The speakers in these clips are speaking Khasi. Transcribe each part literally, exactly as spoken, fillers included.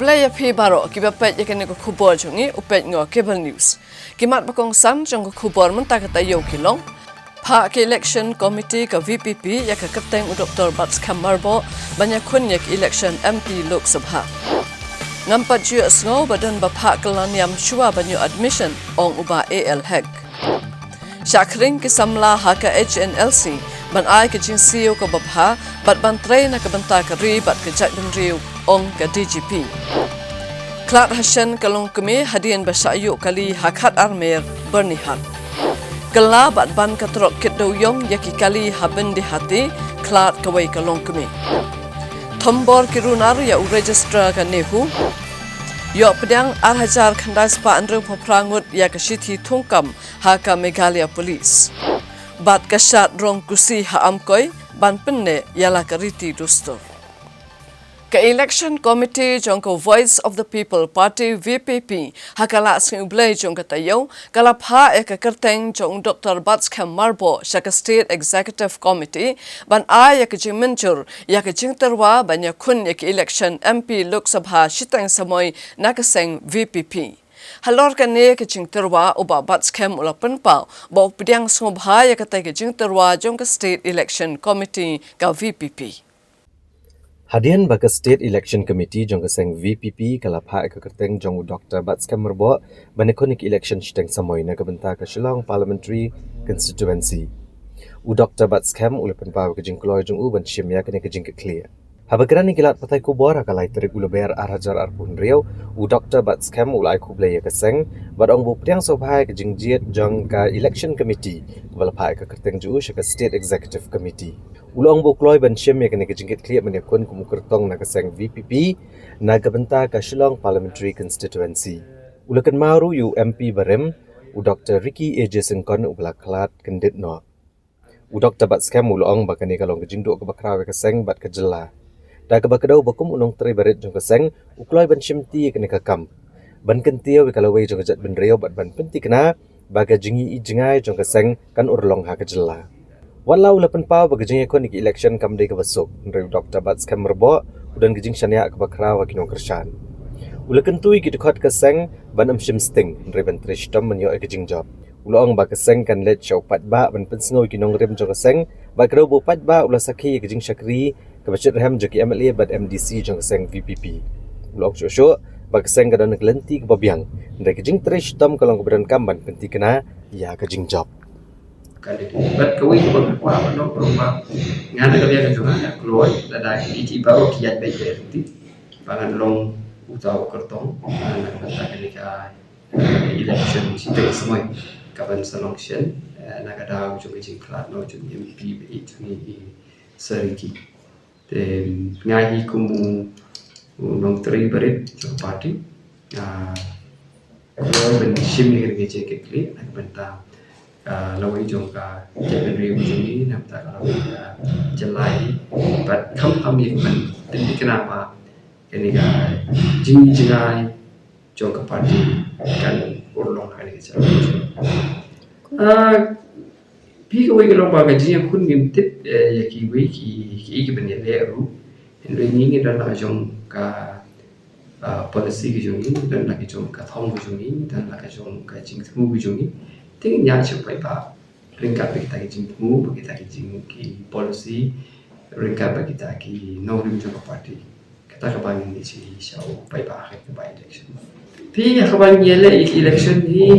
Khublei ïa phi baroh kiba peit ïa kane ka khubor jong ngi, u peit noh Cable News. Ki mat ba kongsan jong ka khubor mynta ka taïew ki long: Phah ka Election Committee ka V P P ïa ka kyrteng u Doktor Batskhem Myrboh ban ïakhun ïa ka election M P Lok Sabha. Ngam pat ju ïohsngew ba don ba phah kylla niam shuwa ban ïoh admission, ong u Bah A L Hek. Shah khring ki samla ha ka H N L C ban ai ka jingsiew kaba bha bad ban trei na ka bynta ka ri bad ka jaitbynriew, ong ka D G P. Khlad hashen ka longkmie hadien ba shah ïuh kali ha Khatarmer, Byrnihat. Kylla bad ban ka trok kit dewïong ïa ki kali ha Byndihati, khlad kawei ka longkmie. Thombor ki runar ïa u Registrar ka NEHU. Ïoh pdiang ar hajar khyndai spah hynriewphew phra ngut ïa ka shithi thungkam ha ka Meghalaya Police. Bad ka shad rong kusi ha Amkoi ban pynneh ïa la ka riti dustur. Ka Election Committee jong ka Voice of the People Party, V P P, ha ka Lah Sngi U Blei jong ka taïew ka la phah ïa ka kyrteng jong u Doktor Batskhem Myrboh sha ka State Executive Committee ban ai ïa ka jingmynjur ïa ka jingtyrwa ban ïakhun ïa ka election M P Lok Sabha shiteng samoi na ka seng V P P. Halor kane ka jingtyrwa, u Bah Batskhem u la pynpaw ba u pdiang sngewbha ïa katei ka jingtyrwa jong ka State Election Committee ka V P P. Hadien ba ka State Election Committee jong ka seng V P P ka la phah ïa ka kyrteng jong u Doktor Batskhem Myrboh ban ïakhun ïa ka election shiteng samoi na ka bynta ka Shillong Parliamentary Constituency, u Doktor Batskhem u la pynpaw ïa ka jingkloi jong u ban shim ïa kane ka jingkitkhlieh. Haba kren ïa ki lad pathai khubor ha ka lai tarik u Lber ar hajar arphew hynriew, u Doktor Batskhem u la ai khublei ïa ka seng bad ong ba u pdiang sngewbha ïa ka jingjied jong ka Election Committee kaba la phah ïa ka kyrteng jong u sha ka State Executive Committee. U la ong ba u kloi ban shim ïa kane ka jingkitkhlieh ban ïakhun kum u kyrtong na ka seng V P P na ka bynta ka Shillong Parliamentary Constituency. U la kynmaw ruh ïa u M P barim, u Doktor Ricky A J Syngkon, uba la khlad kyndit noh. U Doktor Batskhem u la ong ba kane ka long ka jingduh kaba khraw ïa ka seng bad ka jylla, da kaba kdew ba kum u nongtrei barit jong ka seng u kloi ban shimti ïa kane ka kam ban kyntiew ïa ka lawei jong ka jaitbynriew bad ban pynthikna ba ka jingïohi jngai jong ka seng kan urlong ha ka jylla. Wat la u la pynpaw ba ka jingïakhun ïa ka election kam dei kaba suk, hynrei u Doktor Batskhem Myrboh u don ka jingshaniah kaba khraw ha ki nongkyrshan. U la kyntu ïa ki dkhot ka seng ban ym shim sting, hynrei ban trei shitom ban ïoh ïa ka jingjop. U la ong ba ka seng kan leit sha u paidbah ban pynsngew ïa ki nongrim jong ka seng, bad kdew ba u paidbah u la sakhi ïa ka jingshakri kaba shitrhem jong ki M L A bad M D C jong ka seng V P P. U la ong shuh shuh ba ka seng ka don ha ka lynti kaba biang, hynrei ka jingtrei shitom ka long kaba donkam ban pynthikna ïa ka jingjop. Candidate. Bad kawei kaba nga kwah ban ong ka long ba nga na ka liang ka jong nga nga kloi lada ki, ki baroh ki ïaid beit beit ruh, ba ngan long uta u kyrtong, ah, na ka bynta kane ka, eh, election shiteng samoi kaban sa long shen, eh, na ka daw jong ka jingkhlad noh jong u M P ba ïeit jong ngi, i Sir Ricky. Te nga hi kum u, u nongtrei barit jong ka party, ah, kloi ban shim ïa kane ka jingkitkhlieh na ka bynta ka lawei jong ka jaitbynriew jong ngi, na ka bynta ka lawei ka jylla hi. Bad kham kham ïa ka ban pynthikna ba kane ka jingïohi jngai jong ka party kan urlong ha kane ka jylla. Ah, phi kawei ka long ba ka jingïakhun ngim tip, eh, ïa kiwei ki, ki, ki ban ïaleh ruh. Hynrei ngi ngi don la ka jong ka, ah, policy ka jong ngi, don la ka jong ka thong ka jong ngi, don la ka jong ka jingthmu ka jong ngi. Te ngin ïa shu peit ba ryngkat bad kita ki jingthmu, bad kita ki jing, ki policy, ryngkat bad kita ki nongrim jong ka party. Kata kaba ngin ïa shu sha u paidbah ha kaba election. Phi, ha kaba ngi ïaleh ïa ka election hi,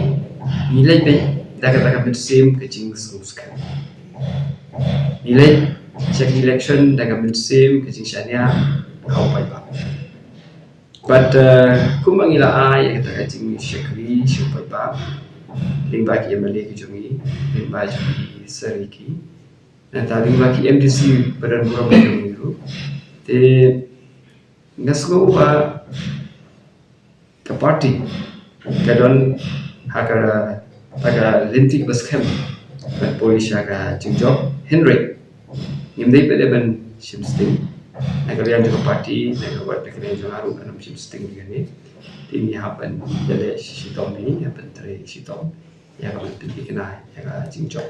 ngi leit beit da kata ka mynsiem ka jingsngewskhem. Ngi leit sha ka election da ka mynsiem ka jingshaniah ha u paidbah. Bad, eh, kumba ngi la ai ïa kata ka jingshakri sha u paidbah lyngba ki M L A ki jong ngi, lyngba jong ki Sir Ricky, nangta lyngba ki M D C ba don burom ki jong ngi ruh. Te nga sngew ba ka party ka don ha ka, ha ka lynti kaba skhem ban poi sha ka jingjop, hynrei ngim dei pat ban shim sting. Na ka liang jong ka party, na ka wat na ka liang jong nga ruh ngan ym shim sting ïa kane. Te ngi hap ban ïaleh shitom, ngi hap ban trei shitom ïa ka ban pynthikna ïa ka jingjop.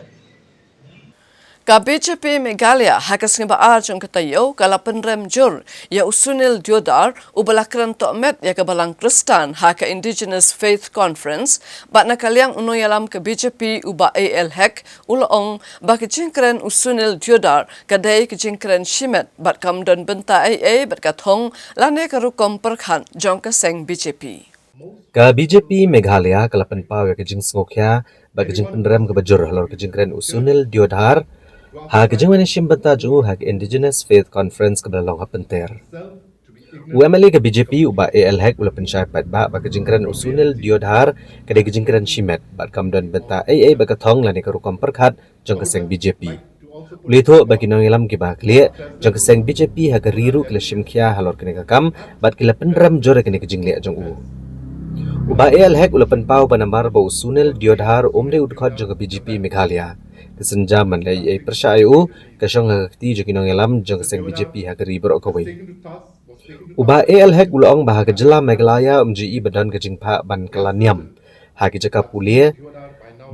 Ka B J P Meghalaya ha ka sngi ba ar jong ka taïew ka la pynrem jur ïa u Sunil Deodar, uba la kren tohmet ïa ka Balang Khristan ha ka Indigenous Faith Conference, bad na ka liang u nongïalam ka B J P u Bah A L Hek u la ong ba ka jingkren u Sunil Deodar ka dei ka jingkren shimet bad kam don bynta ei ei bad ka thong lane ka rukom pyrkhat jong ka seng B J P. Ka B J P Meghalaya ka la pynpaw ïa ka jingsngewkhia bad ka jingpynrem kaba jur halor ka jingkren u Sunil Deodar ha ka jingwan ïashim bynta jong u ha ka Indigenous Faith Conference kaba la long ha Pynter. U M L A ka B J P u Bah A L Hek u la pynshai paidbah ba ka jingkren u Sunil Deodar ka dei ka jingkren shimet bad kam don bynta ei ei bad ka thong lane ka rukom pyrkhat jong ka seng B J P. U la ïathuh ba ki nongïalam kiba khlieh jong ka seng B J P ha ka ri ruh ki la shim khia halor kane ka kam bad ki la pynrem jur ïa kane ka jingleh jong u. U Bah A L Hek u la pynpaw ba namar ba u Sunil Deodar um dei u dkhot jong ka B J P Meghalaya, ka sienjam ban leh ei ei pyrshah ïa u ka shong ha ka kti jong ki nongïalam jong ka seng B J P ha ka ri baroh kawei. U Bah A L Hek u la ong ba ha ka jylla Meghalaya um ju i ba don ka jingphah ban kylla niam ha ki jaka pule,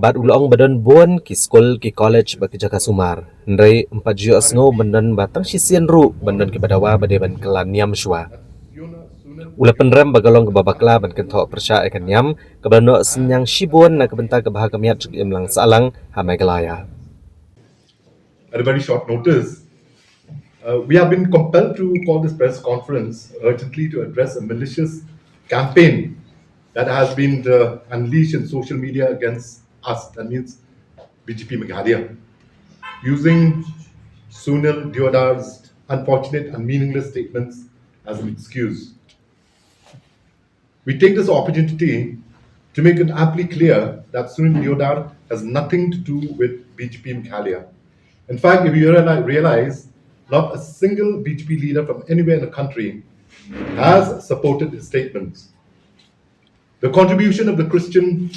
bad u la ong ba don bun ki skul, ki college bad ki jaka sumar. Hynrei ym pat ju ïohsngew ban don ba tang shisien ruh ban don kiba dawa ba dei ban kylla niam shuwa. U la pynrem ba ka long kaba bakla ban kynthoh pyrshah ïa ka niam kaba la noh synñiang shibun na ka bynta ka bha ka miat jong ka imlang sahlang ha Meghalaya. At a very short notice, uh, we have been compelled to call this press conference urgently to address a malicious campaign that has been, uh, unleashed in social media against us, that means B J P Meghalaya, using Sunil Deodar's unfortunate and meaningless statements as an excuse. We take this opportunity to make it amply clear that Sunil Deodar has nothing to do with B J P Meghalaya. In fact, if you reali- realize, not a single B J P leader from anywhere in the country has supported his statements. The contribution of the Christian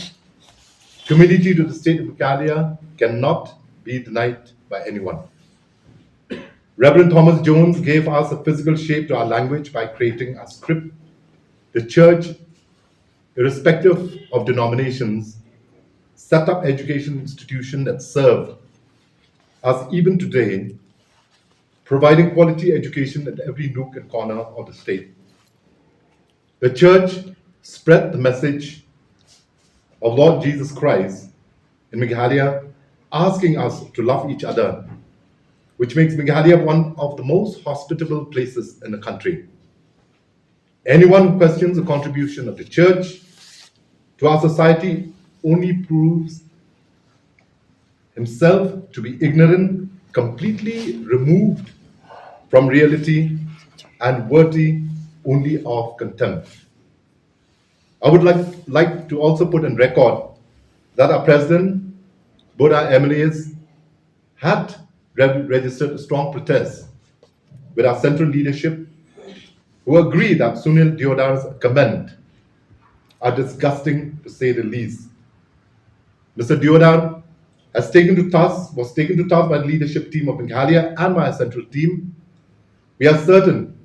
community to the state of Meghalaya cannot be denied by anyone. Reverend Thomas Jones gave us a physical shape to our language by creating a script. The church, irrespective of denominations, set up education institutions that serve us even today, providing quality education at every nook and corner of the state. The church spread the message of Lord Jesus Christ in Meghalaya, asking us to love each other, which makes Meghalaya one of the most hospitable places in the country. Anyone who questions the contribution of the church to our society only proves himself to be ignorant, completely removed from reality, and worthy only of contempt. I would like, like to also put in record that our president, both our M L As, had re- registered a strong protest with our central leadership, who agreed that Sunil Deodar's comment are disgusting, to say the least. Mister Deodar has taken to task, was taken to task by the leadership team of Meghalaya and my central team. We are certain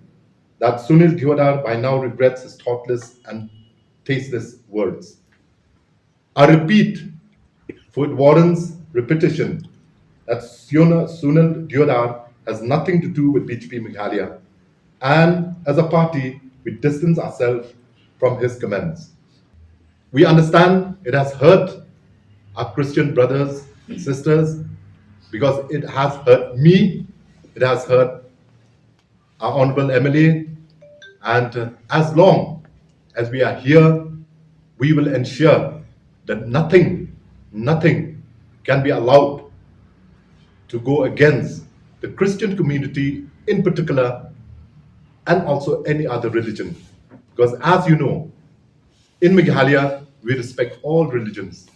that Sunil Deodar by now regrets his thoughtless and tasteless words. I repeat, for it warrants repetition, that Sunil, Sunil Deodar has nothing to do with B J P Meghalaya, and as a party, we distance ourselves from his comments. We understand it has hurt our Christian brothers and sisters, because it has hurt me, it has hurt our Honorable M L A, and, uh, as long as we are here, we will ensure that nothing, nothing can be allowed to go against the Christian community in particular, and also any other religion. Because as you know, in Meghalaya, we respect all religions.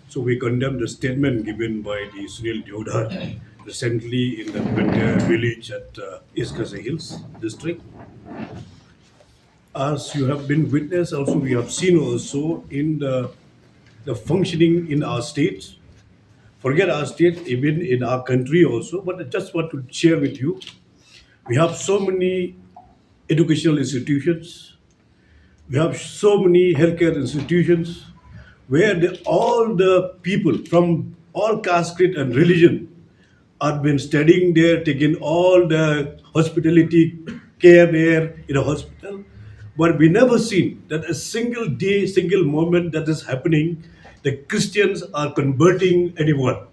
So we condemn the statement given by the Sunil Deodar recently in the Pynter village at, uh, East Khasi Hills district. As you have been witness also, we have seen also in the, the functioning in our state, forget our state, even in our country also, but I just want to share with you, we have so many educational institutions, we have so many healthcare institutions where the, all the people from all caste, creed, and religion I've been studying there, taking all the hospitality care there in a hospital. But we never seen that a single day, single moment that is happening, the Christians are converting anyone.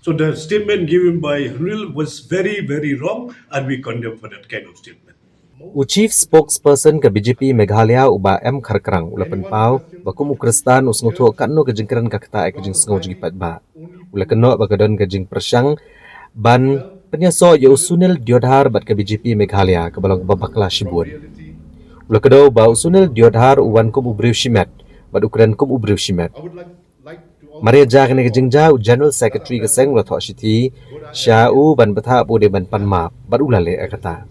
So the statement given by Hynriew was very, very wrong, and we condemn for that kind of statement. U Chief Spokesperson ka B J P Meghalaya u Bah M Kharkrang u la pynpaw ba kum u Khristan u sngewthuh katno ka jingkren ka ktah ïa ka jingsngew jong ki paidbah. U la kynnoh ba ka don ka jingpyrshang ban pynïasoh ïa u Sunil Deodhar bad ka B J P Meghalaya kaba long kaba bakla shibun. U la kdew ba u Sunil Deodhar u wan kum u briew shimet bad u kren kum u briew shimet. Mar ïa jia kane ka jingjia u General Secretary ka seng u la thoh shithi sha u ban bthah ba u dei ban pan map bad u la leh ïa kata.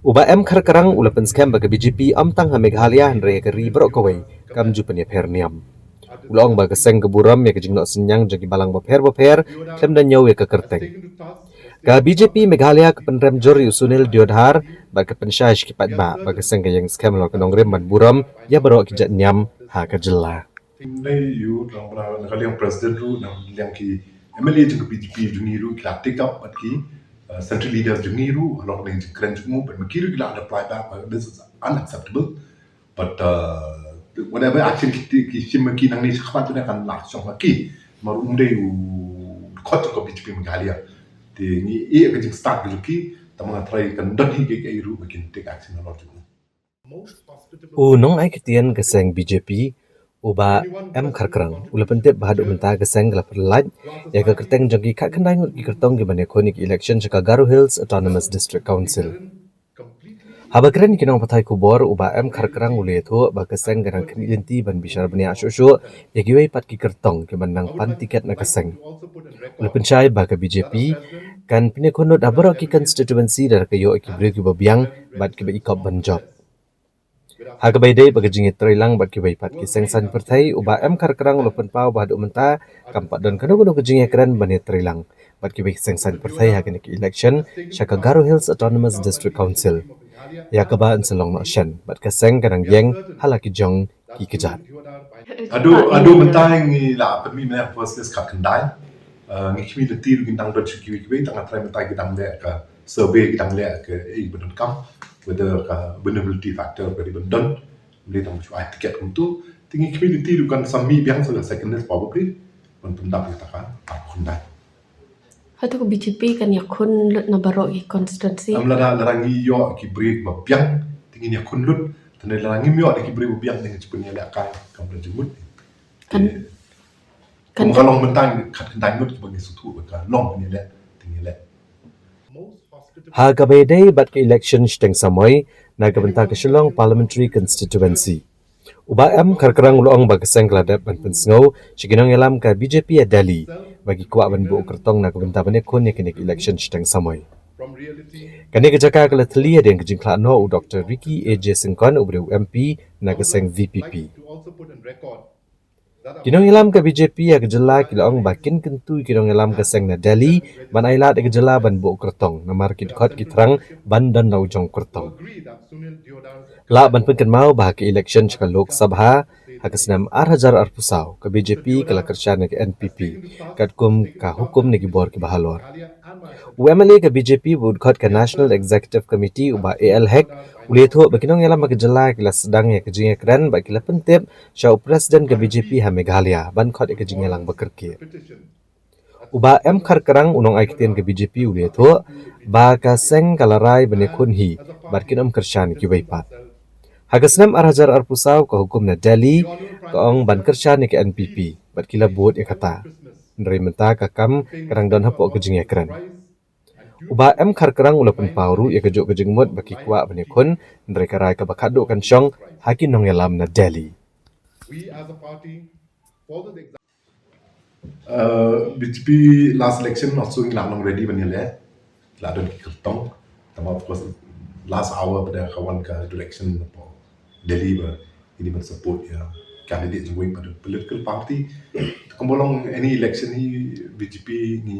U Bah M Kharkrang u la pynskhem ba ka B J P ym tang ha Meghalaya hynrei ha ka ri baroh kawei kam ju pynïapher niam. U la ong ba ka seng ka burom ïa ka jingnoh synñiang jong ki balang bapher bapher khlem da ñiew ïa ka kyrteng. Ka B J P Meghalaya ka pynrem jur ïa u Sunil Deodhar bad ka pynshai sha ki paidbah ba ka seng ka ïeng skhem halor ka nongrim ban burom ïa baroh ki jait niam ha ka jylla. Ngi ïoh na ka liang president ruh, na ka liang ki M L A jong ka B J P jong ngi ruh ki la take up bad ki central leaders jong ngi ruh halor kane ka jingkren jong u, bad ma ki ruh ki la reply back ba this is unacceptable. But whatever action ki shim ma ki nangne shakhmat, kan lah shong ma ki. Namar um dei u dkhot jong ka B J P Meghalaya. Te ngi ïeh ka jingstad ka jong ki, tangba nga tharai kan don hi kiei kiei ruh ba kin take action halor jong u. U nongai ktien ka seng B J P u Bah M Kharkrang u la pyntip ba haduh mynta ka seng ka la pynlait ïa ka kyrteng jong ki khatkhyndai ngut ki kyrtong kiban ïakhun ïa ka election sha ka Garo Hills Autonomous District Council. Haba kren ïa ki nongpathai khubor u Bah M Kharkrang u la ïathuh ba ka seng ka dang khmih lynti ban bishar bniah shuh shuh ïa kiwei pat ki kyrtong kiban nang pan tiket na ka seng. U la pynshai ba ka B J P kan pynïakhun lut ha baroh ki constituency da ka ïoh ïa ki briew kiba biang bad kiba ikop ban jop. Ha kaba ïadei bad ka jingïatreilang bad kiwei pat ki seng saiñ pyrthei u Bah M Kharkrang u la pynpaw ba haduh mynta kam pat don kano kano ka jingïakren ban ïatreilang bad kiwei ki seng saiñ pyrthei ha kane ka election sha ka Garo Hills Autonomous District Council. Ïa kaba yn sa long noh shen bad ka seng ka dang ïeng ha la ki jong ki kjat. Haduh mynta ngi la pynmih mynne first list khatkhyndai. Ngi khmih lynti ruh ki dang don shuh kiwei kiwei, tang nga tharai mynta ki dang leh ka survey, ki dang leh ka ei ba donkam, whether ka vulnerability factor ka dei ban don. Ym dei tang shu ai tiket kumtu. Te ngi khmih lynti ruh kan sa mih biang sa ka second list probably ban pyndap ïa kata ka khatkhyndai. Hato ka B J P kan ïakhun lut na baroh ki constituency? Em, lada lada ngi ïoh ki briew ba biang te ngin ïakhun lut. Te lada ngim ïoh da ki briew ba biang te ngin sa pynïalehkai kam da jingmut. Kan kan ka long mynta khatkhyndai ngut kiba ngi sngewthuh ba ka long pynïaleh te ngin ïaleh. Ha kaba ïadei bad ka election shiteng samoi na ka bynta ka Shillong Parliamentary Constituency, u Bah M Kharkrang u la ong ba ka seng ka la dep ban pynsngew sha ki nongïalam ka B J P ha Delhi ba ki kwah ban buh kyrtong na ka bynta ban ïakhun ïa kane ka election shiteng samoi. Kane ka jaka ka la thylli hadien ka jingkhlad noh u Doctor Ricky A J Syngkon uba dei u M P na ka seng V P P. Ki nongïalam ka B J P ha ka jylla ki la ong ba kin kyntu ïa ki nongïalam ka seng na Delhi ban ailad ïa ka jylla ban buh kyrtong namar ki dkhot ki thrang ban don la u jong kyrtong. Lah ban pynkynmaw ba ha ka election sha ka Lok Sabha ha ka snem ar hajar arphew saw ka B J P ka la kyrshan ïa ka N P P katkum ka hukum na ki bor kiba halor. U M L A ka B J P bad u dkhot ka National Executive Committee u Bah A L Hek u la ïathuh ba ki nongïalam ha ka jylla ki la sdang ïa ka jingïakren bad ki la pyntip sha u President ka B J P ha Meghalaya ban khot ïa ka jingïalang ba kyrkieh. U Bah M Kharkrang u nongai ktien ka B J P u la ïathuh ba ka seng ka la rai ban ïakhun hi bad kin ym kyrshan ïa kiwei pat. Ha ka snem ar hajar arphew saw ka hukum na Delhi ka ong ban kyrshan ïa ka N P P bad ki la bud ïa kata. Hynrei mynta ka kam ka dang don hapoh ka jingïakren. U Bah M Kharkrang u la pynpaw ruh ïa kajuh ka jingmut ba ki kwah ban ïakhun hynrei ka rai kaba khatduh kan shong ha ki nongïalam na Delhi. Uh, B J P last election also ngi la long ready ban ïaleh, la don ki kyrtong. Tangba of course last hour ba da ka wan ka direction hapoh Delhi ba ngi dei ban support ïa candidate jong wei pat political party. Te kumba long any election hi B J P ngi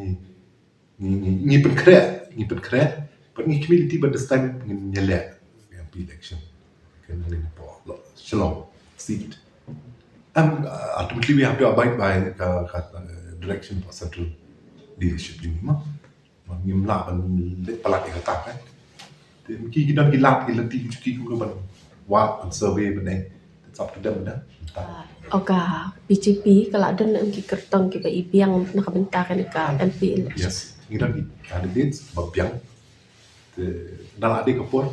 ngi ngi pynkhreh, ngi pynkhreh. But ngi khmih lynti ba this time ngin ïaleh M P election. Kan ngin hapoh Shillong seat. And uh, ultimately we have to abide by ka, ka uh, direction of central Leadership jong ngi ma, ma ngim lah ban leit palat ïa kata kan. Te ki ki don ki lad ki lynti ki jong ki kumno ban wad ban survey ban eng. It's up to them na. Ka B J P ka la don na ki kyrtong kiba i biang na ka bynta kane ka M P election. Yes, ngi don ki candidates ba biang. Te na la dei ka por.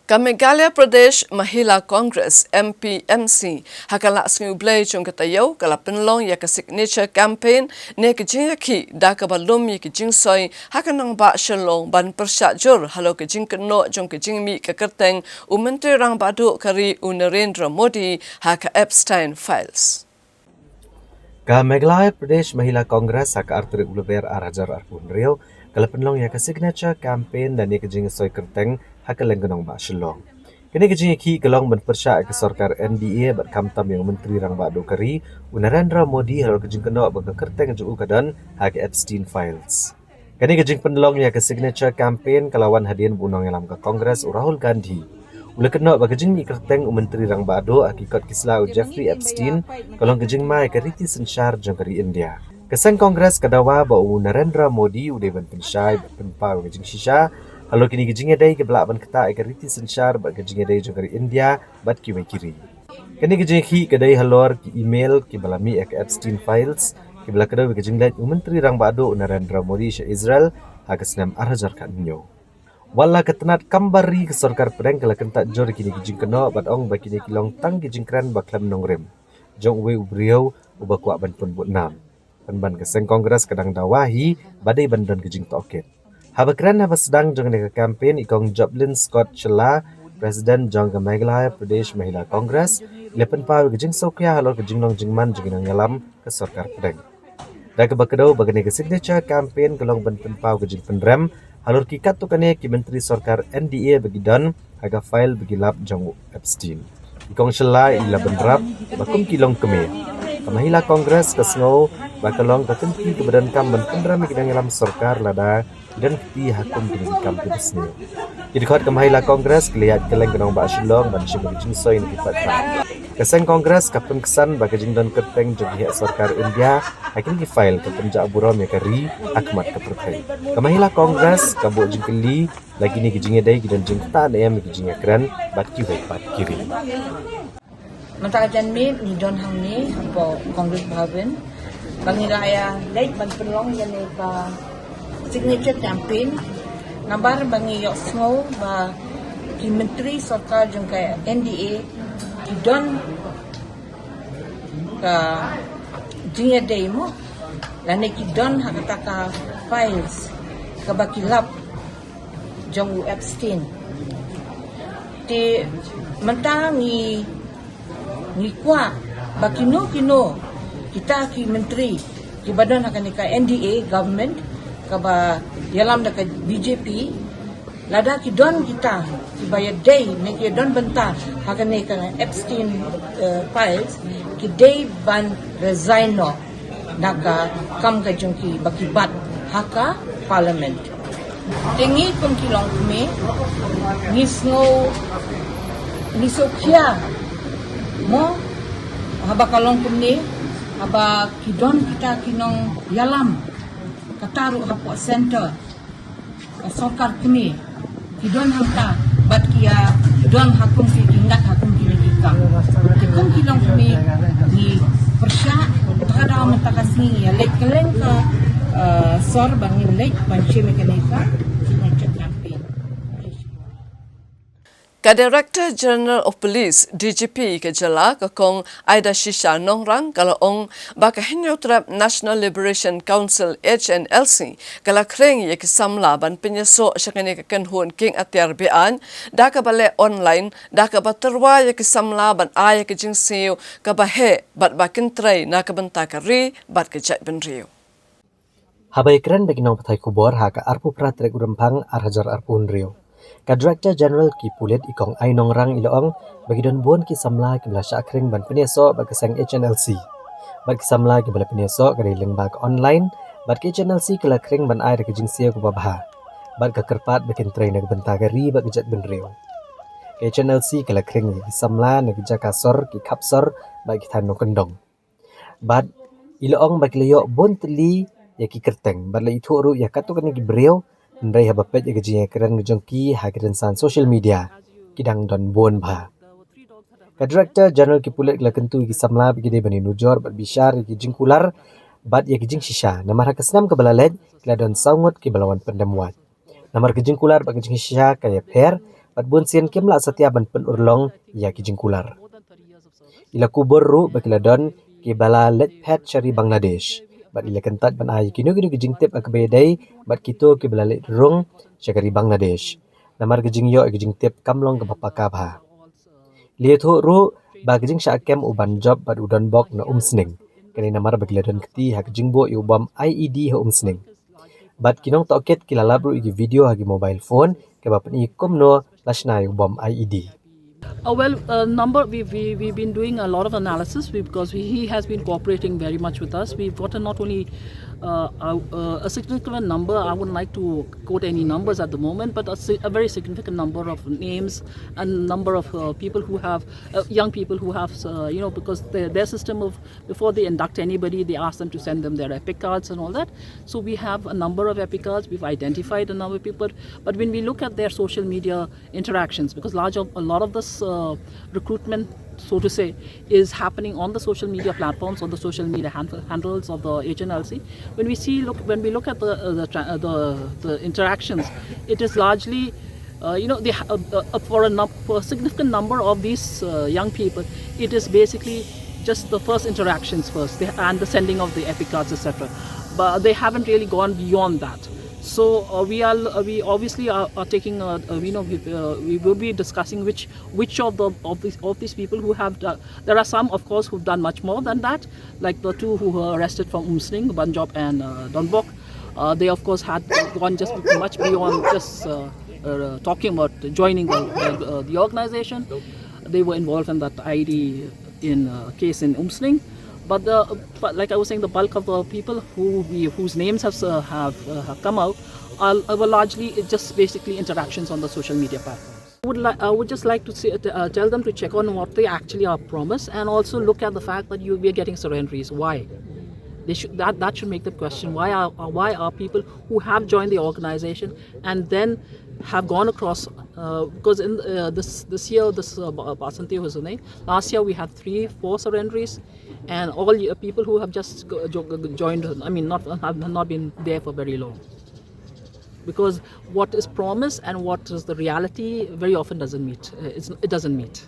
Ka Meghalaya Pradesh Mahila Congress, M P M C, ha ka la sngi U Blei jong ka taïew ka la pynlong ïa ka signature campaign ne ka jingïakhih da kaba lum ïa ka jingsoi ha ka nongbah Shillong ban pyrshah jur halor ka jingkynnoh jong ka jingmih ka kyrteng u Myntri Rangbah Duh ka ri u Narendra Modi ha ka Epstein Files. Ka Meghalaya Pradesh Mahila Congress ha ka ar tarik u Lber ar hajar arphew hynriew ka la pynlong ïa ka signature campaign da ne ka jingsoi kyrteng ha ka lyngknong ba Shillong. Kane ka jingïakhih ka long ban pyrshah ïa ka sorkar N D A bad khamtam ïa u Myntri Rangbah Duh ka ri u Narendra Modi halor ka jingkynnoh ba ka kyrteng jong u ka don ha ka Epstein Files. Kane ka jingpynlong ïa ka signature campaign ka la wan hadien ba u nongïalam ka Congress u Rahul Gandhi u la kynnoh ba ka jingmih kyrteng u Myntri Rangbah Duh ha ki kot ki sla u Jeffrey Epstein ka long ka jingma ïa ka riti synshar jong ka ri India. Ka seng Congress ka dawa ba u Narendra Modi u dei ban pynshai bad pynpaw ïa ka jingshisha halor kine ki jingïadei kiba lah ban ktah ïa ka riti synshar bad ka jingïadei jong ka ri India bad kiwei ki ri. Kane ka jingïakhih ka dei halor ki email kiba la mih ïa ka Epstein Files kiba la kdew ïa ka jingleit u Myntri Rangbah Duh u Narendra Modi sha Israel ha ka snem ar hajar khathynñiew. Wat la ka tnat kam bar ri ka sorkar pdeng ka la kyntait jur ïa kine ki jingkynnoh bad ong ba kine ki long tang ki jingkren ba khlem nongrim jong uwei u briew uba kwah ban pynbud nam. Pynban ka seng Congress ka dang dawa hi ba dei ban don ka jingtohkit. Haba kren haba sdang jong kane ka campaign i Kong Joplin Scott Shylla, President jong ka Meghalaya Pradesh Mahila Congress, i la pynpaw ïa ka jingsngewkhia halor ka jinglong jingman jong ki nongïalam ka sorkar pdeng. Da kaba kdew ba kane ka signature campaign ka long ban pynpaw ka jingpynrem halor ki katto katne ki myntri sorkar N D A ba ki don ha ka file ba ki lap jong u Epstein. I Kong Shylla i la bynrap ba kum ki longkmie, ka Mahila Congress ka sngew ba ka long ka kynti kaba donkam ban pynrem ïa ki nongïalam sorkar lada ki don kti ha kum kine ki kam kiba sniew. Ki dkhot ka Mahila Congress ki la ïaid kylleng ka nongbah Shillong ban shim ïa ka jingsoi na ki paidbah. Ka seng Congress ka pynksan ba ka jingdon kyrteng jong ki heh sorkar India ha kine ki file ka pynjah burom ïa ka ri ha khmat ka pyrthei. Ka Mahila Congress ka buh jingkylli la kine ki jingïadei ki don jingktah ne em ïa ki jingïakren bad kiwei pat ki ri. Mynta ka janmiet ngi don hangne hapoh Congress Bhavan ba ngi la ïa leit ban pynlong ïa kane ka signature campaign. Namar ba ngi ïohsngew ba ki myntri sorkar jong ka N D A ki don ka jingïadei mo lane ki don ha kata ka files kaba ki lap jong u Epstein. Te mynta ngi ngi kwah ba kino kino kita ki myntri kiba don ha kane ka N D A government kaba ïalam da ka B J P, lada ki don kita kiba ïadei ne ki don bynta ha kane ka Epstein uh, files, ki dei ban resign noh na ka kam ka jong ki ba ki bat ha ka parliament. Te ngi kum ki longkmie ngi sngew ngi sngewkhia mo haba ka long kumne, haba ki don kita ki nongïalam kata ruh hapoh center ka sorkar kmie ki don hangta bad ki ïa don ha kum ki ki ngat ha kum ki ki kam. Ki kum ki longkmie ngi pyrshah, ta ka daw mynta ka sngi ngi ïa leit kylleng ka uh, sor ba ngi leit ban shim ïa kane ka signature campaign. Ka Director General of Police, D G P, ka jylla ka Kong Aida Shisha Nongrang ka la ong ba ka Hynñiewtrep National Liberation Council, H N L C, ka la khring ïa ki samla ban pynïasoh sha kane ka kynhun kieng atiar be-aiñ da kaba leh online, da kaba tyrwa ïa ki samla ban ai ïa ka jingsiew kaba heh bad ba kin trei na ka bynta ka ri bad ka jaitbynriew. Haba ïakren bad ki nongpathai khubor ha ka arphew phra tarik u Rymphang ar hajar arphew hynriew, ka Director General ki Pulit i Kong Ai Nongrang i la ong ba ki don bun ki samla kiba la shah khring ban pynïasoh bad ka seng H N L C. Bad ki samla kiba la pynïasoh ka dei lyngba ka online bad ka H N L C ka la khring ban ai da ka jingsiew kaba bha bad ka kyrpad ba kin trei na ka bynta ka ri bad ka jaitbynriew. Ka H N L C ka la khring ïa ki samla na ki jaka sor, ki khap sor bad ki thaiñ nongkyndong. Bad I la ong ba ki la ïoh bun tylli ïa ki kyrteng bad la ithuh ruh ïa katto katne ki briew, hynrei haba peit ïa ka jingïakren jong ki ha ki rynsan social media, ki dang don bun bha. Ka Director General ki pulit ka la kyntu ïa ki samla ba ki dei ban ïanujor bad bishar ïa ki jingkular bad ïa ki jingshisha, namar ha ka snem kaba la leit ki la don saw ngut kiba la wan pyndem wad. Namar ka jingkular bad ka jingshisha ka ïapher, bad bun sien kim lah satia ban pynurlong ïa ki jingkular. I la kubur ruh ba ki la don kiba la leit phet sha ri Bangladesh, bad i la kyntait ban ai kino kino ki jingtip ha kaba ïadei bad kito kiba la leit rung sha ka ri Bangladesh, namar ka jingïoh ïa ki jingtip kam long kaba paka bha. I la ïathuh ruh ba ka jingshah kem u Banjop bad u Donbok na Umsning, kane namar ba ki la don kti ha ka jingbuh ïa u bom I E D ha Umsning. Bad ki nongtohkit ki la lap ruh ïa ki video ha ki mobile phone kaba pyni kumno la shna ïa u bom I E D. Uh, well, uh, number we, we we've been doing a lot of analysis, we, because he, he has been cooperating very much with us. We've gotten not only uh, a, a significant number. I wouldn't like to quote any numbers at the moment, but a, si- a very significant number of names and number of uh, people who have uh, young people who have uh, you know, because their, their system of, before they induct anybody, they ask them to send them their EPIC cards and all that. So we have a number of EPIC cards. We've identified a number of people, but when we look at their social media interactions, because large of, a lot of this uh, recruitment, so to say, is happening on the social media platforms, on the social media handle, handles of the H N L C. When we see, look, when we look at the uh, the, tra- uh, the the interactions, it is largely uh, you know, they, ha- uh, uh, for a num- for a significant number of these uh, young people, it is basically just the first interactions first, they, and the sending of the EPIC cards, et cetera. But they haven't really gone beyond that. So uh, we are uh, we obviously are, are taking uh, uh, you know, we, uh, we will be discussing which which of the of these of these people who have done. There are some, of course, who've done much more than that, like the two who were arrested from Umsning, Banjop and uh, Donbok. Uh, they, of course, had gone just much beyond just uh, uh, talking about joining the, the, uh, the organization. They were involved in that I E D in uh, case in Umsning. But, the, but like I was saying, the bulk of the people who we, whose names have uh, have, uh, have come out are, were largely just basically interactions on the social media platforms. I would, li- I would just like to say, uh, tell them to check on what they actually are promised, and also look at the fact that you, we are getting surrenderies. Why? They should, that, that should make them question why are, are why are people who have joined the organization and then have gone across uh, because in uh, this this year, this uh, Ba- Basanti Hussain, last year we had three, four surrenderies, and all uh, people who have just go, jo- go- joined. I mean, not have not been there for very long, because what is promised and what is the reality very often doesn't meet. Uh, it's, it doesn't meet.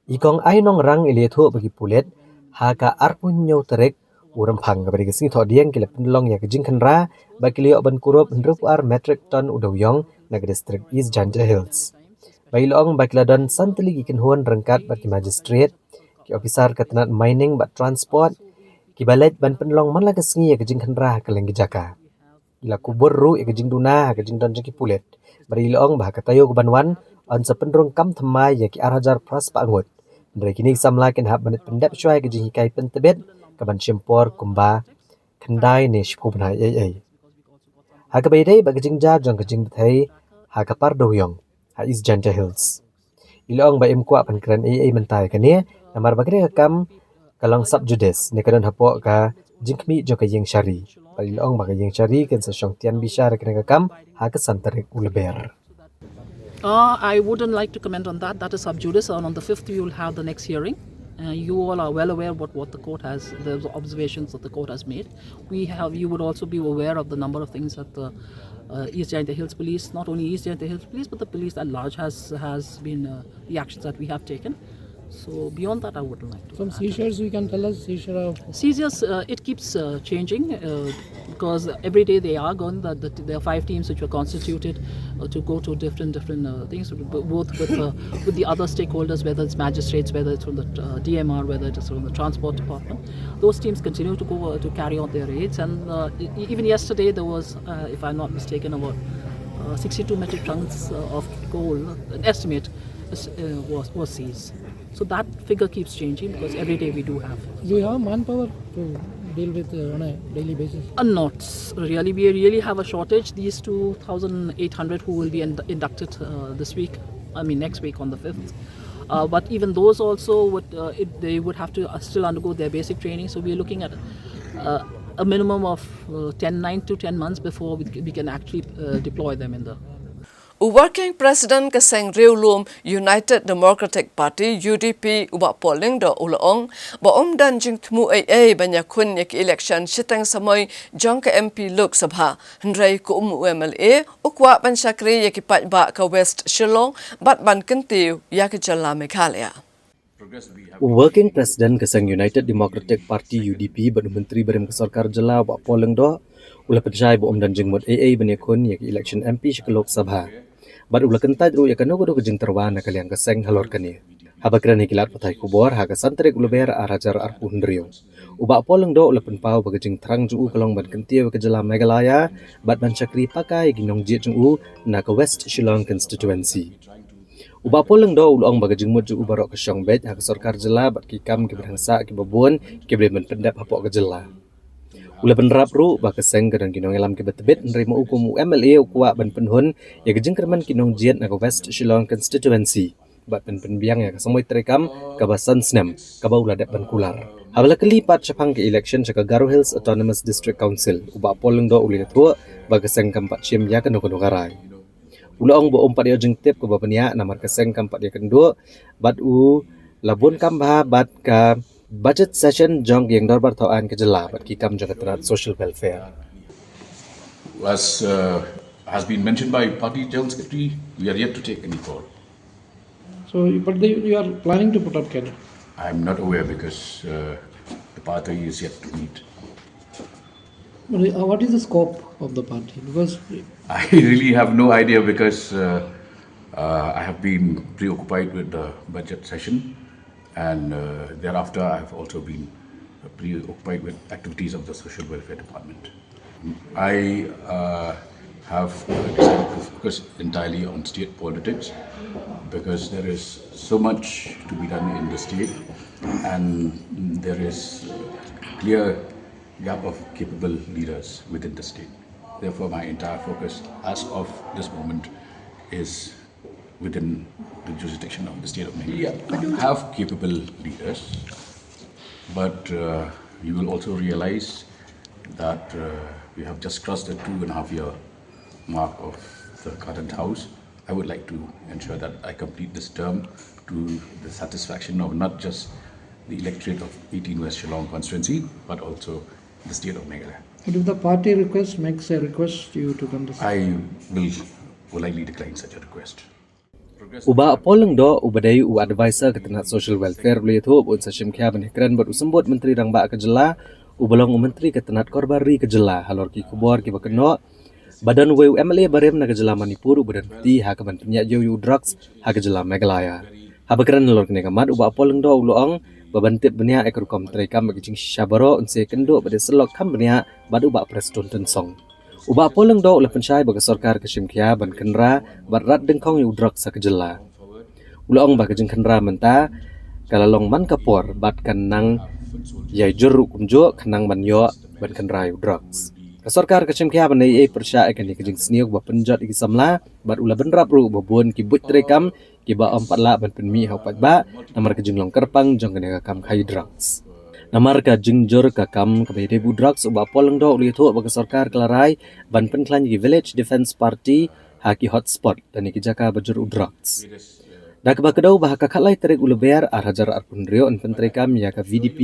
I kong Ai Nongrang i la ïathuh ba ki pulit ha ka arphew hynñiew tarik u Rymphang, kaba dei ka sngi Thohdieng, ki la pynlong ïa ka jingkhynra ba ki la ïoh ban kurup hynriewphew ar metric ton u dewiong na ka district East Jaintia Hills. Ba i la ong ba ki la don san tylli ki kynhun ryngkat bad ki magistrate, ki officer ka tnat mining bad transport, kiba leit ban pynlong man la ka sngi ïa ka jingkhynra ha kylleng ki jaka. I la kubur ruh ïa ka jingduna ha ka jingdon jong ki pulit. Bad i la ong ba ha ka taïew kaban wan, yn sa pynrung kam thymmai ïa ki ar hajar phra spah ngut. Hynrei kine ki samla kin hap ban pyndep shuwa ïa ka jinghikai pyntbit kaban shim por kumba khyndai ne shiphew bnai ei ei. Ha kaba ïadei bad ka jingjia jong ka jingbthei ha ka par dewiong ha East Jaintia Hills, i la ong ba im kwah ban kren ei ei mynta ïa kane, namar ba kane ka kam ka long sub judice ne ka don hapoh ka jingkhmih jong ka ïing shari. Bad i la ong ba ka ïing shari kan sa shong tian bishar ïa kane ka kam ha ka san tarik u Lber. Uh, I wouldn't like to comment on that. That is sub judice, and on the fifth we will have the next hearing. Uh, you all are well aware what, what the court has, the observations that the court has made. We have, you would also be aware of the number of things that the uh, East Jaintia Hills Police, not only East Jaintia Hills Police, but the police at large has has been uh, the actions that we have taken. So beyond that, I wouldn't like to. Some add. Seizures, you can tell us, seizure of. Seizures, uh, it keeps uh, changing uh, because every day they are going. The, the, there are five teams which were constituted uh, to go to different different uh, things, b- both with uh, with the other stakeholders, whether it's magistrates, whether it's from the uh, D M R, whether it is from the transport department. Those teams continue to go uh, to carry out their raids, and uh, e- even yesterday there was, uh, if I'm not mistaken, about uh, sixty-two metric tons uh, of coal, an estimate, uh, was was seized. So that figure keeps changing because every day we do have. Do you have manpower to deal with uh, on a daily basis? Uh, not really. We really have a shortage. These two thousand eight hundred who will be ind- inducted uh, this week, I mean next week on the fifth, Uh, but even those also would uh, it, they would have to uh, still undergo their basic training. So we're looking at uh, a minimum of uh, ten, nine to ten months before we, we can actually uh, deploy them in the. U Working President ka seng riewlum United Democratic Party, U D P, u Bah Paul Lyngdoh u la ong ba um don jingthmu ei ei ban ïakhun ïa ki election shiteng samoi jong ka M P Lok Sabha. Hynrei kum u M L A u kwah ban shakri ïa ki paidbah ka West Shillong bad ban kyntiew ïa ka jylla Meghalaya. U Working President ka seng United Democratic Party, U D P, bad u Myntri barim ka sorkar jylla, Bah Paul Lyngdoh, u la pynshai ba um don jingmut ei ei ban ïakhun ïa ka election M P sha ka Lok Sabha. Bad u la kyntait ruh ïa kano kano ka jingtyrwa na ka liang ka seng halor kane. Haba kren ha ki lad pathai khubor ha ka san tarik u Lber ar hajar arphew hynriew, u Bah Paul Lyngdoh u la pynpaw ba ka jingthrang jong u ka long ban kyntiew ïa ka jylla Meghalaya bad ban shakri paka ïa ki nongjied jong u na ka West Shillong Constituency. U Bah Paul Lyngdoh u la ong ba ka jingmut jong u baroh ka shong beit ha ka sorkar jylla bad ki kam kiba dang sah kiba bun kiba dei ban pyndep hapoh ka jylla. U la bynrap ruh ba ka seng ka don ki nongïalam kiba tbit, hynrei ma u kum u M L A u kwah ban pynhun ïa ka jingkyrmen ki nongjied na ka West Shillong Constituency bad ban pynbiang ïa ka samoi treikam kaba san snem kaba u la dep ban kular. Haba la kylli pat shaphang ka election sha ka Garo Hills Autonomous District Council, u Bah Paul Lyngdoh u la ïathuh ba ka seng kam pat shim ïa kano kano ka rai. U la ong ba um pat ïoh jingtip kaba bniah namar ka seng kam pat ïakynduh bad u la bun kam bha bad ka budget session jong ka ïing dorbar thaw aiñ ka jylla bad ki kam jong ka tnat social welfare. As uh, has been mentioned by Party General Secretary, we are yet to take any call. So, but they, you are planning to put up Canada? I'm not aware because uh, the party is yet to meet. But, uh, what is the scope of the party? Because I really have no idea because uh, uh, I have been preoccupied with the budget session, and uh, thereafter I have also been preoccupied with activities of the social welfare department. I uh, have uh, decided to focus entirely on state politics because there is so much to be done in the state, and there is clear gap of capable leaders within the state. Therefore, my entire focus as of this moment is within the jurisdiction of the state of Meghalaya. We have capable leaders, but uh, you will also realize that uh, we have just crossed the two and a half year mark of the current house. I would like to ensure that I complete this term to the satisfaction of not just the electorate of eighteen West Shillong constituency, but also the state of Meghalaya. But if the party request makes a request to you to contest? I will politely decline such a request. U Bah Paul Lyngdoh uba dei u advisor ka tnat social welfare u la ïathuh ba un sa shim khia ban ïakren bad u symbud Myntri Rangbah ka jylla uba long u Myntri ka tnat korbar ri ka jylla halor ki khubor kiba kynnoh ba don uwei u M L A barim na ka jylla Manipur uba don kti ha ka ban pynïaid ïew ïa u drugs ha ka jylla Meghalaya. Haba kren halor kane ka mat, u Bah Paul Lyngdoh u la ong ba ban tip bniah ïa ka rukom treikam bad ka jingshisha baroh un sa ïakynduh bad ïasyllok kham bniah bad u Bah Prestone Tynsong. U Bah Paul Lyngdoh u la pynshai ba ka sorkar ka shim khia ban khynra bad rat dyngkhong ïa u drugs ha ka jylla. U la ong ba ka jingkhynra mynta ka la long man ka por bad kan nang ïai jur ruh kumjuh khnang ban ïoh ban khynra ïa u drugs. Ka sorkar ka shim khia ban ei ei pyrshah ïa kane ka jingsniew kaba pynjot ïa ki samla bad u la bynrap ruh ba bun ki buit treikam kiba ym pat lah ban pynmih ha u paidbah namar ka jinglong kyrpang jong kane ka kam khaïi drugs. Namar ka jingjur ka kam kaba ïadei bad u drugs, u Bah Paul Lyngdoh u la ïathuh ba ka sorkar ka la rai ban pynkhlaiñ ïa ki Village Defence Party ha ki hotspot lane ki jaka ba jur u drugs. Da kaba kdew ba ha ka khatlai tarik u Lber ar hajar arphew hynriew yn pyntreikam ïa ka V D P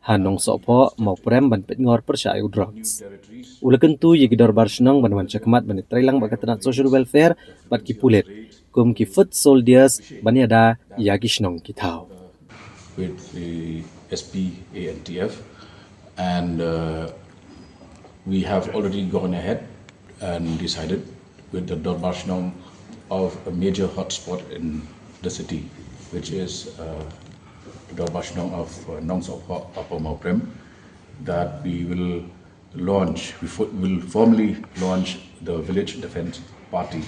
ha Nongsohphoh Mawprem ban peitngor pyrshah ïa u drugs. U la kyntu ïa ki dorbar shnong ban wan shakhmat ban ïatreilang bad ka tnat social welfare bad ki pulit kum ki foot soldiers ban ïada ïa ki shnong ki thaw. With the S P A N T F, and uh, we have already gone ahead and decided with the Dorbar Shnong of a major hotspot in the city, which is uh, the Dorbar Shnong of uh, Nongsohphoh Upper Mawprem, that we will launch, we fo- will formally launch the Village Defense Party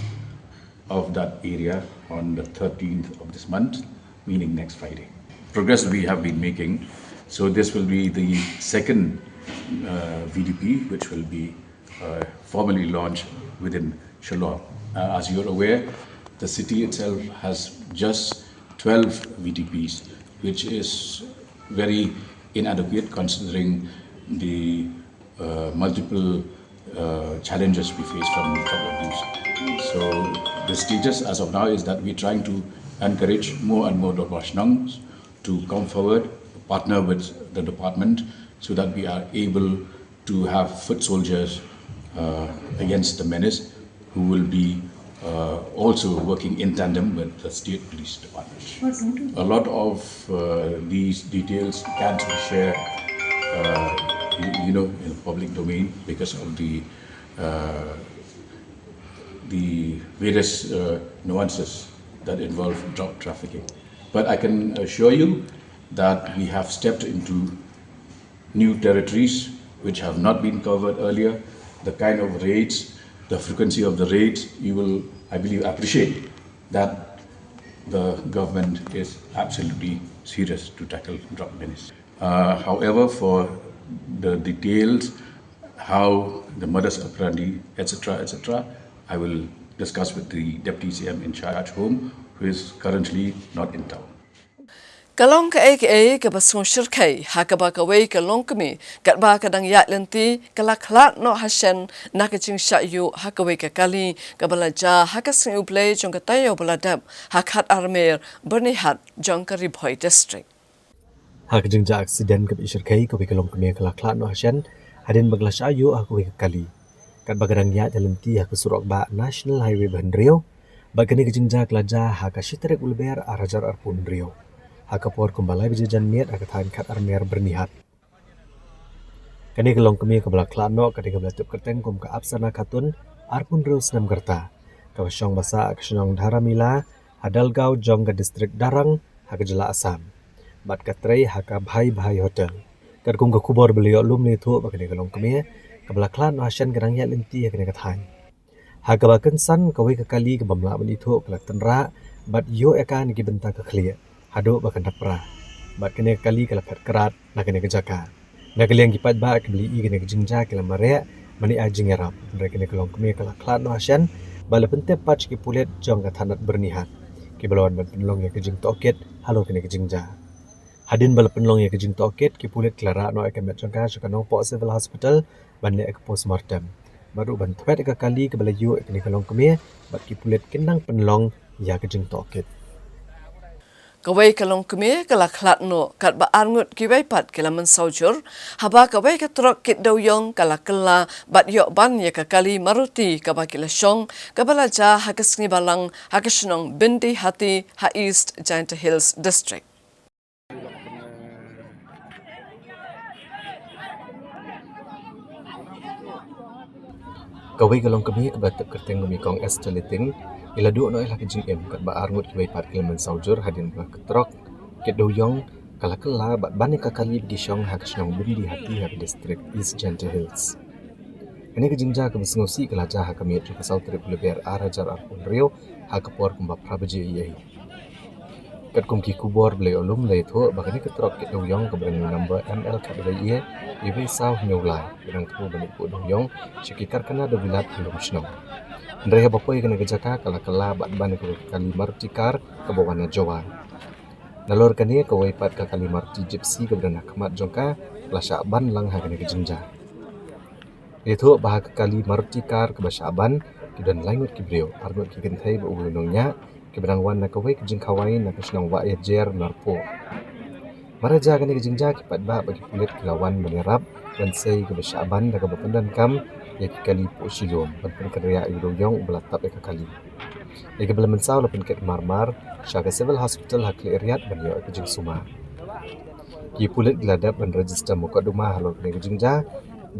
of that area on the thirteenth of this month, meaning next Friday. Progress we have been making, so this will be the second uh, V D P which will be uh, formally launched within Shillong. Uh, as you're aware, the city itself has just twelve V T Ps, which is very inadequate considering the uh, multiple uh, challenges we face from drug abuse. So the status as of now is that we're trying to encourage more and more Dorbar Shnongs to come forward, partner with the department, so that we are able to have foot soldiers uh, against the menace, who will be uh, also working in tandem with the state police department. A lot of uh, these details can't be shared, uh, you, you know, in the public domain because of the uh, the various uh, nuances that involve drug trafficking. But I can assure you that we have stepped into new territories which have not been covered earlier. The kind of raids, the frequency of the raids, you will, I believe, appreciate that the government is absolutely serious to tackle drug menace. Uh, however, for the details, how the modus operandi, et cetera, et cetera, I will discuss with the Deputy C M in charge home, who is currently not in town. Ka long kaei kaei kaba sngewshyrkhei ha kaba kawei ka longkmie katba ka dang ïaid lynti ka la khlad noh hashen na ka jingshah ïuh ha kawei ka kali kaba la jia ha ka sngi U Blei jong ka taïew ba la dep ha Khatarmer, Byrnihat jong ka Ri Bhoi District. Ha ka jingjia aksiden kaba ishyrkhei, kawei ka longkmie ka la khlad noh hashen hadien ba ka la shah ïuh ha kawei ka kali katba ka dang ïaid lynti ha ka surok bah National Highway ba hynriew. Bad kane ka jingjia ka la jia ha ka shi tarik u Lber ar hajar arphew hynriew ha ka por kumba lai baje janmiet ha ka thaiñ Khatarmer, Byrnihat. Kane ka longkmie kaba la khlad noh ka dei kaba la tip kyrteng kum ka Apsana Khatun, arphew hynriew snem ka rta, kaba shong ba sah ha ka shnong Dharamila ha Dalgaon jong ka district Darrang ha ka jylla Assam. Bad ka trei ha ka Bhai Bhai Hotel. Katkum ka khubor ba la ïoh lum la ïathuh ba kane ka longkmie kaba la khlad noh hashen ka dang ïaid lynti ha kane ka thaiñ. Ha kaba kynsan, kawei ka kali kaba ym lah ban ithuh ka la tynrah bad ïuh ïa ka na ki bynta ka khlieh haduh ba ka napra. Bad kane ka kali ka la phet krad na kane ka jaka. Na ka liang ki paidbah kiba la ïohi ïa kane ka jingjia ki la mareh ban ai jingïarap, hynrei kane ka longkmie ka la khlad noh hashen bad la pyntip pat sha ki pulit jong ka thanat Byrnihat, kiba la wan ban pynlong ïa ka jingtohkit halor kane ka jingjia. Hadien ba la pynlong ïa ka jingtohkit, ki pulit ki la rah noh ïa ka met jong ka sha ka Nongpoh Civil Hospital ban leh ïa ka postmortem, bad ruh ban thwet ïa ka kali kaba la ïuh ïa kane ka longkmie, bad ki pulit kin nang pynlong ïa ka jingtohkit. Kawei ka longkmie ka la khlad noh katba arngut kiwei pat ki la mynsaw jur haba kawei ka trok kit dewïong ka la kylla bad ïoh ban ïa ka kali Maruti kaba ki la shong, kaba la jia ha ka sngi Balang ha ka shnong Bindihati ha East Jaintia Hills District. Kawei ka longkmie kaba la tip kyrteng kum i Kong Esther Liting, i la duh noh ïa la ka jingim katba arngut kiwei pat ki la mynsaw jur hadien ba ka trok kit dewïong ka la kylla bad ban ïa ka kali ba ki shong ha ka shnong Bindihati ha ka district East Jaintia Hills. Kane ka jingjia kaba sngewsih ka la jia ha ka miet jong ka saw tarik u Lber ar hajar arphew hynriew ha ka por kumba phra baje eiei. Katkum ki khubor ba la ïoh lum la ïathuh ba kane ka trok kit dewïong kaba dang number M L khatwei A wei saw hynñiew lai ka dang thmu ban leit buh dewïong sha ki karkhana dewbilat ha lum shnong. Hynrei haba poi kane ka jaka ka la kylla bad ban ïa ka kali Maruti car kaba wan na Jowai. Nalor kane kawei pat ka kali Maruti Gypsy kaba don ha khmat jong ka la shah ban lang ha kane ka jingjia. La ïathuh ba ha ka kali Maruti car kaba shah ban ki don lai ngut ki briew, arngut ki kynthei bad uwei u nongñiah, kiba dang wan na kawei ka jingkhawai na ka shnong Wahiajer, Narpuh. Mar jia kane ka jingjia ki paidbah bad ki pulit ki la wan ban ïarap ban sei kaba shah ban da kaba pyndonkam ïa ki kali puh shillium ban pynkynriah ïa u dewïong uba la tap ïa ka kali. Ïa kaba la mynsaw la pynkit marmar sha ka Civil Hospital ha Khliehriat ban ïoh ïa ka jingsumar. Ki pulit ki la dep ban register mukotduma halor kane ka jingjia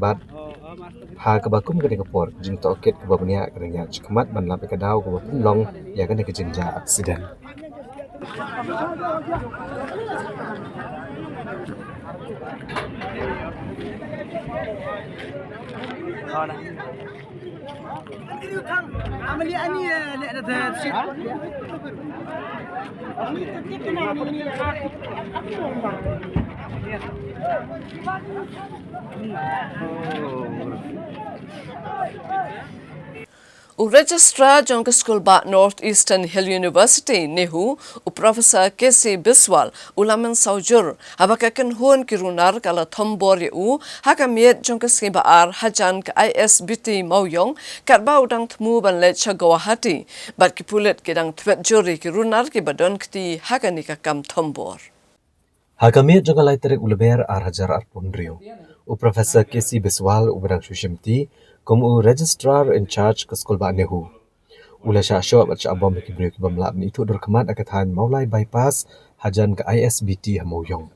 bad ha kaba kum kane ka por ka jingtohkit kaba bniah ka dang ïaid shakhmat ban lap ïa ka daw kaba pynlong ïa kane ka jingjia aksiden. U Registrar jong ka skulbah North Eastern Hill University, NEHU, u Professor K C Biswal, u la mynsaw jur haba ka kynhun ki runar ka la thombor ïa u ha ka miet jong ka sngi ba ar hajan ka I S B T Mawïong, katba u dang thmu ban leit sha Guwahati. Bad ki pulit ki dang thwet jur ïa ki runar kiba don kti ha kane ka kam thombor. Ha ka miet jong ka lai tarik u Lber ar hajar arphew hynriew, u Professor K C Biswal, uba dang shu shimti kum u Registrar in Charge ka skulbah NEHU, u la shah shoh bad shah bom ïa ki briew ki bym lah ban ithuh dur khmat ha ka thaiñ Mawlai Bypass hajan ka I S B T ha Mawïong.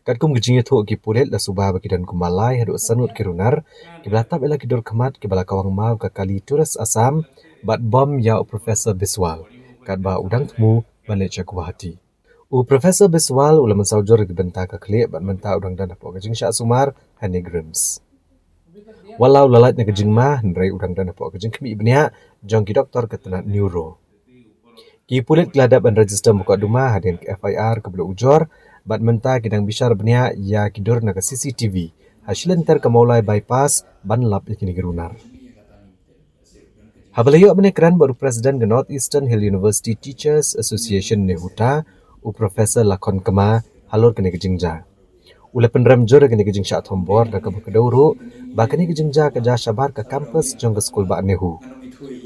Katkum ka jingïathuh ki pulit, la suba ba ki don kumba lai haduh san ngut ki runar kiba la tap ïa la ki dur khmat kiba la kawang maw ka kali Tourist Assam bad bom ïa u Professor Biswal, katba u dang thmu ban leit sha Guwahati. U Professor Biswal u la mynsaw jur ïa ki bynta ka khlieh bad mynta u dang don hapoh ka jingshah sumar ha NEIGRIHMS. Wat la u la lait na ka jingma, hynrei u dang don hapoh ka jingkhmih bniah jong ki doktor ka tnat Neuro. Ki pulit ki la dep ban register mukotduma hadien ka F I R kaba la ujor, bad mynta ki dang bishar bniah ïa ki dur na ka C C T V ha shilynter ka Mawlai Bypass ban lap ïa kine ki runar. Haba la ïoh ban ïakren bad u President ka North Eastern Hill University Teachers Association, NEHUTA, u Professor Lakhon Kma, halor kane ka jingjia, u la pynrem jur ïa kane ka jingshah thombor, da kaba kdew ruh ba kane ka jingjia ka jia shabar ka campus jong ka skulbah NEHU.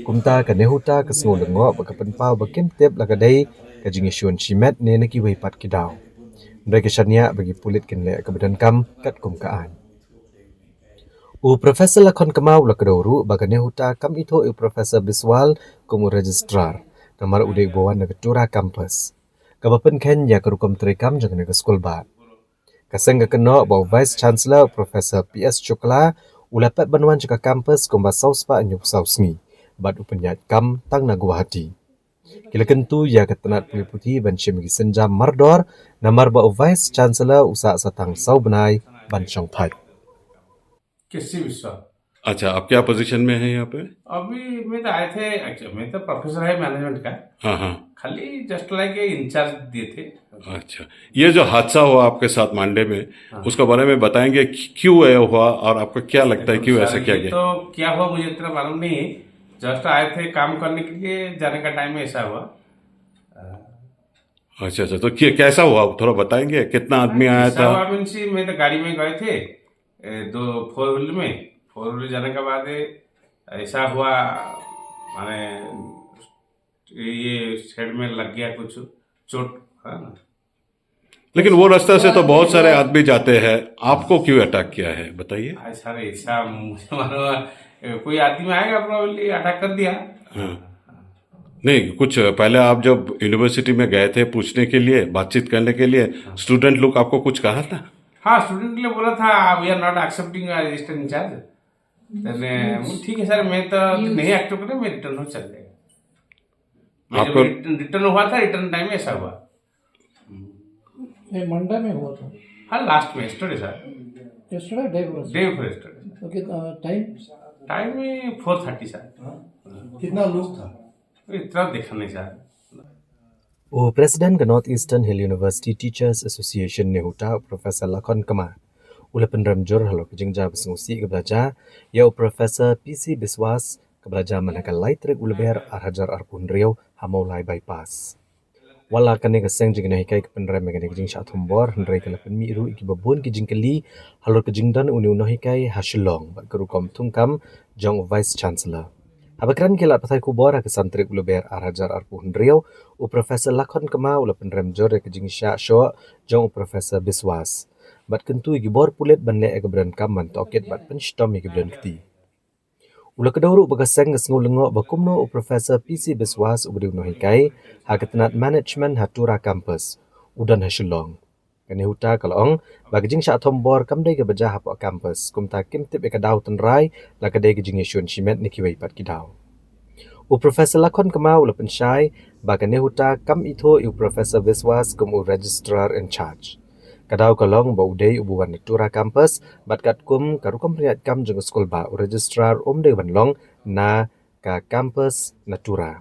Kumta ka NEHUTA ka sngew lyngngoh bad ka pynpaw ba kim tip la ka dei ka jingïashun shimet ne na kiwei pat ki daw. Hynrei ka shaniah ba ki pulit kin leh kaba donkam katkum ka aiñ. U Professor Lakhon Kma u la kdew ruh ba ka NEHUTA kam ithuh ïa u Professor Biswal kum u Registrar, namar u dei uba wan na ka Tura campus, kaba pynkheiñ ïa ka rukom treikam jong kane ka skulbah. Ka seng ka kynnoh ba u Vice Chancellor, u Professor P S Shukla, u la pep ban wan sha ka campus kumba saw spah hynñiewphew saw sngi, bad u pynïaid kam tang na Guwahati. Ki la kyntu ïa ka tnat pule puthi ban shim ïa ki sienjam mardor, namar ba u Vice Chancellor u sah sa tang saw bnai ban shong phai. किसी विश्वास। अच्छा, आप क्या पोजीशन में हैं यहाँ पे? अभी मैं तो आए थे, अच्छा, मैं तो प्रोफेसर है मैनेजमेंट का। हाँ, हाँ। खाली जस्ट लाइक इंचार्ज दिए थे। अच्छा, ये जो हादसा हुआ आपके साथ मांडे में, हाँ। उसका बारे में बताएंगे कि क्यों ऐसा हुआ और आपको क्या लगता है, देखो क्यों ऐसा सर, किया ये गया? तो क्या हुआ, मुझे इतना मालूम नहीं। जस्ट आए थे काम करने के लिए, जाने का टाइम में ऐसा हुआ। अच्छा, अच्छा, तो क्या, कैसा हुआ, थोड़ा बताएंगे? कितना आदमी आया ऐसा था? हुआ मीन्स, मैं तो गाड़ी में गए थे, ए, दो फोर व्हीलर में, फोर व्हीलर जाने के बाद, ए, ऐसा हुआ, माने, ये हेड में लग गया कुछ चोट, है ना? लेकिन वो रास्ता से तो बहुत सारे आदमी जाते हैं, आपको क्यों अटैक किया है, बताइए। आज सर, ऐसा मुझे मालूम है, कोई आदमी आएगा, प्रॉब्ली अटैक कर दिया। हाँ। नहीं, कुछ पहले आप जब यूनिवर्सिटी में गए थे पूछने के लिए, बातचीत करने के लिए, हाँ। स्टूडेंट लोग आपको कुछ कहा था? हाँ, स्टूडेंट ने बोला था, "We are not accepting a registered in charge।" मैंने, "ठीक है सर, मैं तो नहीं एक्सेप्ट करूँ, मैं रिटर्न हो चल जाएगा।" मैं जब आपको रिटर्न, रिटर्न हुआ था, रिटर्न टाइम में ऐसा हुआ। ये मंडे में हुआ था। हाँ, लास्ट में, yesterday sir. Yesterday, day before. Day before yesterday. Okay, uh, time? Time में फोर थर्टी सर। कितना लोग था? इतना देखा नहीं sir. U President ka North Eastern Hill University Teachers Association, NEHUTA, u Professor Lakhon Kma, u la pynrem jur halor ka jingjia basngewsih kaba la jia ïa u Professor P C Biswas, kaba la jia mynta ka lai tarik u Lber ar hajar arphew hynriew ha Mawlai Bypass. Wat la kane ka seng jong ki nonghikai ka pynrem ïa kane ka jingshah thombor, hynrei ka la pynmih ruh ïa kiba bun ki jingkylli halor ka jingdon une u nonghikai ha Shillong bad ka rukom thungkam jong u Vice Chancellor. Haba kren ki lad pathai khubor ha ka san tarik u Lber ar hajar arphew hynriew, u Professor Lakhon Kma u la pynrem jur ïa ka jingshah shoh jong u Professor Biswas, bad kyntu ïa ki bor pulit ban leh ïa kaba donkam ban tohkit bad pynshitom ïa kiba don kti. U la kdew ruh ba ka seng ka sngew lyngngoh ba kumno u Professor P C Biswas, uba dei u nonghikai ha ka tnat management ha Tura campus, u don ha Shillong. Ka NEHUTA ka la ong ba ka jingshah thombor kam dei kaba jia hapoh campus, kumta kim tip ïa ka daw tynrai la ka dei ka jingïashun shimet na kiwei pat ki daw. U Professor Lakhon Kma u la pynshai ba ka NEHUTA kam ithuh ïa u Professor Biswas kum u Registrar in Charge. Ka daw ka long ba u dei uba wan na Tura campus, bad katkum ka rukom pynïaid kam jong ka skulbah, u Registrar um dei ban long na ka campus na Tura.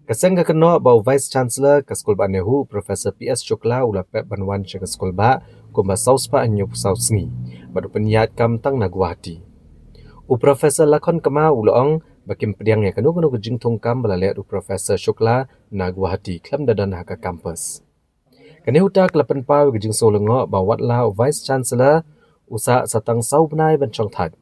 Ka seng ka kynnoh ba u Vice Chancellor ka skulbah NEHU, Professor P S Shukla, u la pep ban wan sha ka skulbah kumba saw spah hynñiewphew saw sngi, bad u pynïaid kam tang na Guwahati. U Professor Lakhon Kma u la ong ba kim pdiang ïa kano kano ka jingthung kam ba la leh u Professor Shukla na Guwahati khlem da don ha ka campus. Kane uta ka la pynpaw ïa ka jingsngewlyngngoh ba watla u Vice Chancellor u sah sa tang saw bnai ban shongthait,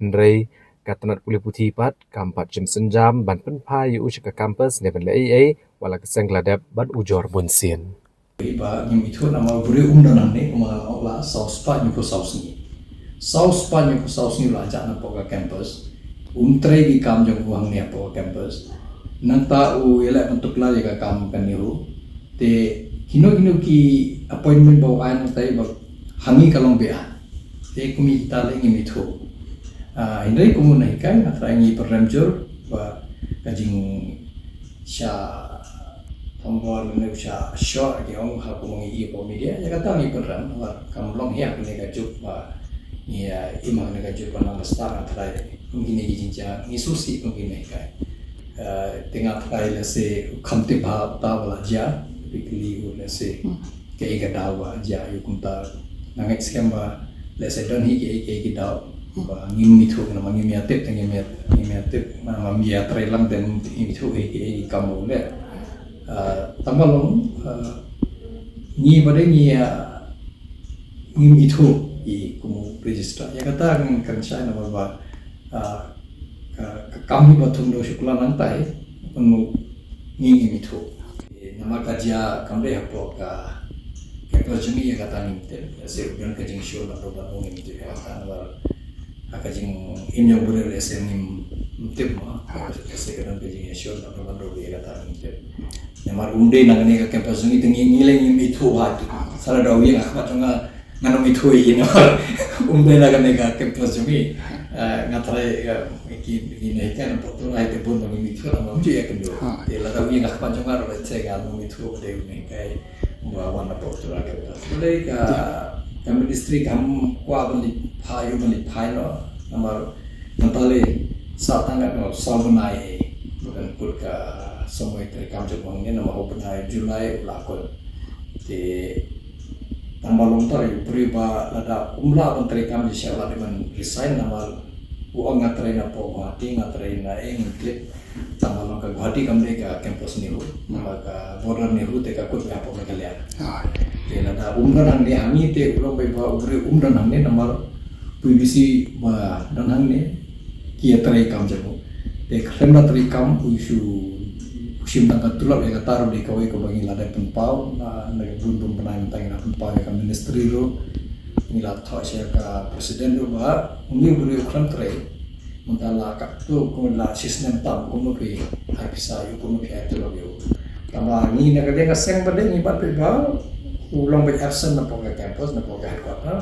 hynrei ka tnat pule puthi pat kam pat shim sienjam ban pynphai ïa u sha ka campus ne ban leh ei ei, watla ka seng ka la dep ban ujor bunsien. Ba ngim ithuh namar u briew um don hangne, kumba nga la ong, la saw spah hynñiewphew saw sngi. Saw spah hynñiewphew saw sngi u la jah napoh ka campus. Um trei ki kam jong u hangne hapoh ka campus. Nangta u ïaleh ban tuklar ïa ka kam ka NEHU. Te kino kino ki appointment ba u ai nangta ba ha ngi ka long beit. Te kum ïa kita lei ngim ithuh. Ah, hynrei kum u nonghikai nga trai ngi pynrem jur ba ka jing sha thombor ne u sha shoh ki ong ha kum ngi ïa ka media, ïa kata ngi pynrem namar kam long hi ha kane ka juk ba ngi, ah, im ha kane ka juk ba nang ba stad nga trai kum kine ki jingjia ngi sngewsih kum kine kai. Ah, te nga trai lehse kham tip ha uta ba la jia, typically u lehse kaei ka daw ba jia ïa u kumta. Nga ngeit skhem ba lehse don hi kiei kiei ki daw ba ngim ithuh namar ngim ïa tip, te ngim ïa, ngim ïa tip namar ngim ïa trei lang, te ngim ithuh hi kiei ki kam ba u leh. Ah, tang ba long, ah, ngi ba dei ngi, ah, ngim ithuh hi kum u registrar. Ïa kata kan, kan shai namar ba, ah, ka, ka kam hi ba thung da u Shukla nangta hi, kumno ngi ngim ithuh. Namar ka jia kam dei hapoh ka campus jong ngi, ïa kata ngim tip. Lehse u don ka jingshoh na ka ban ngim tip ïa kata namar ha ka jingim jong u briew lehse ngim tip mo. Lehse ka don ka jingïashoh na ka ban ïa kata ngim tip. Namar um dei na kane ka campus jong ngi te ngi, ngi lei ngim ithuh ha. Sa la da u ïeng ha khmat jong nga ngan ym ithuh ïa ki namar um dei na kane ka campus jong ngi. Eh, nga trai, eh, ki, ki nonghikai na Poktora hi te bun ba ngim ithuh namar ym ju ïakynduh. Ha. Te lada u ïeng ha khmat jong nga ruh lehse ngan ym ithuh ba dei u nonghikai ba wan na Poktora ka. Balei ka, ka ministry kam kwah ban leit phai, ban leit phai noh namar mynta lei sah tang katno, saw bnai ba kan kut ka samoi treikam jong u hangne namar ha u bnai July u la kut. Te tang ba long tang u briew ba lada um lah ban treikam, shisha u la dei ban resign namar u ong nga trei napoh Guwahati, nga trei na eng klik. Tang ba long ka Guwahati kam dei ka campus NEHU, namar ka border NEHU te ka kut hapoh Meghalaya. Ah. Te lada um don hangne ha ngi te u long ba u briew um don hangne namar P B C ba don hangne ki ïa treikam jong u. Te khlem da treikam u shu shim tang ka tulop, ïa kata ruh dei kawei kaba ngi la dep pynpaw na, na bun bun bnai mynta ngi la pynpaw ïa ka ministry ruh. Ngi la thoh sha ka president ruh ba une u briew u khlem trei. Mynta la katto kumno la shisnem tam kumno phi ai pisa ïa u, kumno phi ai tulop ïa u. Tang ba ngi na ka liang ka seng ba dei ngi bad phi ba u long ba absent napoh ka campus, napoh ka headquarter.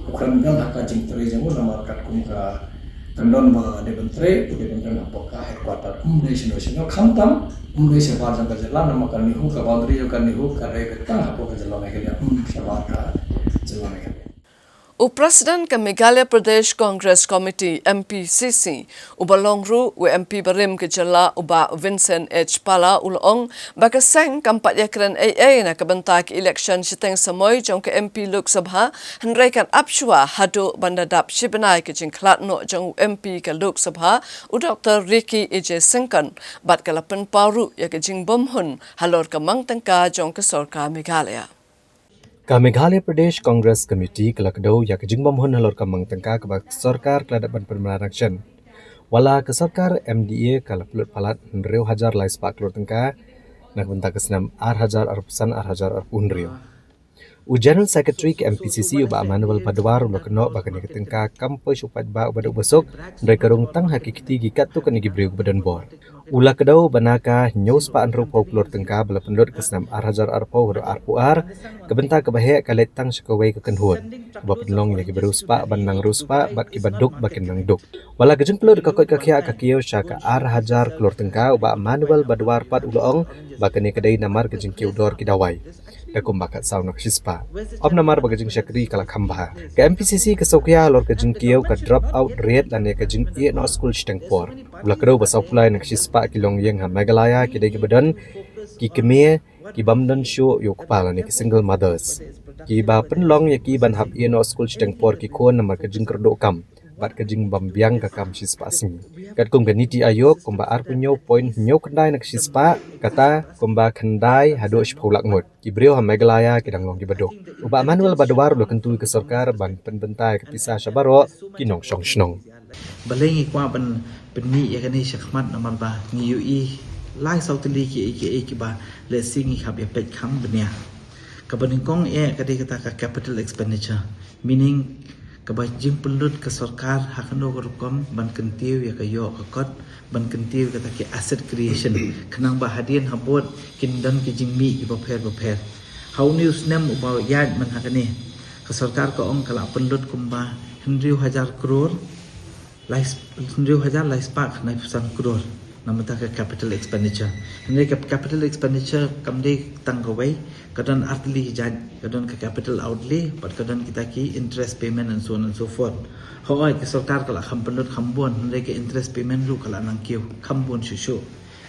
U khlem don ha ka jingtrei jong u namar katkum ka kyndon ba dei ban trei, u dei ban don hapoh ka headquarter. Um dei shano shano, khamtam um dei shabar jong ka jylla namar ka NEHU, ka boundary jong ka NEHU ka dei ka tang hapoh ka jylla Meghalaya, um shabar ka jylla Meghalaya. U President ka Meghalaya Pradesh Congress Committee, M P C C, uba long ruh u M P barim ka jylla u Bah Vincent H Pala u la ong ba ka seng kam pat ïakren ei ei na ka bynta ka election shiteng samoi jong ka M P Lok Sabha, hynrei kan ap shuwa haduh ban da dap shi bnai ka jingkhlad noh jong u M P ka Lok Sabha, u Doktor Ricky A J Syngkon, bad ka la pynpaw ruh ïa ka jingbymhun halor ka mang tyngka jong ka sorkar Meghalaya. Ka Meghalaya Pradesh Congress Committee ka la kdew ïa ka jingbymhun halor ka mang tyngka kaba ka sorkar ka la dep ban pynbna rangshon. Wat la ka sorkar M D A ka la pynlut palat hynriew hajar lai spah klur tyngka na ka bynta ka snem ar hajar arphew san ar hajar arphew hynriew. U General Secretary ka M P C C u Bah Manuel Badwar u la kynnoh ba kane ka tyngka kam poi sha u paidbah uba duk uba suk, hynrei ka rung tang ha ki kti ki katto katne ki briew kiba don bor. U la kdew ba na ka hynñiew spah hynriewphew klur tyngka ba la pynlut ka snem ar hajar arphew haduh arphew ar, ka bynta kaba heh ka leit tang sha kawei ka kynhun kaba pynlong ïa kiba riewspah ban nang riewspah bad kiba duk ba kin nang duk. Wat la ka jingpynlut ka koit ka khiah ka kiew sha ka ar hajar klur tyngka, u Bah Manuel Badwar pat u la ong ba kane ka dei namar ka jingkiew dor ki dawai da kumba khatsaw na ka shispah, ym namar ba ka jingshakri ka la kham bha. Ka M P C C ka sngewkhia halor ka jingkiew ka drop out rate lane ka jingïeh noh skul shiteng por. U la kdew ba sawphew lai na ka shispah ki longïing ha Meghalaya ki dei kiba don ki kmie ki bym don shuh ïa u kpa lane ki single mothers, kiba pynlong ïa ki ban hap ïeh noh skul shiteng por ki khun namar ka jingkyrduh kam. bad ka jingbym biang ka kam shispah sngi. Katkum ka NITI Aayog, kumba arphew hynñiew point hynñiew khyndai na ka shispah, kata kumba khyndai haduh shiphew lak ngut ki briew ha Meghalaya ki dang long kiba duk. U Bah Manuel Badawar u la kyntu ïa ka sorkar ban pynbynta ïa ka pisa sha baroh ki nongshong shnong. Balei ngi kwah ban pynmih ïa kane shakhmat, namar ba ngi ïohi lai saw tylli kiei kiei kiba lehse ngi hap ïa peit kham bniah. Kaba nyngkong eh ka dei kata ka capital expenditure, meaning kaba jingpynlut ka sorkar ha kano ka rukom ban kyntiew ïa ka ïoh ka kot, ban kyntiew ïa kata ki asset creation, khnang ba hadien habud kin don ki jingmih kiba pher ba pher. Ha une u snem uba ïaid man ha kane, ka sorkar ka ong ka la pynlut kumba hynriew hajar klur, lai, hynriew hajar lai spah khyndai phew san klur na bynta ka capital expenditure. Hynrei ka capital expenditure kam dei tang kawei, ka don artylli ki jait, ka don ka capital outlay bad ka don kita ki interest payment and so on and so forth. Hooid, ka sorkar ka la kham pynlut kham bun, hynrei ka interest payment ruh ka la nang kiew kham bun shuh shuh.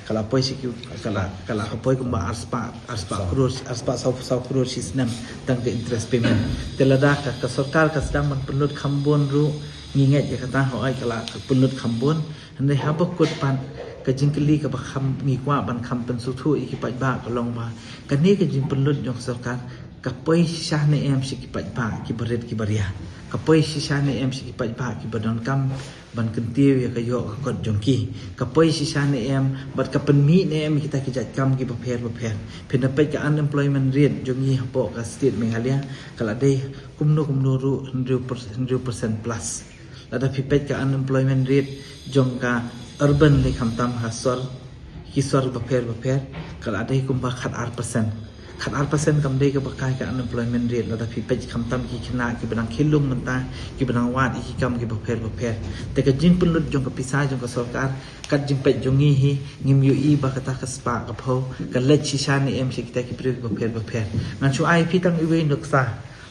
Ka la poi shi kiew, ka la, ka la poi kumba arspah, arspah klur, arspah saw, saw klur shi snem tang ka interest payment. Te lada ka, ka sorkar ka sdang ban pynlut kham bun ruh, ngi ngeit ïa kata, hooid ka la pynlut kham bun. Hynrei haba kut pat, ka jingkylli kaba kham ngi kwah ban kham pynsngewthuh ïa ki paidbah ka long ba kane ka jingpynlut jong ka sorkar ka poi shisha ne em sha ki paidbah kiba rit kiba ria, ka poi shisha ne em sha ki paidbah kiba donkam ban kyntiew ïa ka ïoh ka kot jong ki, ka poi shisha ne em bad ka pynmih ne em ïa kita ki jait kam kiba pher ba pher. Phin da peit ka unemployment rate jong ngi hapoh ka state Meghalaya ka la dei kumno kumno ruh hynriew percent, hynriew percent plus. Lada phi peit ka unemployment rate jong ka urban lei khamtam ha sor, ki sor bapher bapher, ka la dei kumba khatar percent. Khatar percent kam dei kaba kai ka unemployment rate lada phi peit khamtam ki khynnah kiba dang khie lung mynta, kiba dang wad ïa ki kam kiba pher bapher. Te ka jingpynlut jong ka pisa jong ka sorkar, kat jingpeit jong ngi hi, ngim ïohi ba kata ka spah ka phew ka leit shisha ne em sha kita ki briew kiba pher bapher. Ngan shu ai phi tang iwei i nuksa.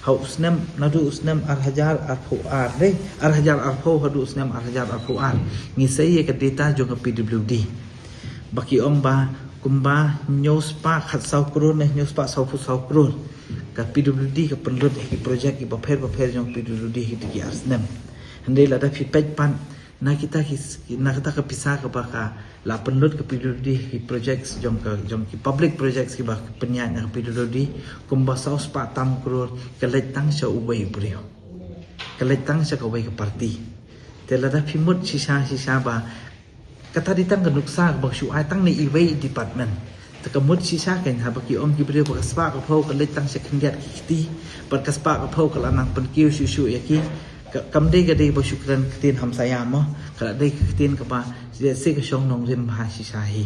Ha u snem, naduh u snem ar hajar arphew ar, dei, ar hajar arphew haduh u snem ar hajar arphew ar, ngi sei ïa ka data jong ka P W D ba ki ong ba kumba hynñiew spah khatsaw klur ne hynñiew spah sawphew saw klur ka P W D ka pynlut ha ki project kiba pher bapher jong ka P W D ha kito ki ar snem. Hynrei lada phi peit pat na kita ki, na kata ka pisa kaba ka la pynlut ka P W D ki projects jong ka, jong ki public projects kiba pynïaid na ka P W D, kumba saw spah tam klur ka leit tang sha uwei u briew, ka leit tang sha kawei ka party. Te lada phi mut shisha shisha ba kata dei tang ka nuksa kaba shu ai tang na iwei i department. Te ka mut shisha kein haba ki ong ki briew ba ka spah ka phew ka leit tang sha khyndiat ki kti, bad ka spah ka phew ka la nang pynkiew shuh shuh ïa ki. Ka, kam dei ka dei ba shu kren ktien hamsaïa mo, ka la dei ka ktien kaba lehse ka shong nongrim bha shisha hi.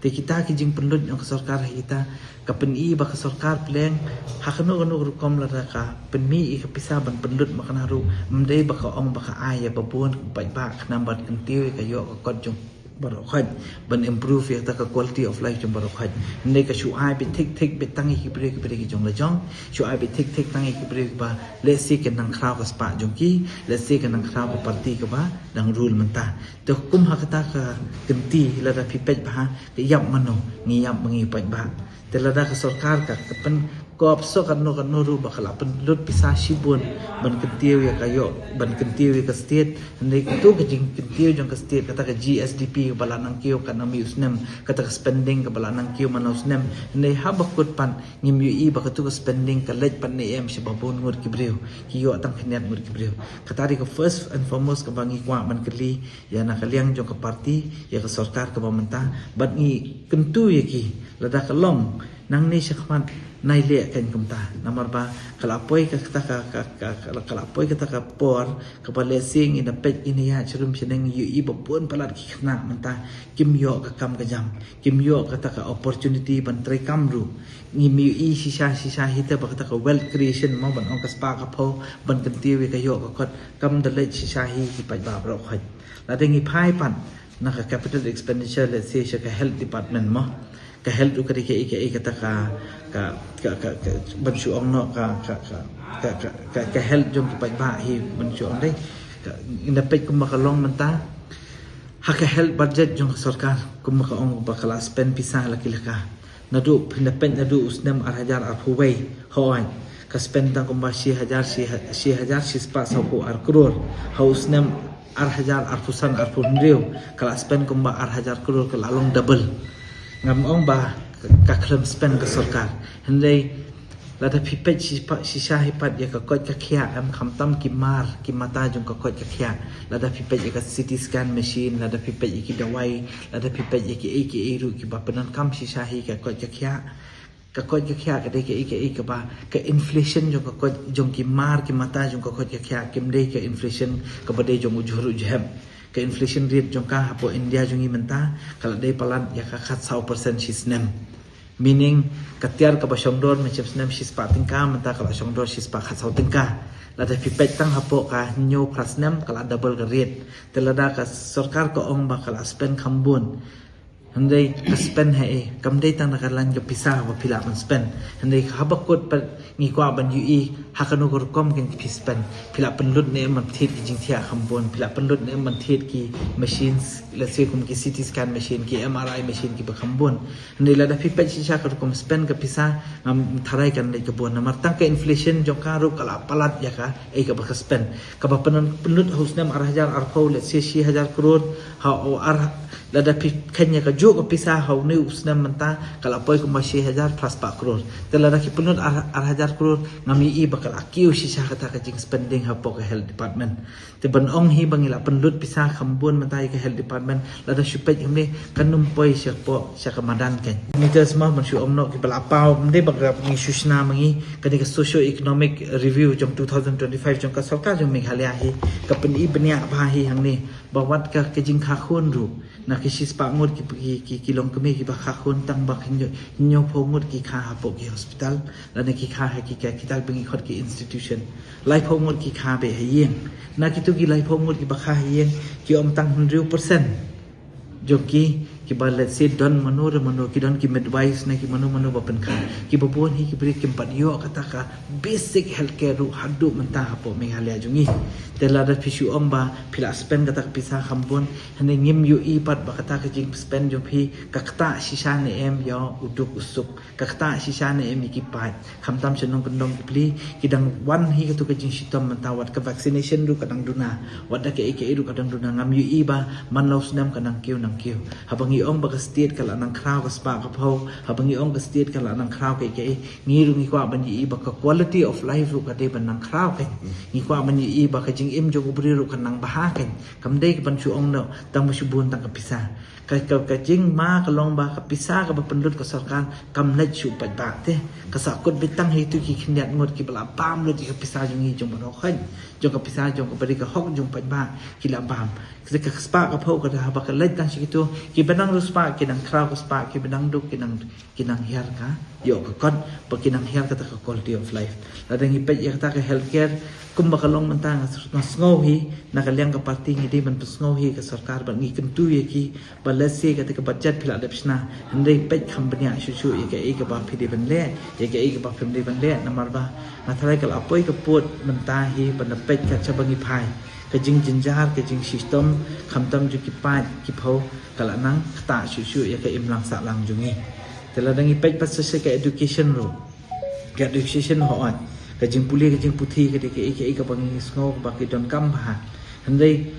Te kita ki jingpynlut jong ka sorkar ha kita, ka pyni ba ka sorkar pleng ha kano kano ka rukom lada ka pynmih ïa ka pisa ban pynlut ma kane ruh, ym dei ba ka ong ba ka ai ïa ba bun ba, ba khnang ban kyntiew ïa ka ïoh ka kot jong baroh khoit, ban improve ïa kata ka quality of life jong baroh khoit. Hynrei ka shu ai beit thik thik beit tang ïa ki briew ki briew ki jong la jong, shu ai beit thik thik tang ïa ki briew kiba lehse kin nang khraw ka spah jong ki, lehse kin nang khraw ka party kaba dang rule mynta. Te kum ha kata ka kynti lada phi peit bha, ka ïap mano, ngi ïap ma ngi paidbah. Te lada ka sorkar ka, ka pyn kop sha kano kano ruh ba ka la pynlut pisa shibun ban kyntiew ïa ka ïoh, ban kyntiew ïa ka state. Hynrei kato ka jingkyntiew jong ka state, kata ka G S D P ba la nang kiew katno mih u snem, kata ka spending kaba la nang kiew man la u snem. Hynrei haba kut pat ngim ïohi ba kato ka spending ka leit pat ne em sha ba bun ngut ki briew, ki ïoh tang khyndiat ngut ki briew. Kata dei ka first and foremost kaba ngi kwah ban kylli ïa na ka liang jong ka party, ïa ka sorkar kaba mynta, bad ngi kyntu ïa ki lada ka long nangne shakhmat nai leh kein kumta. Namar ba ka la poi kata ka, ka, ka, ka, ka la poi kata ka por kaba lehse ngi na peit, ngi na ïaid sharum shaneng, ngi ïohi ba bun palat ki khynnah mynta kim ïoh ka kam ka jam, kim ïoh kata ka opportunity ban trei kam ruh. Ngim ïohi shisha shisha hi te ba kata ka wealth creation mo, ban ong ka spah ka phew ban kyntiew ïa ka ïoh ka kot, kam da leit shisha hi ki paidbah baroh khoit. Lada ngi phai pat na ka capital expenditure, let's say sha ka health department mo, ka health ruh ka dei kaei kaei kata ka, ka, ka, ka, ka, ban shu ong noh ka, ka, ka, ka, ka, ka, ka health jong ki paidbah hi ban shu ong dei. Ka, ngi na peit kumba ka long mynta ha ka health budget jong ka sorkar, kumba ka ong ba ka la spend pisa la ki la ka. Naduh phin da peit naduh u snem ar hajar arphew wei, hooid, ka spend tang kumba shi hajar, shi ha-, shi hajar shi spah sawphew ar klur. Ha u snem ar hajar arphew san arphew hynriew ka la spend kumba ar hajar klur, ka la long double. Ngam ong ba ka khlem spend ka sorkar. Hynrei lada phi peit shisha hi pat ïa ka koit ka khiah, em, khamtam ki mar ki mata jong ka koit ka khiah. Lada phi peit ïa ka C T scan machine, lada phi peit ïa ki dawai, lada phi peit ïa ki ei ki ei ruh kiba pyndonkam shisha hi ka koit ka khiah. Ka koit ka khiah ka dei ka ei ka ei kaba ka inflation jong ka koit, jong ki mar ki mata jong ka koit ka khiah, kim dei ka inflation kaba dei jong u jhur u jhep. Ka inflation rate jong ka hapoh India jong ngi mynta ka la dei palat ïa ka khatsaw percent shi snem. Meaning ka tiar kaba shongdor mynshem snem shispah tyngka, mynta ka la shongdor shispah khatsaw tyngka. Lada phi peit tang hapoh ka hynñiew phra snem ka la double ka rate. Te lada ka sorkar ka ong ba ka la spend kham bun, hynrei ka spend ha ei? Kam dei tang na ka lain ka pisa ba phi lah ban spend. Hynrei haba kut pat ngi kwah ban ïohi ha kano ka rukom kein phi spend. Phi lah pynlut ne em ban thied ki jingthiah kham bun, phi lah pynlut ne em ban thied ki machines, let's say kum ki C T scan machine, ki M R I machine kiba kham bun. Hynrei lada phi peit shisha ka rukom spend ka pisa, ngam tharai kan leit ka bun. Namar tang ka inflation jong ka ruh ka la palat ïa ka ei kaba ka spend. Kaba pynlut ha u snem ar hajar arphew, let's say shi hajar klur, ha u ar, lada phi kheiñ ïa kajuh ka pisa ha une u snem mynta ka la poi kumba shi hajar phra spah klur. Te lada ki pynlut ar, ar hajar klur, ngam ïohi ba ka la kiew shisha kata ka jingspending hapoh ka health department. Te ban ong hi ba ngi la pynlut pisa kham bun mynta ïa ka health department, lada shu peit kumne kan ym poi shapoh sha ka madan kein. Ngi te sma ban shu ong noh kiba la paw, ym dei ba ngi shu shna ma ngi. Kane ka socio economic review jong two thousand twenty-five jong ka sorkar jong Meghalaya hi ka pyni bniah bha hi hangne ba wat ka, ka jingkha khun ruh, na ki shispah ngut ki, ki, ki, ki longkmie kiba kha khun, tang ba hynñiew, hynñiewphew ngut ki kha hapoh ki hospital, lane ki kha ha ki, ki, kita ba ngi khot ki institution. Laiphew ngut ki kha beit ha ïing. Na kitu ki laiphew ngut kiba kha ha ïing, ki ym tang hynriew percent jong ki, kiba let's say don mano re mano, ki don ki midwives ne ki mano mano ba pynkha. Kiba bun hi ki briew kim pat ïoh kata ka basic healthcare ruh haduh mynta hapoh Meghalaya jong ngi. Te lada phi shu ong ba phi la spend kata ka pisa kham bun, hynrei ngim ïohi pat ba kata ka jingspend jong phi ka ktah shisha ne em ïa u duk u suk, ka ktah shisha ne em ïa ki paid. Khamtam sha nongkyndong ki pli, ki dang wan hi katu ka jingshitom mynta, wat ka vaccination ruh ka dang duna, wat da kaei kaei ruh ka dang duna. Ngam ïohi ba man la u snem ka nang kiew nang kiew. Haba ngi ong ba ka state ka la nang khraw ka spah ka phew, haba ngi ong ka state ka la nang khraw kaei kaei, ngi ruh ngi kwah ban ïohi ba ka quality of life ruh ka dei ban nang khraw kein. Ngi kwah ban ïohi ba ka jingim jong u briew ruh ka nang bha kein. Kam dei ka ban shu ong noh tang ba shu bun tang ka pisa. Ka, ka, ka jingma ka long ba ka pisa kaba pynlut ka sorkar kam leit shuh paidbah te. Ka sahkut beit tang ha itu ki khyndiat ngut kiba la bam lut ïa ka pisa jong ngi, jong baroh khoit, jong ka pisa jong ka bari, ka hok jong paidbah ki la bam. Ka, ka spah ka phew ka da, haba ka leit tang sha kitu, kiba nang riewspah ki nang khraw ka spah, kiba nang duk ki nang, ki nang hiar ka ïoh ka kot, ba ki nang hiar kata ka quality of life. Lada ngi peit ïa kata ka healthcare kumba ka long mynta, nga s-, nga sngew hi na ka liang ka party ngi dei ban pynsngew hi ka sorkar, ba ngi kyntu ïa ki ba let's say kata ka budget phi la dep shna, hynrei peit kham bniah shuh shuh ïa kaei kaba phi dei ban leh, ïa kaei kaba phim dei ban leh. Namar ba nga tharai ka la poi ka pud mynta hi ban da peit kat shaba ngi phai, ka jingjynjar, ka jingshitom khamtam jong ki paid ki phew ka la nang ktah shuh shuh ïa ka imlang sahlang jong ngi. Te lada ngi peit pat sa sha ka education ruh, ka education hooid, ka jingpule ka jingputhi ka dei kaei kaei kaba ngi sngew ba ki donkam bha. Hynrei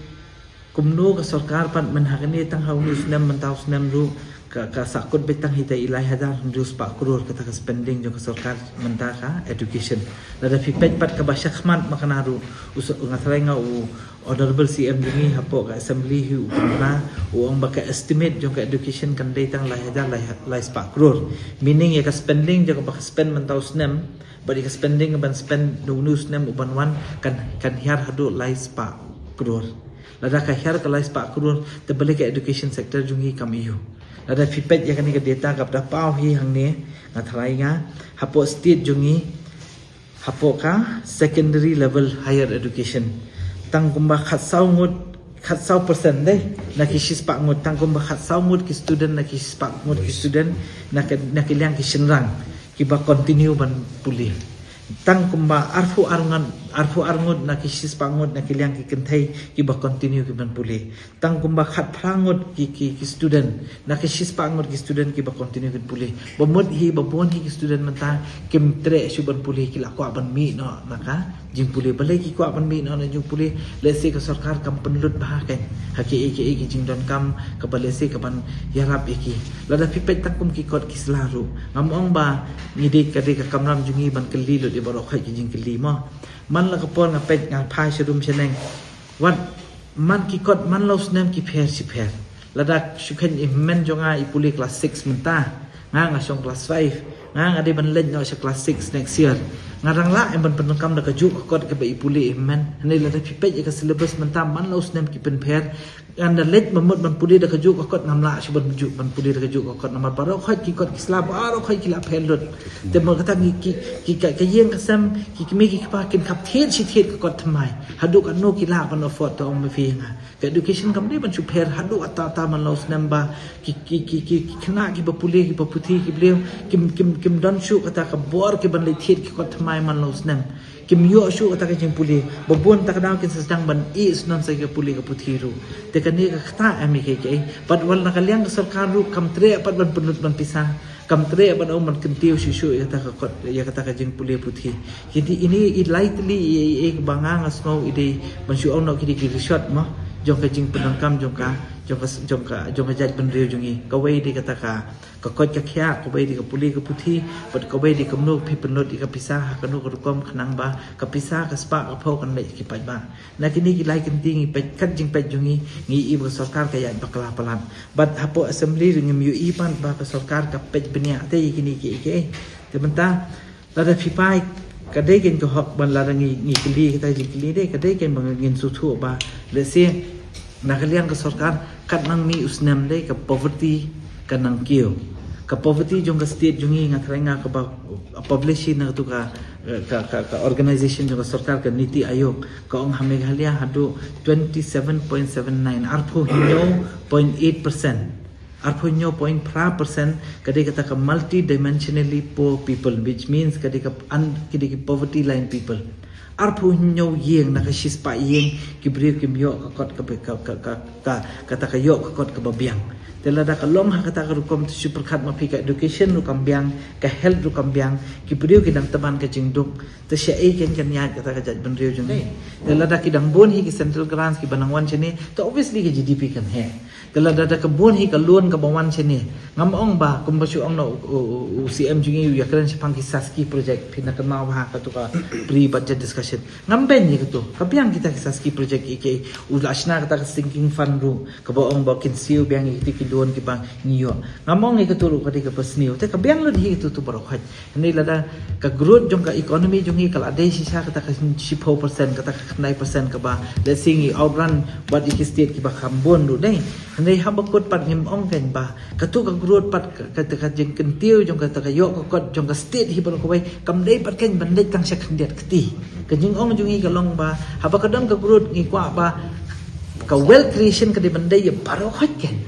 kumno ka sorkar pat mynta ha kane, tang ha une u snem mynta u snem ruh ka, ka sahkut beit tang hi te i lai hajar hynriew spah klur kata ka spending jong ka sorkar mynta ka education. Lada phi peit pat kaba shakhmat ma kane ruh, u s-, nga tharai nga u Honorable C M jong ngi hapoh ka assembly hi u pynbna, u ong ba ka estimate jong ka education kan dei tang lai hajar lai, lai spah klur. Meaning ïa ka spending jong kaba ka spend mynta u snem bad ïa ka spending ban spend une u snem u ban wan kan, kan hiar haduh lai spah klur. Lada ka hiar ka lai spah klur, te balei ka education sector jong ngi kam ïoh? Lada phi peit ïa kane ka data kaba da paw hi hangne, nga tharai nga, hapoh state jong ngi, hapoh ka secondary level higher education, tang kumba khatsaw ngut, khatsaw percent dei na ki shispah ngut, tang kumba khatsaw ngut ki student na ki shispah ngut ki student, na ka, na ki liang ki shynrang kiba continue ban pule. Tang kumba arphew ar ngut, arphew ar ngut na ki shispah ngut na ki liang ki kynthei kiba continue ki ban pule. Tang kumba khatphra ngut ki, ki, ki student na ki shispah ngut ki student kiba continue ki pule. Ba mut hi ba bun hi ki student mynta kim treh shuh ban pule, ki la kwah ban mih noh na ka jingpule. Balei ki kwah ban mih noh na jingpule? Lehse ka sorkar kam pynlut bha kein ha kiei kiei ki jingdonkam kaba lehse ka ban ïarap ïa ki. Lada phi peit tang kum ki kot ki sla ruh, ngam ong ba ngi dei, ka dei ka kamram jong ngi ban kylli lut ïa baroh khoit ki jingkylli mo. Man la ka por nga peit, nga phai sharum shaneng. Wat man ki kot man la u snem ki pher shi pher. Lada shu khein i hynmen jong nga i pule class six mynta, nga nga shong class five, nga nga dei ban leit noh sha class six next year. Nga dang lah em ban pyndonkam da kajuh ka kot kaba i pule i hynmen. Hynrei lada phi peit ïa ka syllabus mynta man la u snem ki pynpher. Ngan da leit ba mut ban pule da kajuh ka kot, ngam lah shuh ban ju ban pule da kajuh ka kot namar baroh khoit ki kot ki sla baroh khoit ki la pher lut. Te mo kata ngi ki, ki ka, ka ïing ka sem, ki kmie ki kpa kin khap thied shi thied ka kot thymmai. Haduh katno ki lah ban afford, to ong ma phi ïa nga. Ka education kam dei ban shu pher haduh katta katta man la u snem ba ki, ki, ki, ki, ki khynnah kiba pule kiba puthi ki briew kim, kim, kim don shuh kata ka bor ki ban leit thied ki kot thymmai man la u snem. Kim ïoh shuh kata ka jingpule. Ba bun ta ka daw kin sa sdang ban ïeh snon sa ka pule ka puthi ruh. Te kane ka kata em ïa kiei kiei. Bad wat na ka liang ka sorkar ruh kam treh pat ban pynlut ban pisa. Kam treh ban ong ban kyntiew shuh shuh ïa kata ka kot, ïa kata ka jingpule puthi. Kiti ini i lai tylli i, i, i ba nga nga sngew i dei ban shu ong noh ki dei ki rishot mo jong ka jingpyndonkam jong ka, jong ka, jong ka, jong ka jaitbynriew jong ngi. Kawei dei kata ka ka koit ka khiah, kawei dei ka pule ka puthi, bad kawei dei kumno phi pynlut ïa ka pisa ha kano ka rukom khnang ba ka pisa ka spah ka phew kan leit ki paidbah. Na kine ki lai kynti ngi peit kat jingpeit jong ngi, ngi i ba ka sorkar ka ïaid bakla palat. Bad hapoh assembly ruh ngim ïohi pat ba ka sorkar ka peit bniah te ïa kine kiei kiei. Te mynta lada phi phai, ka dei kein ka hok ban lada ngi, ngi kylli, kata jingkylli dei, ka dei kein ba ngin sngewthuh ba lehse na ka liang ka sorkar kat nang mih u snem dei ka poverty ka nang kiew. Ka poverty jong ka state jong ngi, nga tharai nga kaba publish hi na katu ka, ka, ka, ka organization jong ka sorkar, ka NITI Aayog, ka ong ha Meghalaya haduh twenty seven point seven nine, arphew hynñiew point eight percent. Arphew hynñiew point phra percent ka dei kata ka multidimensionally poor people, which means ka dei ka un-, ka dei ki poverty line people. Arphew hynñiew ïing na ka shispah ïing ki briew kim ïoh ka kot ka, ka, ka, ka, ka, kata ka ïoh ka kot kaba biang. Te lada ka long ha kata ka rukom, te shu pyrkhat ma phi, ka education ruh kam biang, ka health ruh kam biang, ki briew ki dang tymmen ka jingduk. Te shaei kein kan ïaid kata ka jaitbynriew jong ngi? Te lada ki dang bun hi ki central grants kiba nang wan shane, te obviously ka G D P kan heh. Te lada da ka bun hi ka loan kaba wan shane, ngam ong ba kumba shu ong noh u, u, u, u C M jong ngi u ïakren shaphang ki Sasky project, phi na kynmaw bha katu ka pre budget discussion. Ngam beiñ ïa katu, ka biang kita ki Sasky project, ïa ki u la shna kata ka sinking fund ruh kaba ong ba kin siew biang ïa kita ki loan kiba ngi ïoh. Ngam ong ïa katu ruh ka dei kaba sniew, te ka biang lut hi katu tu baroh khoit. Hynrei lada ka growth jong ka economy jong ngi ka la dei shisha kata ka shiphew percent, kata ka khyndai percent kaba, let's say, ngi outrun bad ïa ki state kiba kham bun ruh dei. Hynrei haba kut pat ngim ong kein ba katu ka growth pat ka, kata ka jingkyntiew jong kata ka ïoh ka kot jong ka state hi baroh kawei kam dei pat kein ban leit tang sha khyndiat kti. Ka jingong jong ngi ka long ba haba ka don ka growth ngi kwah ba ka wealth creation ka dei ban dei ïa baroh khoit kein.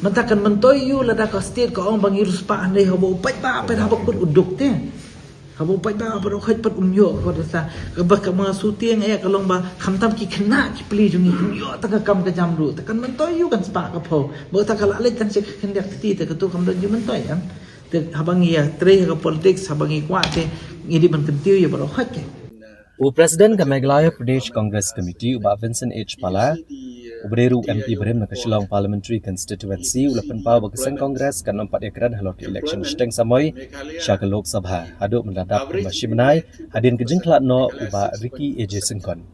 Mynta kan myntoi ïa u lada ka state ka ong ba ngi riewspah, hynrei haba u paidbah pat haba kut u duk te. Haba u paidbah baroh khoit pat um ïoh ka kot. Kata kaba ka ma shu tieng eh ka long ba khamtam ki khynnah ki pli jong ngi kim ïoh tang ka kam ka jam ruh. Te kan myntoi ïa u kan spah ka phew. Ba kata ka la leit tang sha ka khyndiat kti, te katu kam don jingmyntoi em. Te haba ngi ïatrei ha ka politics, haba ngi kwah te ngi dei ban kyntiew ïa baroh khoit kein. U President ka Meghalaya Pradesh Congress Committee, u Bah Vincent H Pala, uba dei ruh u M P barim na ka Shillong Parliamentary Constituency, u la pynpaw ba ka seng Congress kan ym pat ïakren halor ka election shiteng samoi sha ka Lok Sabha haduh mynta dap kumba shi bnai hadien ka jingkhlad noh u Bah Ricky A J Syngkon.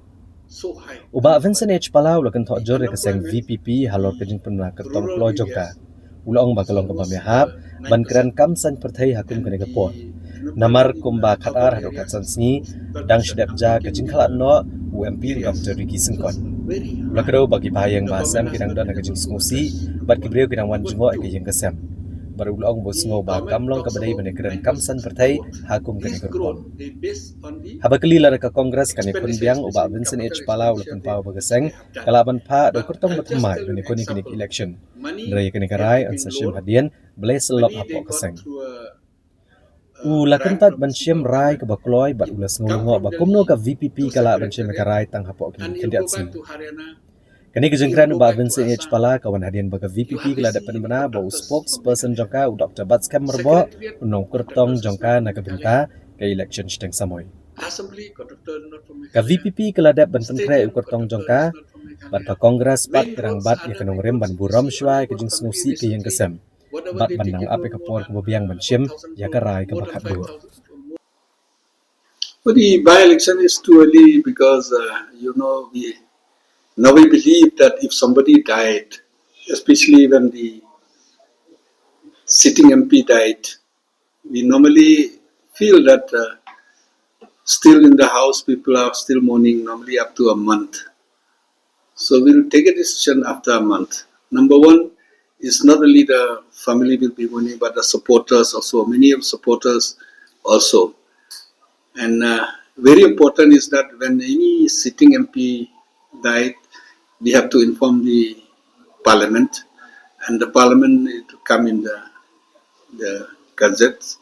U Bah Vincent H Pala u la kynthoh jur ïa ka seng V P P halor ka jingpynbna kyrtong plo jong ka. U la ong ba ka long kaba ïahap ban kren kam saiñ pyrthei ha kum kane ka por. Namar kumba khatar haduh khatsan sngi dang shu dep ja ka jingkhlad noh u M P u Doctor Ricky Syngkon. U la kdew ba ki bahaïing bahasem ki dang don ha ka jingsngewsih bad ki briew ki dang wan jngoh ïa ka ïing ka sem. Bad u la ong ba u sngew ba kam long kaba dei ban ïakren kam saiñ pyrthei ha kum kane ka por. Haba kylli lada ka Congress kan ïakhun biang, u Bah Vincent H Pala u la pynpaw ba ka seng ka lah ban phah da u kyrtong bathymmai ban ïakhun ïa kane ka election. Hynrei ïa kane ka rai yn sa shim hadien ba la ïasyllok hapoh ka seng. U la kyntait ban shim rai kaba kloi bad u la sngew lyngngoh ba kumno ka VPP ka lah ban shim ïa ka rai tang hapoh ki khyndiat sngi. Kane ka jingkren u Bah Vincent H Pala ka wan hadien ba ka VPP ka la dep pynbna ba u spokesperson jong ka, u Doktor Batskhem Myrboh, un long u kyrtong jong ka na ka bynta ka election shiteng samoi. Ka VPP ka la dep ban pynkhreh u kyrtong jong ka bad ka Congress pat, ka rangbah ïa ka nongrim ban burom shuwa ïa ka jingsngewsih ka ïing ka sem bad ban nang ap ïa ka por kaba biang ban shim ïa ka rai kaba khatduh. But the by-election is too early because, uh, you know, we now we believe that if somebody died, especially when the sitting M P died, we normally feel that, uh, still in the house, people are still mourning, normally up to a month. So we'll take a decision after a month. Number one is not only the family will be mourning, but the supporters also. Many of supporters also. And, uh, very important is that when any sitting M P died, we have to inform the parliament, and the parliament need to come in the, the gazettes,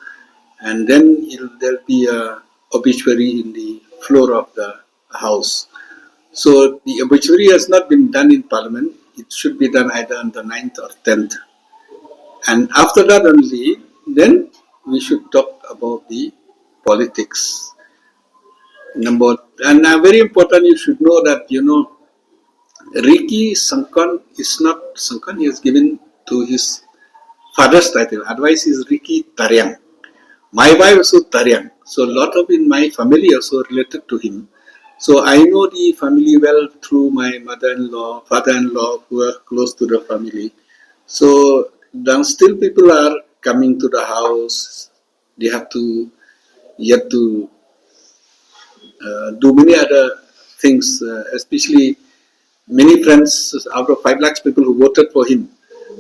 and then it'll, there'll be a obituary in the floor of the house. So the obituary has not been done in parliament. It should be done either on the ninth or tenth. And after that only, then we should talk about the politics. Number, and, uh, very important, you should know that, you know, Ricky Syngkon is not Syngkon. He has given to his father's title. Otherwise, he is Ricky Tariang. My wife also Tariang. So a lot of in my family also related to him. So I know the family well through my mother-in-law, father-in-law, who are close to the family. So then still people are coming to the house. They have to, yet to, uh, do many other things, uh, especially many friends, out of five lakhs people who voted for him.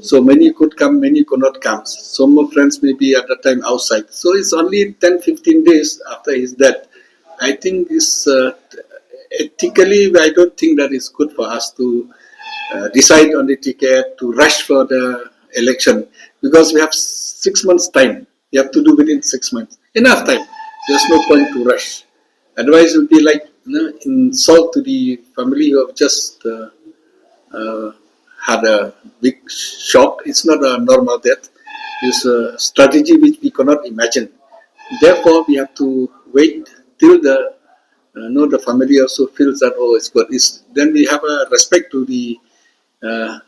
So many could come, many could not come. Some of friends may be at that time outside. So it's only ten, fifteen days after his death. I think it's, uh, ethically, I don't think that it's good for us to, uh, decide on the ticket, to rush for the election, because we have six months' time. You have to do within six months. Enough time. There's no point to rush. Otherwise, it will be like, you know, insult to the family who have just, uh, uh, had a big shock. It's not a normal death. It's a strategy which we cannot imagine. Therefore, we have to wait till the, uh, you know, the family also feels that, oh, it's good. It's, then we have a respect to the, uh,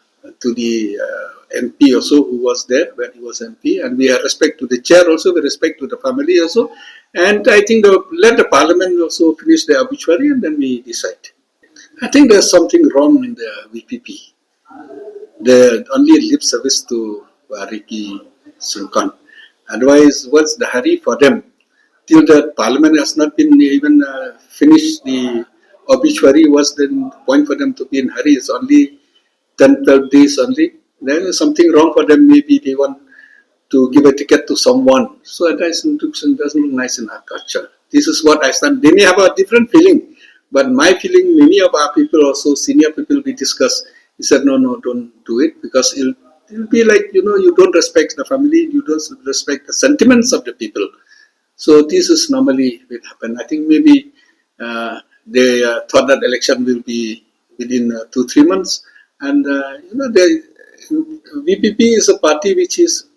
to the, uh, M P also who was there when he was M P, and we have respect to the chair also, we respect to the family also, and I think the, let the parliament also finish their obituary and then we decide. I think there's something wrong in the V P P. They only lip service to, uh, Ricky Syngkon. Otherwise, what's the hurry for them? Till the parliament has not been even, uh, finished the obituary, what's the point for them to be in hurry? It's only ten, twelve days only. There is something wrong for them. Maybe they want to give a ticket to someone. So that is, doesn't look nice in our culture. This is what I stand. They may have a different feeling, but my feeling, many of our people also, senior people we discuss, he said, no, no, don't do it, because it'll, it'll be like, you know, you don't respect the family, you don't respect the sentiments of the people. So this is normally will happen. I think maybe, uh, they, uh, thought that election will be within, uh, two, three months. And, uh, you know, the V P P is a party which is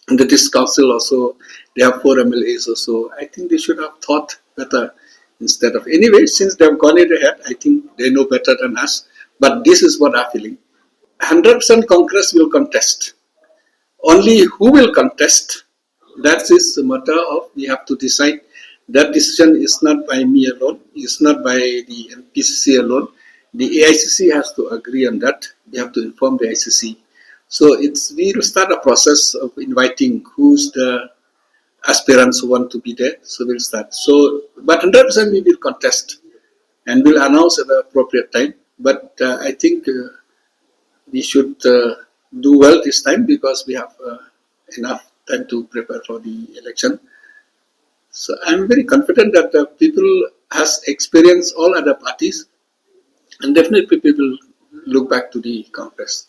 in the district council also. They have four M L As also. I think they should have thought better instead of. Anyway, since they have gone it ahead, I think they know better than us. But this is what I'm feeling. Hundred percent Congress will contest. Only who will contest, that is a matter of, we have to decide. That decision is not by me alone, it's not by the N P C C alone. The A I C C has to agree on that. We have to inform the A I C C. So it's, we will start a process of inviting who's the aspirants who want to be there. So we'll start. So, but hundred percent we will contest and we'll announce at the appropriate time. But, uh, I think, uh, we should, uh, do well this time because we have, uh, enough time to prepare for the election. So I'm very confident that the people has experienced all other parties, and definitely people look back to the Congress.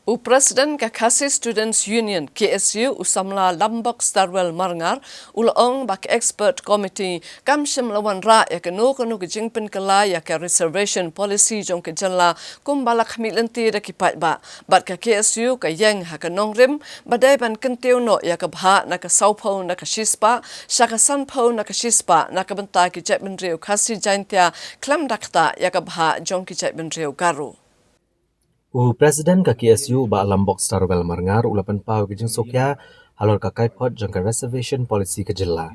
U President ka Khasi Students Union, K S U, u samla Lambok Starwell Marngar, u la ong ba ka expert committee kam shym la wanrah ïa kano kano ka jingpynkylla ïa ka reservation policy jong ka jylla kumba la khmih lynti da ki paidbah. Bad ka K S U ka ïeng ha ka nongrim ba dei ban kyntiew noh ïa ka bhah na ka sawphew na ka shispah sha ka sanphew na ka shispah na ka bynta ki jaitbynriew Khasi Jaiñtia khlem da ktah ïa ka bhah jong ki jaitbynriew Garo. U President ka K S U, Bah Lambok Starwell Marngar, u la pynpaw ïa ka jingsngewkhia halor ka kaiphod jong ka reservation policy ka jylla.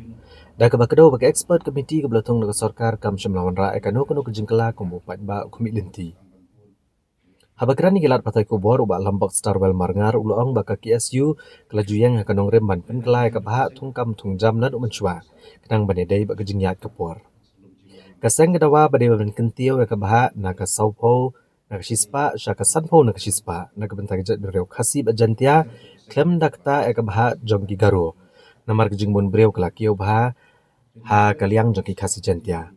Da kaba kdew ba ka expert committee kaba la thung na ka sorkar kam shym la wanrah ïa kano kano ka jingkylla kumba u paidbah u khmih lynti. Haba kren ïa ki lad pathai khubor, u Bah Lambok Starwell Marngar u la ong ba ka K S U ka la ju ïeng ha ka nongrim ban pynkylla ïa ka bhah thungkam thungjam naduh mynshuwa, khnang ban ïadei bad ka jingïaid ka por. Ka seng ka dawa ba dei ban kyntiew ïa ka bhah na ka sawphew na ka shispah sha ka sanphew na ka shispah na ka bynta ki jaitbynriew Khasi bad Jaiñtia khlem da ktah ïa ka bhah jong ki Garo, namar ka jingbun briew ka la kiew bha ha ka liang jong ki Khasi Jaiñtia.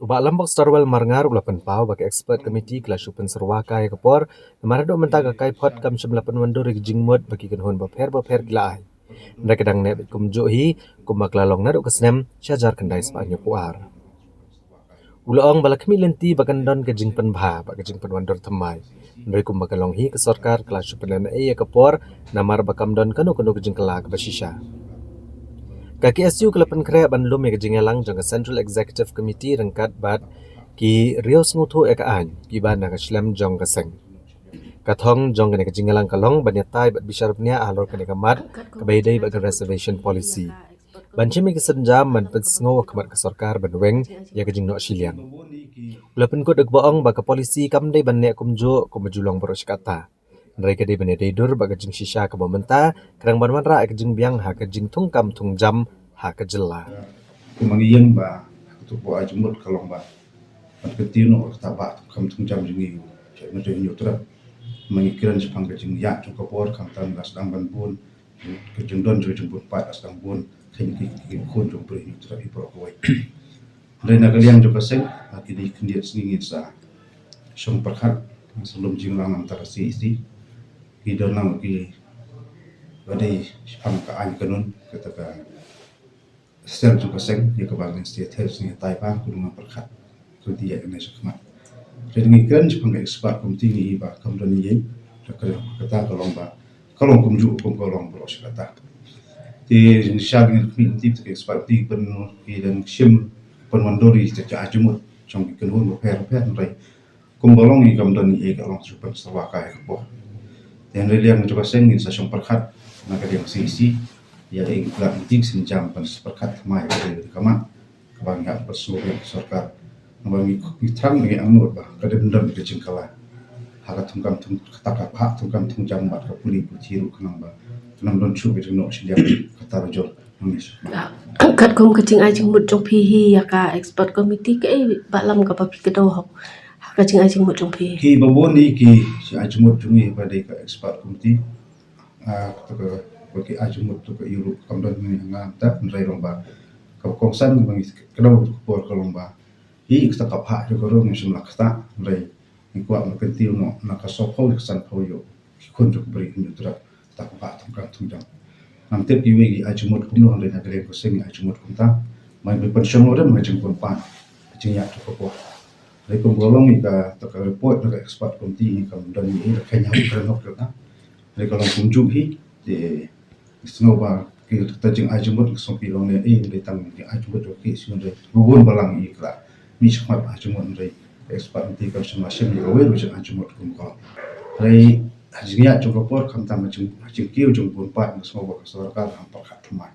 U Bah Lambok Starwell Marngar u la pynpaw ba ka expert committee ka la shu pynsyrwa kai ïa ka por, namar haduh mynta ka kaiphod kam shym la pynwandur ïa ki jingmut ba ki kynhun bapher bapher ki la ai. Hynrei ka dang neh beit kumjuh hi kumba ka la long naduh ka snem shi hajar khyndai spah hynñiewphew ar. U la ong ba la khmih lynti ba kan don ka jingpynbha bad ka jingpynwandur thymmai. Hynrei kumba ka long hi, ka sorkar ka la shu pynlehnohei ïa ka por namar ba kam don kano kano ka jingkylla kaba shisha. Ka K S U ka la pynkhreh ban lum ïa ka jingïalang jong ka Central Executive Committee ryngkat bad ki riewsngewthuh ïa ka aiñ kiba na ka shlem jong ka seng. Ka thong jong kane ka jingïalang ka long ban ïatai bad bishar bniah halor kane ka mat kaba ïadei bad ka reservation policy, ban shim ïa ki sienjam ban pynsngew ha khmat ka sorkar ban weng ïa ka jingnoh shiliang. U la pynkut da kaba ong ba ka policy kam dei ban neh kumjuh kumba ju long baroh shi katta. Hynrei ka dei ban ïadei dur bad ka jingshisha kaba mynta, khnang ban wanrah ïa ka jingbiang ha ka jingthungkam thungjam ha ka jylla. Kumba ngi ïeng ba ha kato ka por ai jingmut ka long ba ban kyntiew noh ïa kata ka bhah thungkam thungjam jong ngi, jong ngi Hynñiewtrep. Kumba ngi kren shaphang ka jingïaid jong ka por, khamtam la sdang ban bun, ka jingdon jong ka jingbun paid la sdang bun, khein ki, ki khun jong u briew Hynñiewtrep hi baroh kawei. Hynrei na ka liang jong ka seng, ha kine ki khyndiat sngi ngin sa shong pyrkhat, ngin sa lum jingïalang na ka bynta ka C E C. Ki don lang kiba dei shaphang ka aiñ kanun, kata ka sel jong ka seng, ïa kaba ngin sa ïathuh, ngin ïatai bha, kumno ngin pyrkhat ka lynti ïaid kane shakhmat. Hynrei ngi kren shaphang ka expert committee, ngi i ba kam don ïing, da ka liang kata ka long ba ka long kumjuh kum ka long baroh shi katta. Te ngi shah, ngi khmih lynti ba ka expert committee ki pyn, ki dang shim, pynwandur ïa ka jingmut jong ki kynhun bapher bapher, hynrei kumba long hi kam don ei ei, ka long shu pynsyrwa kai ka por. Te hynrei na ka liang jong ka seng ngin sa shong pyrkhat na ka liang C E C, ïa ka, ïa ka lynti ka sienjam pynsyrwa pyrkhat thymmai ka dei ka mat, kaba ngi hap ban sngewbha ïa ka sorkar. Namar ngi, ngi thrang, ngi angnud ba ka dei ban don ka jingkylla ha ka thungkam thung, kata ka bhah thungkam thungjam bad ka pule puthi ruh, khnang ba kan ym don shuh ka jingnoh shiliang kata ruh jur. Katkum ka jingai jingmut jong phi hi ïa ka expert committee, kaei Bah Lam kaba phi kdew hok ha ka jingai jingmut jong phi? Kiba bun hi ki jingai jingmut jong ngi ba dei ka expert committee. Ah, kata ka, ba ki ai jingmut to ka ïa ruh kam don ngi nga mynta, hynrei long ba kaba kongsan ba ngi kdew ka por ka long ba hi kata ka bhah jong ka rum ngi shym la ktah, hynrei ngi kwah ban kyntiew noh na ka sawphew ïa ka sanphew ïa ki khun jong u briew Hynñiewtrep, kata ka bhah thungkam thungjam. Ngam tip kiwei ki ai jingmut kumno, hynrei na ka liang ka seng ngi ai jingmut kumta. Ba ngin pynshong nongrim ha ka jingbun paid, ka jingïaid jong ka por. Hynrei kumba long ïa kata ka report na ka expert committee, ngi kam don ïa ka, ngi hap kren hok kata. Hynrei ka long kumjuh hi, te sngew ba ki, kata jingai jingmut, ka song phi long ne, eh, hynrei tang jingai jingmut jong ki shu hynrei bun balang ïa ka la mih shakhmat ai jingmut, hynrei expert committee kam shym la shim ïa kawei ruh jingai jingmut kum ka. Hynrei ha jingïaid jong ka por, khamtam ha jing, ha jingkiew jong bun paid, nga sngew ba ka sorkar hap pyrkhat thymmai.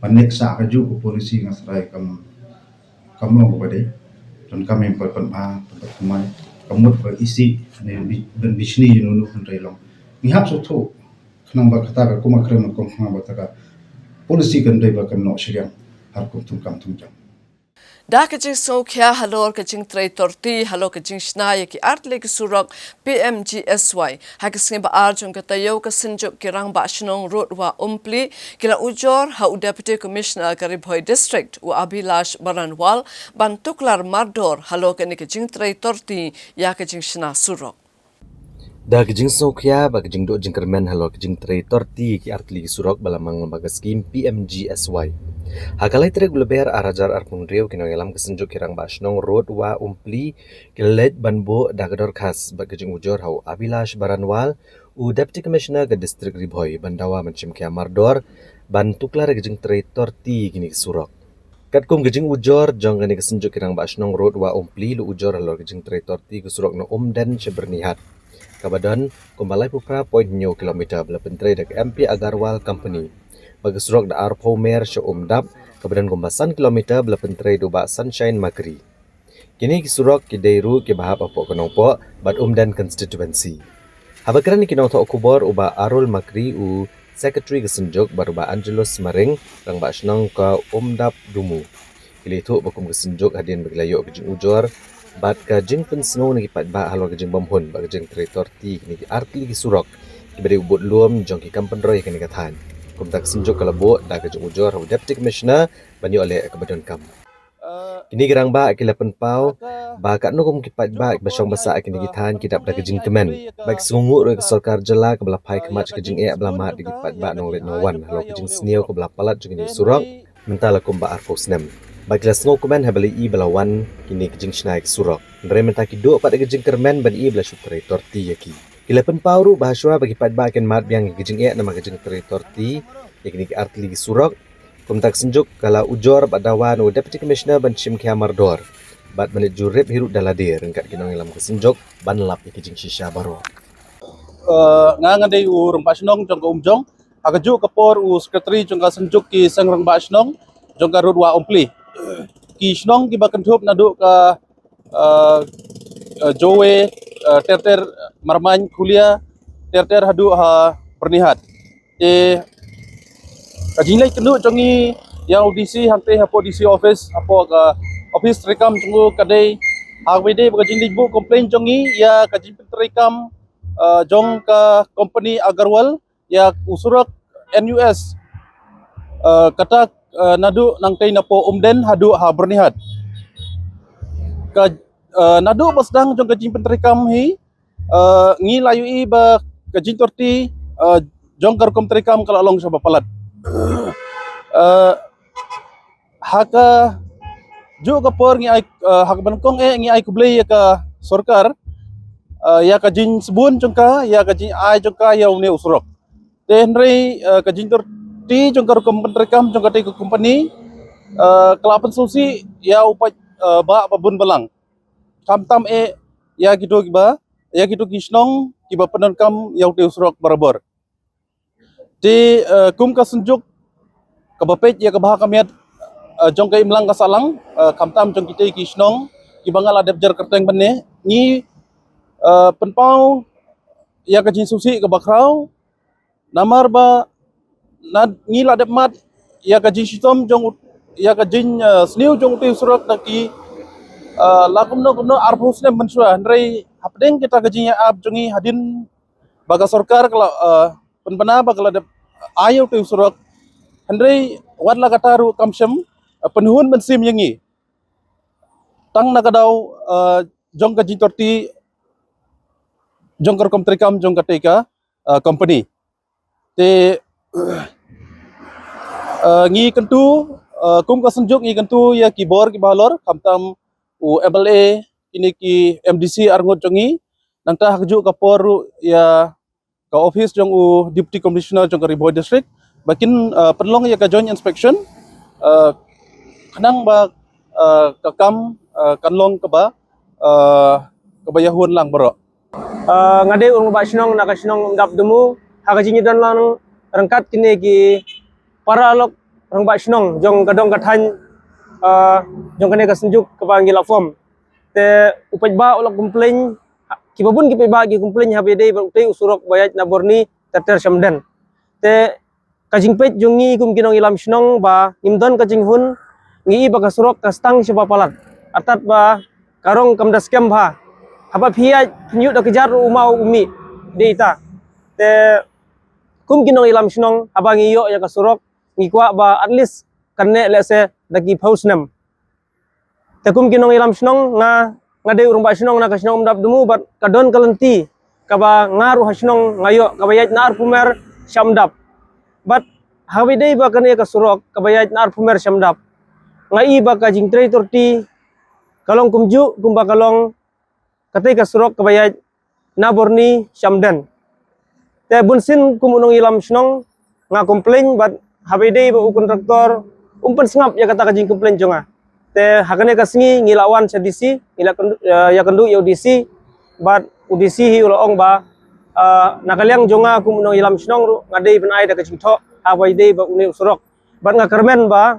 Ban leh sah kajuh ka policy nga tharai kam, kam long kaba dei. Don kam im pat pynbha, pynbha thymmai. Kam mut ba isih ne bi, ban bishni ïa uno uno, hynrei long ngi hap sngewthuh, khnang ba kata ka, kumba kren nyngkong, khnang ba kata ka policy kan dei ba kan noh shiliang ha rukom thungkam thungjam. Da ka jingsngewkhia halor ka jingtrei torti halor ka jingshna ïa ki artylli ki surok P M G S Y, ha ka sngi ba ar jong ka taïew, ka Synjuk ki Rangbah Shnong Rud Wah Umpli ki la ujor ha u Deputy Commissioner ka Ri Bhoi District, u Abhilash Baranwal, ban tuklar mardor halor kane ka jingtrei torti ïa ka jingshna surok. Da ka jingsngewkhia bad ka jingduh jingkyrmen halor ka jingtrei torti ki artylli ki surok ba la mang lyngba ka skim P M G S Y. Ha ka lai tarik u Lber ar hajar arphew hynriew, ki nongïalam ka Synjuk ki Rangbah Shnong Road Wah Umpli ki la leit ban buh da ka dorkhas bad ka jingujor ha u Abhilash Baranwal, u Deputy Commissioner ka District Ri Bhoi, ban dawa ban shim khia mardor ban tuklar ïa ka jingtrei torti kine ki surok. Katkum ka jingujor jong kane ka Synjuk ki Rangbah Shnong Road Wah Umpli, la ujor halor ka jingtrei torti ka surok na Umden sha Byrnihat, kaba don kumba laiphew phra point hynñiew kilometer ba la pyntrei da ka M P Agarwal Company. Bad ka surok da arphew mer sha Umdap, kaba don kumba san kilometer ba la pyntrei da u Bah Sunshine Makri. Kine ki surok ki dei ruh kiba hap hapoh ka Nongpoh bad Umden constituency. Haba kren ïa ki nongthoh khubor, u Bah Arul Makri, u Secretary ka Synjuk, bad u Bah Angelus Maring, Rangbah Shnong ka Umdap Dumu, ki la ïathuh ba kum ka Synjuk, hadien ba ki la ïoh ka jingujor bad ka jingpynsngew na ki paidbah halor ka jingbymhun bad ka jingtrei torti kine ki artylli ki surok kiba dei u budlum jong ki kam pynroi ha kane ka thaiñ, kumta ka Synjuk ka la buh da ka jingujor ha u Deputy Commissioner ban ïoh leh kaba donkam. Kine ki rangbah ki la pynpaw ba katno kum ki paidbah kiba shong ba sah ha kine ki thaiñ ki dap da ka jingkmen, bad ki sngewnguh ruh ïa ka sorkar jylla kaba la phai khmat sha ka jingeh ba la mad da ki paidbah nongleit nongwan halor ka jingsniew kaba la palat jong kine ki surok mynta la kumba arphew snem. Bad ki la sngewkmen haba la ïohi ba la wan kine ki jingshna ïa ki surok, hynrei mynta ki duh pat da ka jingkyrmen ban ïohi ba la shu trei torti ïa ki. Ki la pynpaw ruh ba hashwa ba ki paidbah kin mad biang ïa ka jingeh namar ka jingtrei torti ïa kine ki artylli ki surok, kumta ka Synjuk ka la ujor bad dawa na u Deputy Commissioner ban shim khia mardor bad ban leit jurip hi ruh da lade ryngkat ki nongïalam ka Synjuk ban lap ïa ki jingshisha baroh. Eh, nga, nga dei u Rangbah Shnong jong ka Umjong. Ha kajuh ka por u Secretary jong ka Synjuk ki Seng Rangbah Shnong jong ka Road Wah Umpli. Ki shnong kiba kynthup naduh ka, eh, eh, Jowe, eh, ter ter, Marmain, Khulia, ter ter haduh ha Byrnihat. Te ka jingleit kynduh jong ngi ïa u D C hangtei hapoh D C office, hapoh ka office treikam jong u ka dei, ha kaba ïadei bad ka jingleit buh complain jong ngi ïa ka jingpyntreikam, eh, jong ka company Agarwal ïa u surok N U S, eh, kata, eh, naduh nangtei napoh Umden haduh ha Byrnihat. Ka, eh, naduh ba sdang jong ka jingpyntreikam hi, eh, ngi la ïohi ba ka jingtorti, eh, jong ka rukom treikam ka la long shibun palat. Eh, ha kajuh ka por ngi ai, eh, ha kaba nyngkong eh ngi ai khublei ïa ka sorkar, eh, ïa ka jingsbun jong ka, ïa ka jingai jong ka ïa une u surok. Te hynrei, eh, ka jingtorti jong ka rukom treikam jong katei ka company, eh, ka la pynsngewsih ïa u paid, eh, bah babun balang, khamtam eh ïa kito kiba, ïa kito ki shnong kiba pyndonkam ïa utei u surok barabor. Te, eh, kum ka Synjuk kaba peit ïa ka bha ka miat, eh, jong ka imlang ka sahlang, eh, khamtam jong kitei ki shnong kiba nga la dep jer kyrteng mynne, ngi, eh, pynpaw ïa ka jingsngewsih kaba khraw, namar ba na ngi la dep mad ïa ka jingshitom jong u-, ïa ka jing, eh, sniew jong utei u surok da ki, eh, la kumno kumno arphew snem mynshuwa, hynrei hapdeng kita ka jingïa ap jong ngi hadien ba ka sorkar ka la, eh, pynbna ba ka la dep ai ïa utei u surok, hynrei wat la kata ruh kam shym, eh, pynhun mynsiem ïa ngi tang na ka daw, eh, jong ka jingtorti jong ka rukom treikam jong katei ka, eh, company. Te, eh, ngi kyntu, eh, kum ka Synjuk ngi kyntu ïa ki bor kiba halor, khamtam u M L A, kine ki M D C arngut jong ngi, nangta ha kajuh ka por ruh ïa ka office jong u Deputy Commissioner jong ka Ri Bhoi District ba kin, eh, pynlong ïa ka joint inspection, eh, khnang ba, eh, ka kam, eh, kan long kaba, eh, kaba ïahun lang baroh. Eh, nga dei u rangbah shnong na ka shnong Umdap Dumu, ha ka jingïadon lang ryngkat kine ki para lok rangbah shnong jong ka dong ka thaiñ, eh, jong kane ka Synjuk kaba ngi la form. Te u paidbah u la complain, kiba bun ki paidbah ki complain haba ïadei bad utei u surok ba ïaid na Byrni ter ter sha Umden. Te ka jingpeit jong ngi kum ki nongïalam shnong ba ngim don ka jinghun, ngi i ba ka surok ka sdang shibun palat. Artat ba ka rong kam da skhem bha. Haba phi ïaid phin ïoh da kjat ruh u maw u mih, dei ita. Te kum ki nongïalam shnong haba ngi ïoh ïa ka surok ngi kwah ba at least kan neh lehse da ki phew snem. Te kum ki nongïalam shnong, nga, nga dei u rangbah shnong na ka shnong Umdap Dumu bad ka don ka lynti kaba nga ruh ha shnong nga ïoh kaba ïaid na Arphumer sha Mdap. Bad haba ïadei ba kane ka surok kaba ïaid na Arphumer sha Mdap, nga i ba ka jingtrei torti ka long kumjuh kumba ka long katei ka surok kaba ïaid na Borni sha Mden. Te bunsien kum u nongïalam shnong nga complain bad haba ïadei ba u kontraktor um pynsngap ïa kata ka jingcomplain jong nga. Te ha kane ka sngi ngi la wan sha D C, ngi la kyndu-, eh, ïakynduh ïa u D C, bad u D C hi u la ong ba, eh, na ka liang jong nga kum u nongïalam shnong ruh nga dei ban ai da ka jingthoh haba ïadei ba une u surok. Bad nga kyrmen ba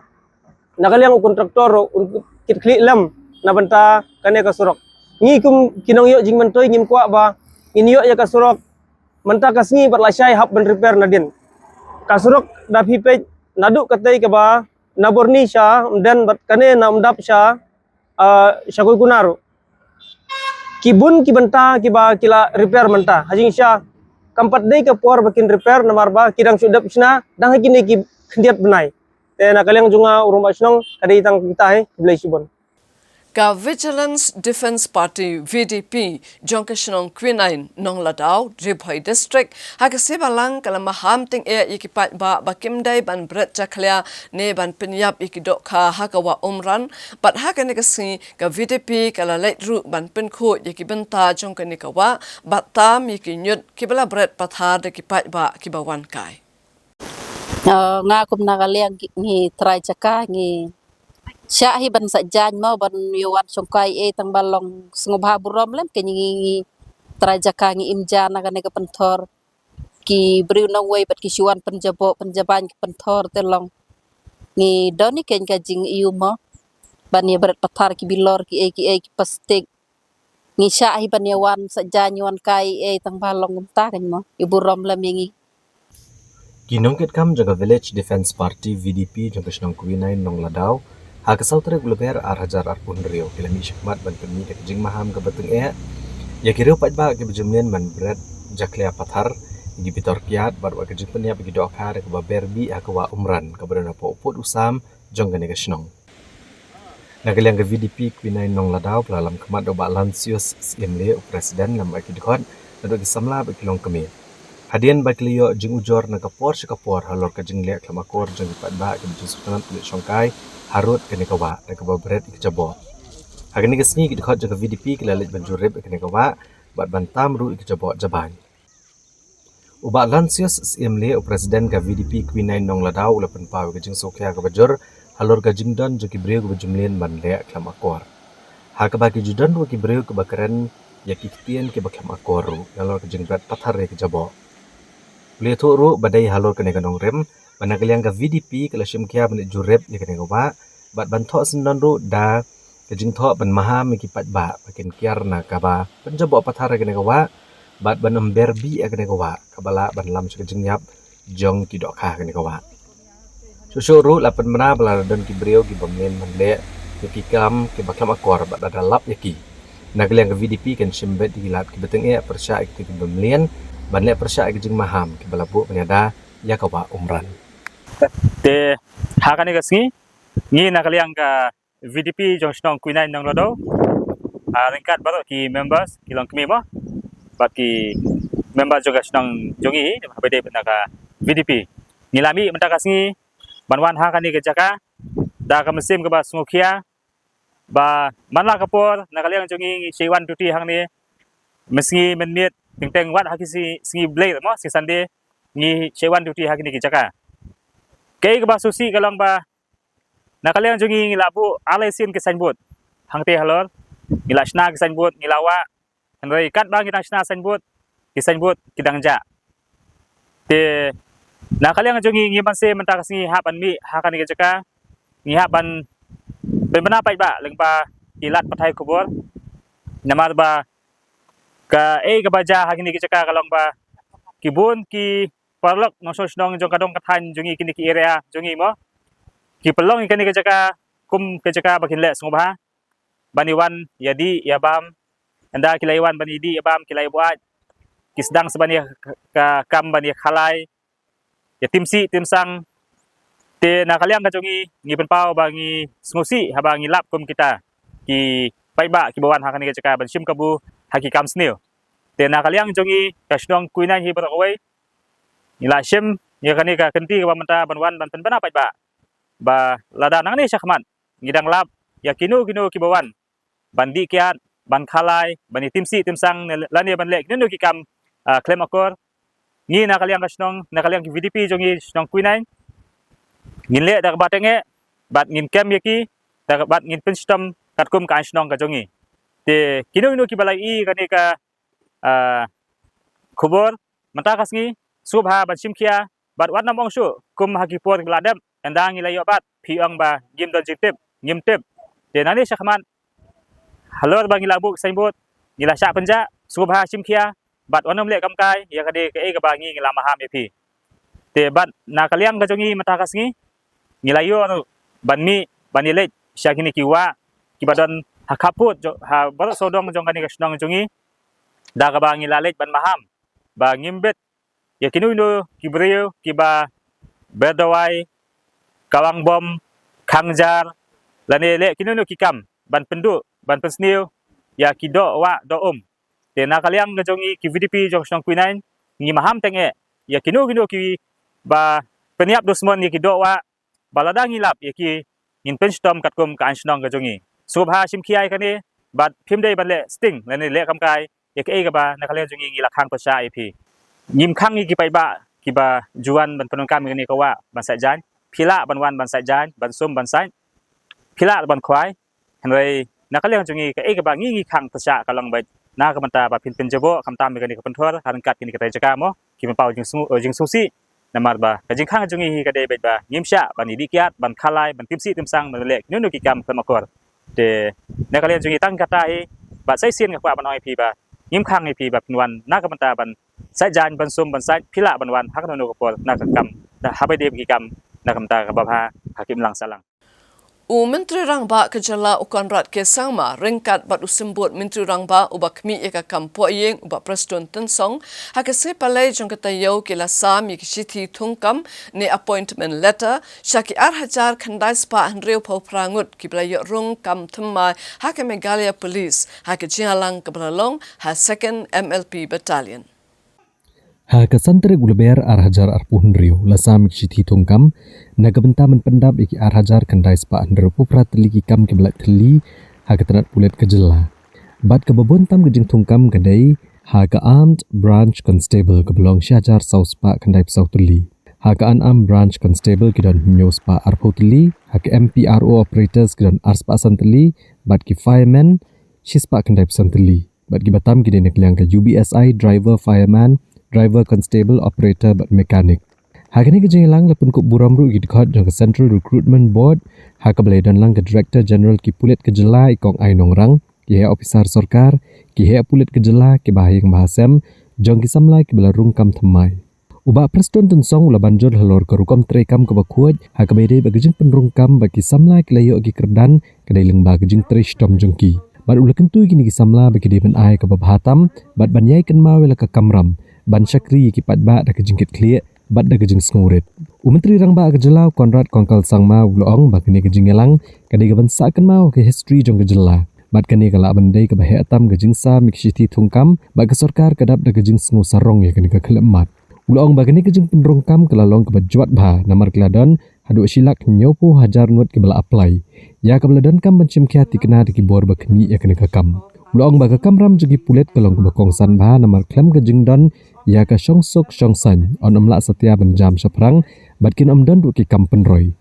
na ka liang u kontraktor ruh un kitkhlieh lem na bynta kane ka surok. Ngi kum ki nongïoh jingmyntoi ngim kwah ba ngin ïoh ïa ka surok mynta ka sngi bad lashai hap ban repair nadien. Ka surok da phi peit naduh katei kaba na Borni sha Mden bad kane na Mdap sha, ah, sha Koikuna ruh. Ki bun ki bynta kiba ki la repair mynta. Ha jingshisha kam pat dei ka por ba kin repair namar ba ki dang shu dep shna dang ha kine ki khyndiat bnai. Te na ka liang jong nga u rangbah shnong ka dei tang kita hi, khublei shibun. Ka Vigilance Defence Party, V D P, jong ka shnong Kwinain, Nongladaw, Ri Bhoi District, ha ka sngi Balang ka la maham tyngeh ïa ki paidbah ba kim dei ban bret jakhlia ne ban pynïap ïa ki dohkha ha ka wah Umran, bad ha kane ka sngi ka V D P ka la leit ruh ban pynkhuid ïa ki bynta jong kane ka wah, bad tam ïa ki ñiut kiba la bret pathar da ki paidbah kiba wan kai. Eh, nga kum na ka liang ngi, ngi trai jaka ngi shah hi ban sa jaiñ mo ban ïa wan shongkai ei tang ba long sngewbha burom lem ke ngi, ngi, ngi trai jaka ngi im ja na kane ka pynthor. Ki briew nongwei bad ki shu wan pynjaboh pynjabañ ka pynthor te long. Ngi don hi kein ka jingïohi mo ban ïa bret pathar ki bilor ki ei ki ei ki plastik. Ngi shah hi ban ïa wan sa jaiñ ïa wan kai ei tang ba long kumta kein mo. Ïa burom lem ïa ngi. Ki nongkitkam jong ka Village Defence Party, V D P, jong ka shnong Kwinain Nongladaw ha ka saw tarik u Lber ar hajar arphew hynriew ki la mih shakhmat ban pynmih da ka jingmaham kaba tyngeh ïa ki riew paidbah kiba jumlien ban bret jakhlia pathar ïa ki bitor kiad bad wat ka jingpynïap ïa ki dohkha da kaba ber bih ha ka wah Umran kaba don hapoh u pud u sam jong kane ka shnong. Na ka liang ka V D P Kwinain Nongladaw ba la lam khmat da u Bah Lansius Syiemlieh u President lem bad ki dkhot naduh ki samla bad ki longkmie. Hadien ba ki la ïoh jingujor na ka por sha ka por halor ka jingleh khlem akor jong ki paidbah kiba jingsngewtynnat ban leit shongkai harud kane ka wah da kaba bret ïa ki jaboh. Ha kane ka sngi ki dkhot jong ka V D P ki la leit ban jurip ïa kane ka wah bad ban tam ruh ïa ki jaboh jabañ. U Bah Lansius Syiemlieh u President ka V D P Kwinain Nongladaw u la pynpaw ïa ka jingsngewkhia kaba jur halor ka jingdon jong ki briew kiba jumlien ban leh khlem akor. Ha kaba ki ju don ruh ki briew kiba kren ïa ki ktien kiba khlem akor ruh nalor ka jingbret pathar ïa ki jaboh. U la ïathuh ruh ba dei halor kane ka nongrim ba na ka liang ka V D P ka la shim khia ban leit jurip ïa kane ka wah bad ban thoh syndon ruh da ka jingthoh ban maham ïa ki paidbah ba kin kiar na kaba pynjaboh pathar ïa kane ka wah bad ban ym ber bih ïa kane ka wah kaba lah ban lam sha ka jingïap jong ki dohkha kane ka wah. Shuh shuh ruh la pynbna ba la don ki briew kiba mlien ban leh ïa ki kam kiba khlem akor bad lada lap ïa ki, na ka liang ka V D P kan shim beit ïa ki lad kiba tyngeh pyrshah ïa kito kiba mlien ban leh pyrshah ïa ki jingmaham kiba la buh ban ïada ïa ka wah Umran. Te ha kane ka sngi ngi na ka liang ka V D P jong shnong Kwinain Nongladaw, ah, ryngkat baroh ki members ki longkmie mo bad ki members jong ka shnong jong ngi haba ïadei bad na ka V D P, ngi la mih mynta ka sngi ban wan ha kane ka jaka da ka mynsiem kaba sngewkhia ba man la ka por na ka liang jong ngi ngi shait wan duty hangne mynsngi mynmiet teng teng wat ha ki sngi, sngi Blei mo, sngi Sunday ngi shait wan duty ha kine ki jaka. Kaei kaba sngewsih ka long ba na ka liang jong ngi ngi la buh ar lai sien ki signboard hangtei halor, ngi la shna ki signboard, ngi la wah, hynrei katba ngi dang shna signboard, ki signboard ki dang jah. Te na ka liang jong ngi ngi banse mynta ka sngi hap ban mih ha kane ka jaka, ngi hap ban pynbna paidbah lyngba ki lad pathai khubor. Namar ba kaei kaba jia ha kine ki jaka ka long ba ki bun ki paralok nongshong shnong jong ka dong ka thaiñ jong ngi kine ki area jong ngi mo, ki pynlong ïa kane ka jaka kum ka jaka ba kin leh sngewbha ban ïa wan ïa dih ïa bam. Ynda ki la ïa wan ban ïa dih ïa bam ki la ïa buaid, ki sdang sa ban ïa ka, ka kam ban ïa khalai, ïa timsih timsang. Te na ka liang ka jong ngi ngi pynpaw ba ngi sngewsih haba ngi lap kum kita ki paidbah kiba wan ha kane ka jaka ban shim kabu ha ki kam sniew. Te na ka liang jong ngi ka shnong Khuinaiñ hi baroh kawei, ngi la shim ïa kane ka kynti kaba mynta ban wan ban pynbna paidbah ba lada nangne shakhmat ngi dang lap ïa kino kino kiba wan ban dih kiad, ban khalai, ban ïa timsi timsang ne lane ban leh kino kino ki kam, ah, khlem akor, ngi na ka liang ka shnong, na ka liang ki V D P jong ngi shnong Khuinaiñ, ngin leh da kaba tyngeh bad ngin kem ïa ki, da kaba ngin pynshitom katkum ka aiñ shnong ka jong ngi. Te kino kino kiba la ïohi kane ka, ah, khubor mynta ka sngi, sngewbha ban shim khia bad wat nym ong shuh kum ha ki por kiba la dep, ynda ngi la ïoh bat phi ong ba ngim don jingtip, ngim tip. Te nangne shakhmat halor ba ngi la buh signboard, ngi la shah pynjah, sngewbha shim khia bad wat nym leh kamkai ïa kane kaei kaba ngi ngi la maham ïa phi. Te bad na ka liang ka jong ngi mynta ka sngi, ngi la ïoh ruh ban mih ban ïaleit sha kine ki wah kiba don ha khappud jong, ha baroh sawdong jong kane ka shnong jong ngi, da kaba ngi la leit ban maham ba ngim bit ïa kino kino ki briew kiba ber dawai, kawang bom, khang jar, lane leh kino kino ki kam ban pynduh, ban pynsniew ïa ki doh wah doh um. Te na ka liang ka jong ngi ki V D P jong shnong Khuinaiñ, ngi maham tyngeh ïa kino kino kiba pynïap dusmon ïa ki doh wah, ba lada ngi lap ïa ki, ngin pynshitom katkum ka aiñ shnong ka jong ngi. Sngewbha shim khia ïa kane bad phim dei ban leh sting lane leh kamkai ïa kaei kaba na ka liang jong ngi ngi la khang pyrshah ïa phi. Ngim khang ïa ki paidbah kiba ju wan ban pyndonkam ïa kane ka wah ban sait jaiñ. Phi lah ban wan ban sait jaiñ, ban sum ban sait, phi lah ban khwai. Hynrei na ka liang jong ngi kaei kaba ngi ngi khang pyrshah ka long beit na ka bynta ba phin pynjaboh khamtam ïa kane ka pynthor ha ryngkat kine ki trai jaka mo, ki pynpaw jingsngew, eh, jingsngewsih. Namar ba ka jingkhang jong ngi hi ka dei beit ba ngim shah ban ïadih kiad, ban khalai, ban timsi timsang, ban leh kino kino ki kam khlem akor. Te na ka liang jong ngi tang kata hi, bad sa shisien nga kwah ban ong ïa phi ba ngim khang ïa phi ba phin wan na ka bynta ban sait jaiñ, ban sum ban sait, phi lah ban wan ha kano kano ka por na ka kam, da haba dei ki kam na ka bynta kaba bha ha ki imlang sahlang. U Myntri Rangbah ka jylla u Conrad K Sangma ryngkat bad u Symbud Myntri Rangbah uba khmih ïa ka kam pohïing u Bah Prestone Tynsong ha ka sngi Palei jong ka taïew ki la sam ïa ki shithi thungkam ne appointment letter sha ki ar hajar khyndai spah hynriewphew phra ngut kiba la ïoh rung kam thymmai ha ka Meghalaya Police ha ka jingïalang kaba la long ha Second M L P Battalion. Ha ka san tarik u Lber ar hajar arphew hynriew la sam ïa ki shithi thungkam na ka bynta ban pyndap ïa ki ar hajar khyndai spah hynriewphew phra tylli ki kam kiba laitthylli ha ka tnat pulit ka jylla. Bad kaba bun tam ka jingthungkam ka dei ha ka Armed Branch Constable kaba long shi hajar saw spah khyndaiphew saw tylli, ha ka Unarmed Branch Constable ki don hynñiew spah arphew tylli, ha ka M P R O Operators ki don ar spah san tylli, bad ki Firemen shi spah khyndaiphew san tylli. Bad kiba tam ki dei na ka liang ka U B S I, Driver, Fireman, Driver, Constable, Operator bad Mechanic. Ha kane ka jingïalang la pynkup burom ruh ïa ki dkhot jong ka Central Recruitment Board, ha kaba la ïadon lang ka Director General ki pulit ka jylla i Kong I Nongrang, ki heh ophisar sorkar, ki heh pulit ka jylla, ki bahaïing bahasem jong ki samla kiba la rung kam thymmai. U Bah Prestone Tynsong u la ban jur halor ka rukom treikam kaba khuid, ha kaba ïadei bad ka jingpynrung kam ba ki samla ki la ïoh ki kyrdan ka dei lyngba ka jingtrei shitom jong ki. Bad u la kyntu ïa kine ki samla ba ki dei ban ai kaba bha tam bad ban ïai kynmaw ïa la ka kamram ban shakri ïa ki paidbah da ka jingkitkhlieh bad da ka jingsngewrit. U Myntri Rangbah ka jylla u Conrad Kongkal Sangma u la ong ba kane ka jingïalang ka dei kaban sah kynmaw ka history jong ka jylla. Bad kane ka lah ban dei kaba heh tam ka jingsam ïa ki shithi thungkam, bad ka sorkar ka dap da ka jingsngewsarong ïa kane ka khyllipmat. U la ong ba kane ka jingpynrung kam ka la long kaba jwat bha, namar ki la don haduh shi lak hynñiewphew hajar ngut kiba la apply. Ïa kaba la donkam ban shim khia thikna da ki bor ba khmih ïa kane ka kam. U la ong ba ka kamram jong ki pulit ka long kaba kongsan bha, namar khlem ka jingdon ïa ka shongsuk shongsaiñ, yn ym lah satia ban jam shaphrang, bad kin ym don ruh ki kam pynroi.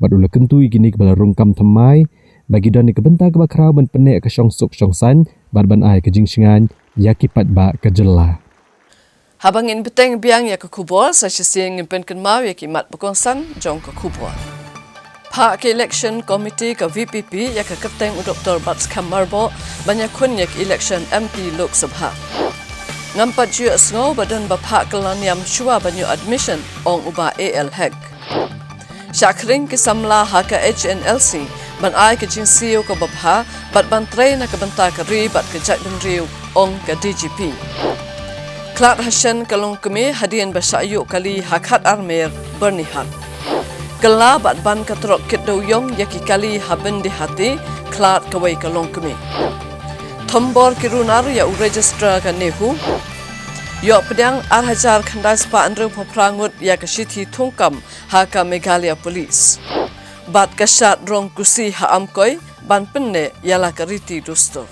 Bad u la kyntu ïa kine kiba la rung kam thymmai ba ki don ïa ka bynta kaba khraw ban pynneh ïa ka shongsuk shongsaiñ bad ban ai ka jingshngaiñ ïa ki paidbah ka jylla. Haba ngin bteng biang ïa ka khubor, sa shisien ngin pynkynmaw ïa ki mat ba kongsan jong ka khubor. Phah ka Election Committee ka V P P ïa ka kyrteng u Doktor Batskhem Myrboh ban ïakhun ïa ka election M P Lok Sabha. Ngam pat ju ïohsngew ba don ba phah kylla niam shuwa ban ïoh admission, ong u Bah A L Hek. Shah khring ki samla ha ka H N L C ban ai ka jingsiew kaba bha bad ban trei na ka bynta ka ri bad ka jaitbynriew, ong ka D G P. Khlad ha shen ka longkmie hadien ba shah ïuh kali ha Khatarmer, Byrnihat. Kylla bad ban ka trok kit dewiong ïa ki kali ha Byndihati, khlad kawei ka longkmie. Thombor ki runar ïa u Registrar ka NEHU. Ïoh pdiang ar hajar khyndai spah hynriew phew phra ngut ïa ka shithi thungkam ha ka Meghalaya Police. Bad ka shad rong kusi ha Amkoi ban pynneh ïa la ka riti dustur.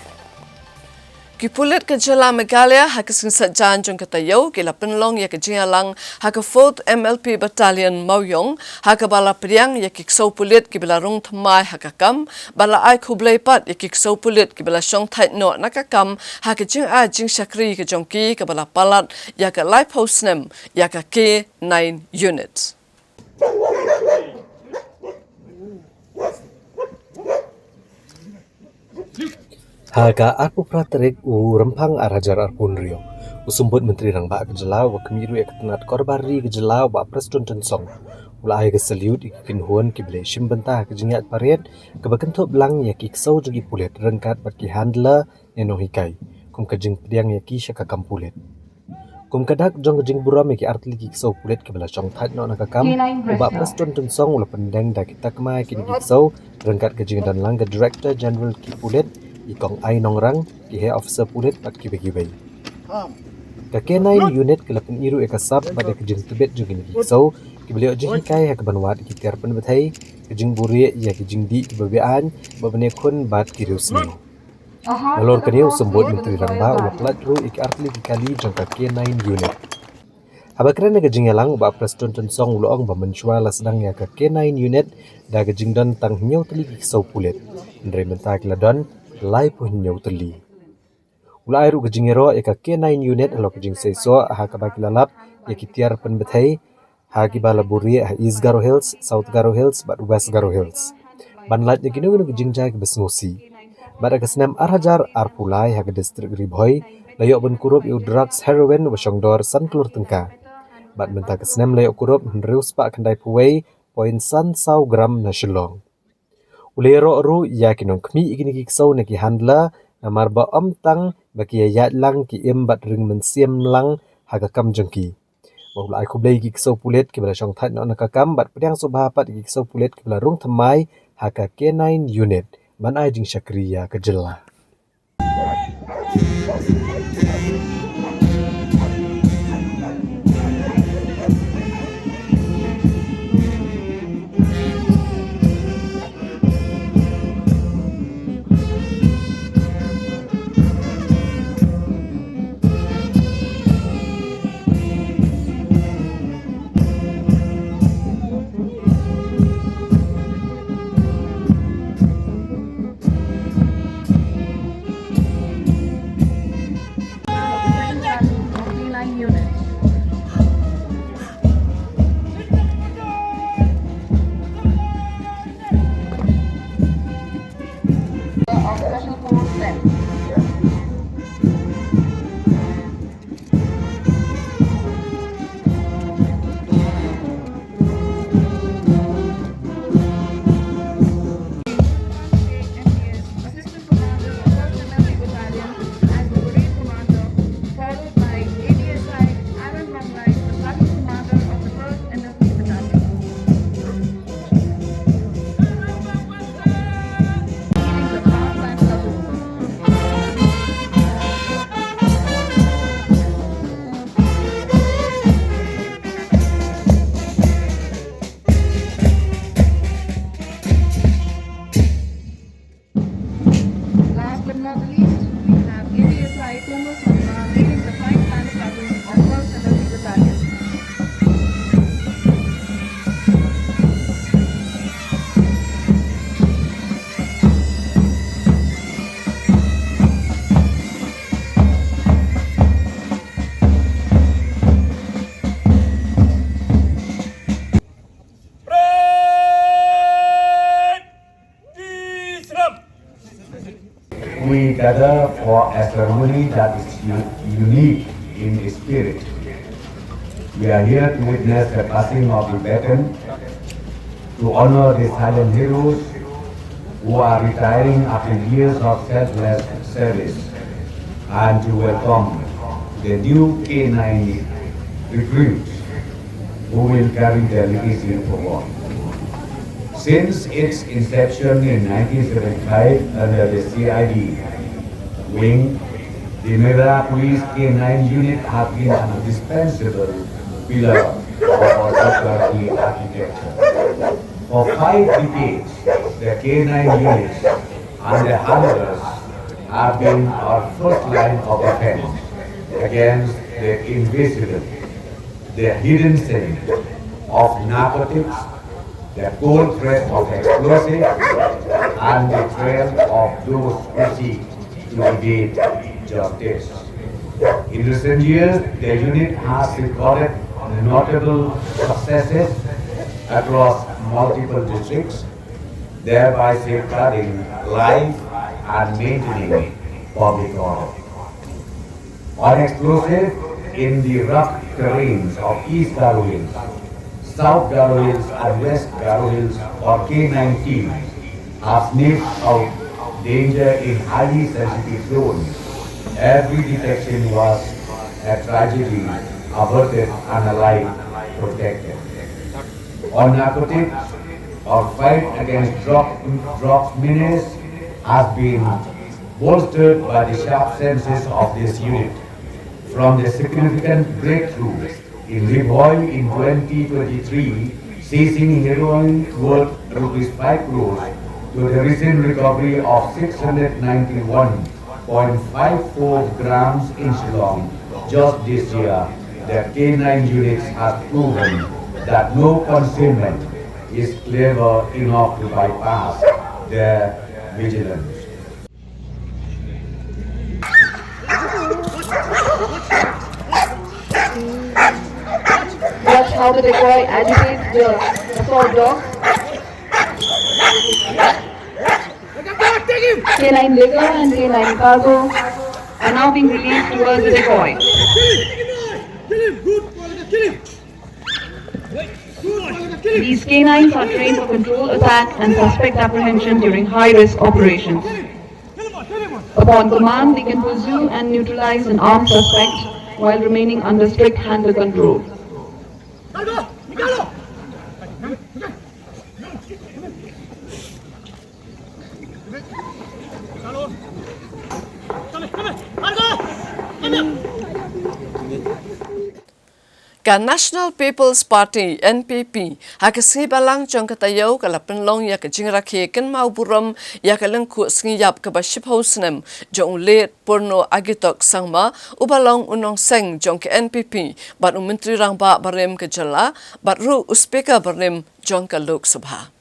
Ki pulit ka jylla Meghalaya ha ka sngi Saitjaiñ jong ka taïew ki la pynlong ïa ka jingïalang ha ka Fourth M L P Battalion Mawïong, ha kaba la pdiang ïa ki ksew pulit kiba la rung thymmai ha ka kam, bad la ai khublei pat ïa ki ksew pulit kiba la shong thait noh na ka kam ha ka jingai jingshakri ka jong ki kaba la palat ïa ka laiphew snem ïa ka K nine Unit. Ha ka arphew phra tarik u Rymphang ar hajar arphew hynriew, u Symbud Myntri Rangbah ka jylla u ba khmih ruh ïa ka tnat korbar ri ka jylla u Bah Prestone Tynsong, u la ai ka salute ïa ki kynhun kiba la shim bynta ha ka jingïaid parade kaba kynthup lang ïa ki ksew jong ki pulit ryngkat bad ki handler ne nonghikai, kum ka jingpdiang ïa ki sha ka kam pulit. Kum ka dak jong ka jingburom ïa ki artylli ki ksew pulit kiba la shong thait noh na ka kam, u Bah Prestone Tynsong u la pyndeng da ki takma ïa kine ki ksew ryngkat ka jingdon lang ka Director General ki pulit, i Kong I. Nongrang, ki heh officer pulit bad kiwei kiwei. Ka K nine Unit ka la pyni ruh ïa ka sap bad ïa ka jingtbit jong kine ki ksew kiba la ïoh jinghikai ha kaban wad ïa ki tiar pynbthei, ka jingbuhrieh ïa ki jingdih kiba be-aiñ, ba bynriew khun bad ki riewsniew. Nalor kane u Symbud Myntri Rangbah u la pynlait ruh ïa ki artylli ki kali jong ka K nine Unit. Haba kren ha ka jingïalang u Bah Prestone Tynsong u la ong ba mynshuwa la sdang ïa ka K nine Unit da ka jingdon tang hynñiew tylli ki ksew pulit, hynrei mynta ki la don laiphew hynñiew tylli. U la ai ruh ka jingïaroh ïa ka K nine Unit halor ka jingseisoh ha kaba ki la lap ïa ki tiar pynbthei ha kiba la buhrieh ha East Garo Hills, South Garo Hills bad West Garo Hills, ban lait ïa kino kino ki jingjia kiba sngewsih. Bad ha ka snem ar hajar arphew lai ha ka distrik Ri Bhoi la ïoh ban kurup ïa u drugs heroin uba shongdor san klur tyngka. Bad mynta ka snem la ïoh kurup hynriew spah khyndaiphew wei point san saw gram na Shillong. U la ïaroh ruh ïa ki nongkhmih ïa kine ki ksew na ki handler, namar ba ym tang ba ki ïaid lang, ki im bad ring mynsiem lang ha ka kam jong ki. Bad u la ai khublei ïa ki ksew pulit kiba la shong thait noh na ka kam bad pdiang sngewbha pat ïa ki ksew pulit kiba la rung thymmai ha ka K nine Unit ban ai jingshakri ïa ka jylla. Assistant Commander of First M L T Battalion as the Brigade Commander, followed by A D S I Aaron Manglai, the Platoon Commander of the First M L T Battalion. Last but not the least, we have A D S I Komal Sangma leading the flight plan platoon of First Energy Battalion. We gather for a ceremony that is u-, unique in its spirit. We are here to witness the passing of the baton to honor the silent heroes who are retiring after years of selfless service, and to welcome the new K nine recruits who will carry their legacy forward. Since its inception in nineteen seventy-five under the C I D, Wing, the Mera Police K nine unit have been an indispensable pillar of our Chhatrapati architecture. For five decades, the K nine units and the handlers have been our first line of defense against the invisible, the hidden sin of narcotics, the cold threat of explosives, and the trail of those who seek to evade justice. In recent years, the unit has recorded notable successes across multiple districts, thereby safeguarding life and maintaining public order. On explosive, in the rough terrains of East Garo Hills, South Garo Hills and West Garo Hills, our K nine teams have sniffed out danger in highly sensitive zones. Every detection was a tragedy averted and a life protected. On narcotics, our fight against drug, drugs menace has been bolstered by the sharp senses of this unit. From the significant breakthrough in Ri Bhoi in twenty twenty-three, seizing heroin worth rupees five crores, to the recent recovery of six hundred ninety-one point five four grams in Shillong just this year, the K nine units have proven that no concealment is clever enough to bypass their vigilance. Watch how the decoy agitates the assault dog. K nine Liquor and K nine Cargo are now being released towards the decoy. These canines are trained for control, attack, and suspect apprehension during high-risk operations. Upon command, they can pursue and neutralize an armed suspect while remaining under strict handler control. Ka National People's Party, N P P, ha ka sngi Balang jong ka taïew ka la pynlong ïa ka jingrakhe kynmaw burom ïa ka lyngkhuh sngi ïap kaba shiphew snem jong u L. Purno Agitok Sangma, uba long u nongseng jong ka N P P, bad u Myntri Rangbah barim ka jylla, bad ruh u Speaker barim jong ka Lok Sabha.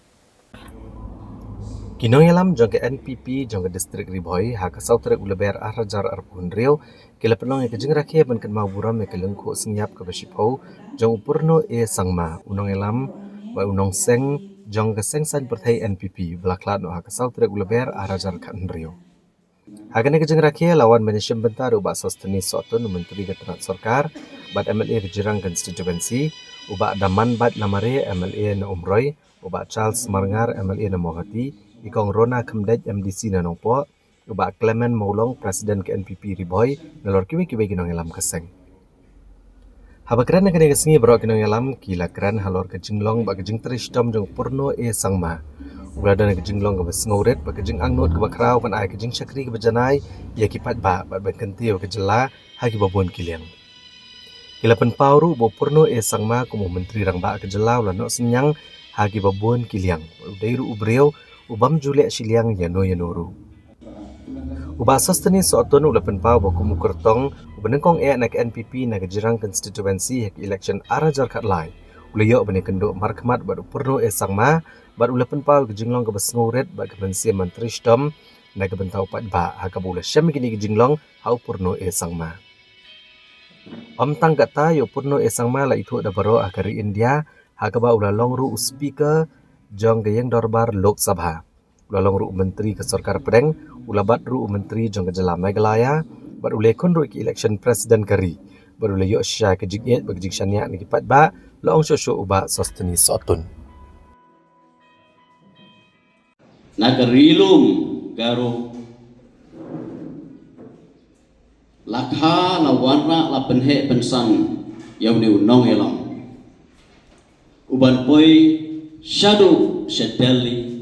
Ki nongïalam jong ka N P P jong ka District Ri Bhoi ha ka saw tarik u Lber ar hajar arphew hynriew ki la pynlong ïa ka jingrakhe ban kynmaw burom ïa ka lyngkhuh sngi ïap kaba shiphew jong u Purno A Sangma, u nongïalam bad u nongseng jong ka Seng Saiñ Pyrthei N P P, ba la khlad noh ha ka saw tarik u Lber ar hajar khathynriew. Ha kane ka jingrakhe la wan ban ïashim bynta da u Bah Sosthenes Sohtun, u Myntri ka tnat sorkar bad M L A ka Jirang Constituency, u Bah Damanbait Lamare, M L A na Umroi, u Bah Charles Marngar, M L A na Mawhati, i Kong Rona Khymdeit, M D C na Nongpoh, u Bah Clement Mawlong, President ka N P P Ri Bhoi, nalor kiwei kiwei ki nongïalam ka seng. Haba kren ha kane ka sngi, baroh ki nongïalam ki la kren halor ka jinglong bad ka jingtrei shitom jong u Purno A Sangma, uba la don ka jinglong kaba sngewrit bad ka jingangnud kaba khraw ban ai ka jingshakri kaba janai ïa ki paidbah bad ban kyntiew ïa ka jylla ha kiba bun ki liang. Ki la pynpaw ruh ba u Purno A Sangma kum u Myntri Rangbah ka jylla u la noh synñiang ha kiba bun ki liang, u dei ruh u briew u bym ju leh shiliang ïano ïano ruh. U Bah Sosthenes Sohtun u la pynpaw ba kum u kyrtong uba nyngkong eh na ka N P P na ka Jirang Constituency ha ka election ar hajar khatlai, u la ïoh ban ïakynduh markhmat bad u Purno A Sangma, bad u la pynpaw ïa ka jinglong kaba sngewrit bad ka mynsiem ban trei shitom na ka bynta u paidbah, ha kaba u la shem ïa kine ki jinglong ha u Purno A Sangma. Ym tang katta, ïa u Purno A Sangma la ithuh da baroh ha ka ri India, ha kaba u la long ruh u Speaker jong ka ïing dorbar Lok Sabha. U la long ruh u Myntri ka Sorkar Pdeng, u la bat ruh u Myntri jong ka jylla Meghalaya, bad u la ïakhun ruh ïa ka election President ka ri, bad u la ïoh shisha ka jingïeit bad ka jingshaniah na ki paidbah, la ong shuh shuh u Bah Sosthenes Sohtun. Na ka Ri Lum Garo, la kha, la wanrah, la pynheh pynsan ïa une u nongïalam uban poi shaduh sha Delhi,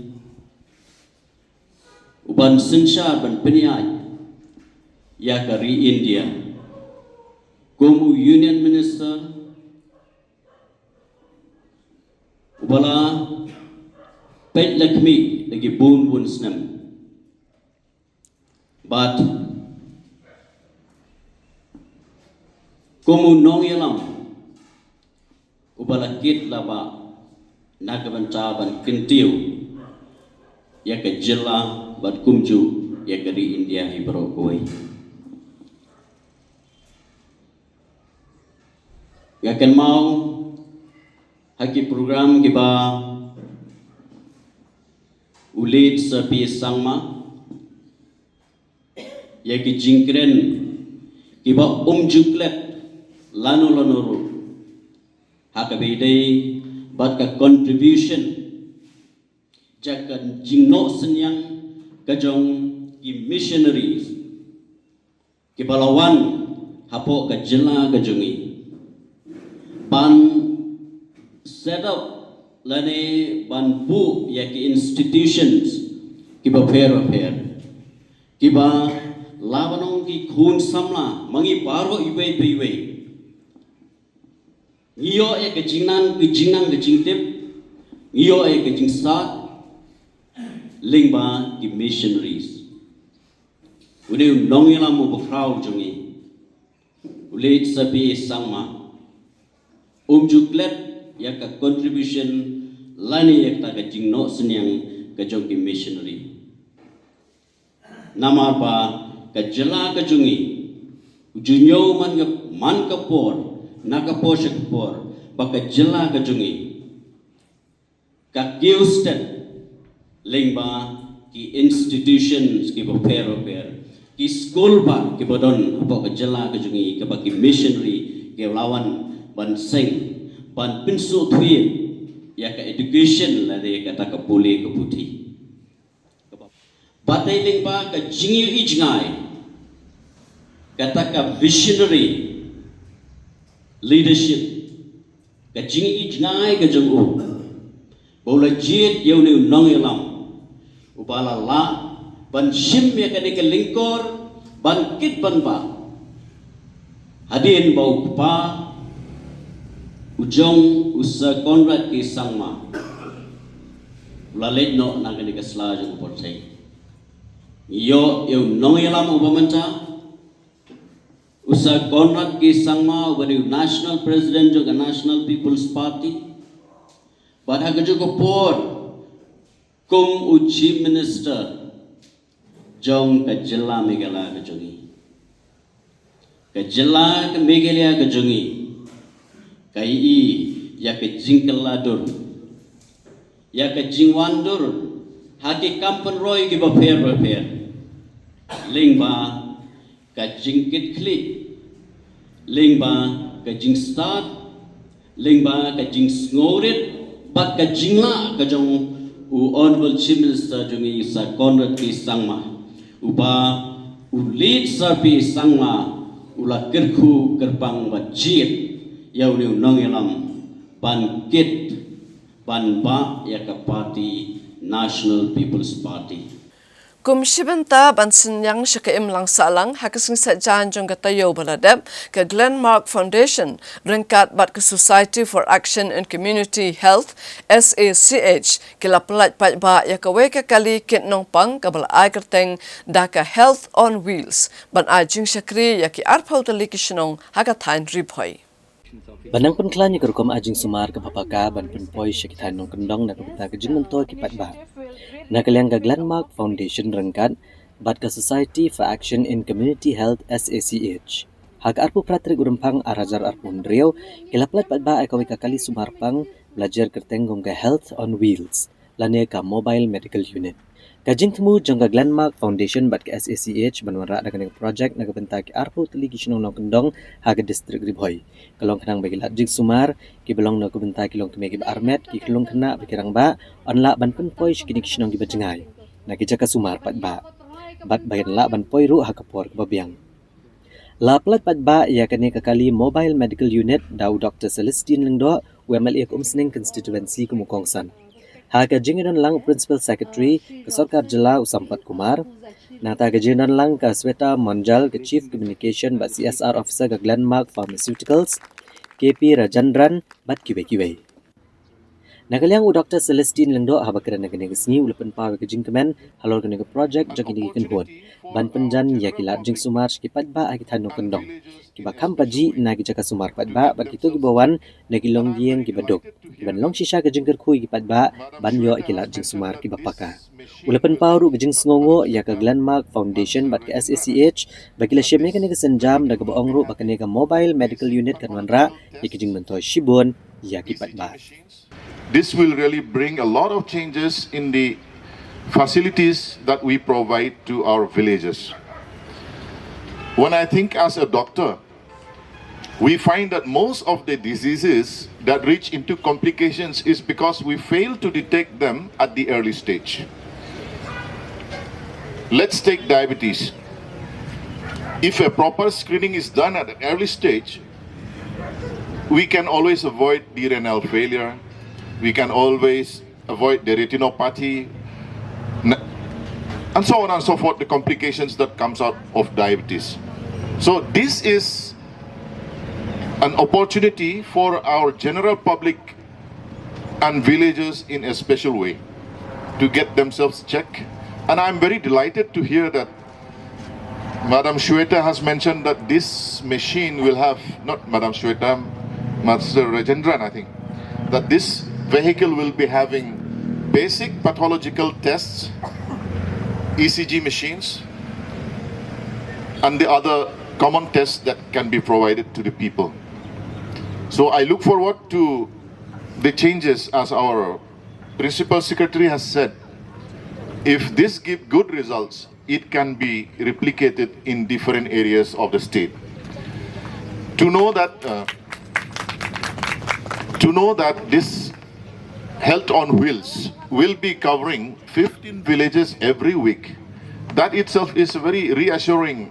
uban synshar ban pynïaid ïa ka ri India kum u Union Minister uba la peit la khmih da ki bun bun snem. Bad kum u nongïalam uba la kit la bah na ka bynta ban kyntiew ïa ka jylla bad kumjuh ïa ka ri India hi baroh kawei. Nga kynmaw ha ki program kiba u late Sir P A Sangma, ïa ki jingkren kiba um ju klet lano lano ruh ha kaba ïadei bad ka contribution jong ka jingnoh synñiang ka jong ki missionaries kiba la wan hapoh ka jylla ka jong ngi ban set up lane ban buh ïa ki institutions kiba pher ba pher kiba la ban ong ki khun samla ma ngi baroh iwei pa iwei. Ngi ïoh ïa ka jingnang, ka jingnang ka jingtip, ngi ïoh ïa ka jingstad lyngba ki missionaries. U dei u nongïalam uba khraw jong ngi, u late Sir P A Sangma, um ju klet ïa ka contribution lane ïa kata ka jingnoh synñiang ka jong ki missionary. Namar ba ka jylla ka jong ngi u ju ñiew man ka, man ka por na ka por sha ka por ba ka jylla ka jong ngi ka kiew stet lyngba ki institutions kiba pher ba pher, ki skul ba kiba don hapoh ka jylla ka jong ngi kaba ki missionary ki la wan ban seng ban pynsuhthied ïa ka education lane kata ka pule ka puthi. Bad dei lyngba ka jingïohi jngai kata ka visionary leadership, ka jingïohi jngai ka jong u ba u la jied ïa une u nongïalam uba la lah ban shim ïa kane ka lyngkor ban kit ban bah. Hadien ba u kpa u jong u Sir Conrad K Sangma u la leit noh na kane ka sla jong u pyrthei, ïoh ïa u nongïalam uba mynta, u Sir Conrad K Sangma uba dei u National President jong ka National People's Party. Bad ha kajuh ka por kum u Chief Minister jong ka jylla Meghalaya ka jong ngi. Ka jylla ka Meghalaya ka jong ngi ka ïohi ïa ka jingkylla dur, ïa ka jingwan dur ha ki kam pynroi kiba pher ba pher lyngba ka jingkitkhlieh, lyngba ka jingstad, lyngba ka jingsngewrit bad ka jinglah ka jong u Honourable Chief Minister jong ngi Sir Conrad K Sangma, uba u late Sir P Sangma u la kyrkhu kyrpang bad jied ïa une u nongïalam ban kit ban bah ïa ka party National People's Party. Kum shi bynta ban synñiang sha ka imlang sahlang ha ka sngi Saitjaiñ jong ka taïew ba la dep, ka Glenmark Foundation ryngkat bad ka Society for Action in Community Health, S A C H, ki la pyllait paidbah ïa kawei ka kali kit nongpang kaba la ai kyrteng da ka Health on Wheels ban ai jingshakri ïa ki arphew tylli ki shnong ha ka thaiñ Ri Bhoi. Ban nang pynkhlaiñ ïa ka rukom ai jingsumar kaba paka ban pynpoi sha ki thaiñ nongkyndong na ka bynta ka jingmyntoi ki paidbah. Na ka liang ka Glenmark Foundation ryngkat bad ka Society for Action in Community Health, S A C H, ha ka arphew phra tarik u Rymphang ar hajar arphew hynriew, ki la pyllait paidbah ïa kawei ka kali sumar pang ba la jer kyrteng kum ka Health on Wheels lane ka Mobile Medical Unit. Ka jingthmu jong ka Glenmark Foundation bad ka S A C H ban wanrah da kane ka projek na ka bynta ki arphew tylli ki shnong nongkyndong ha ka distrik Ri Bhoi ka long khnang ba ki lad jingsumar kiba long na ka bynta ki longkmie kiba armet, ki khyllung khynnah bad ki rangbah, yn lah ban pynpoi sha kine ki shnong kiba jngai na ki jaka sumar paidbah bad ba kin lah ban poi ruh ha ka por kaba biang. La pyllait paidbah ïa kane ka kali Mobile Medical Unit da u Doktor Celestine Lyngdoh, u M L A ka Umsning Constituency kum u kongsan. Ha ka jingïadon lang u Principal Secretary ka Sorkar Jylla u Sampath Kumar, Nangta ka jingdon lang ka Sweta Monjal, ka Chief Communication bad C S R Officer ka Glenmark Pharmaceuticals, K P Rajendran bad kiwei kiwei. Na ka liang u Doctor Celestine Lyngdoh, haba kren ha kane ka sngi, u la pynpaw ïa ka jingkmen halor kane ka projek jong kine ki kynhun ban pynjan ïa ki lad jingsumar sha ki paidbah ha ki thaiñ nongkyndong kiba kham pajih na ki jaka sumar paidbah bad kito kiba wan na ki longïing kiba duk, kiban long shisha ka jingkyrkhu ïa ki paidbah ban ïoh ïa ki lad jingsumar kiba paka. U la pynpaw ruh ka jingsngewnguh ïa ka Glenmark Foundation bad ka S A C H ba ki la shim ïa kane ka sienjam, da kaba ong ruh ba kane ka Mobile Medical Unit kan wanrah ïa ka jingmyntoi shibun ïa ki paidbah. This will really bring a lot of changes in the facilities that we provide to our villages. When I think as a doctor, we find that most of the diseases that reach into complications is because we fail to detect them at the early stage. Let's take diabetes. If a proper screening is done at an early stage, we can always avoid the renal failure. We can always avoid the retinopathy, n- and so on and so forth, the complications that comes out of diabetes. So this is an opportunity for our general public and villagers in a special way to get themselves checked. And I'm very delighted to hear that Madam Shweta has mentioned that this machine will have, not Madam Shweta, Master Rajendran, I think, that this vehicle will be having basic pathological tests, E C G machines, and the other common tests that can be provided to the people. So I look forward to the changes, as our principal secretary has said. If this give good results, it can be replicated in different areas of the state. To know that, uh, to know that this Health on Wheels will be covering fifteen villages every week, that itself is a very reassuring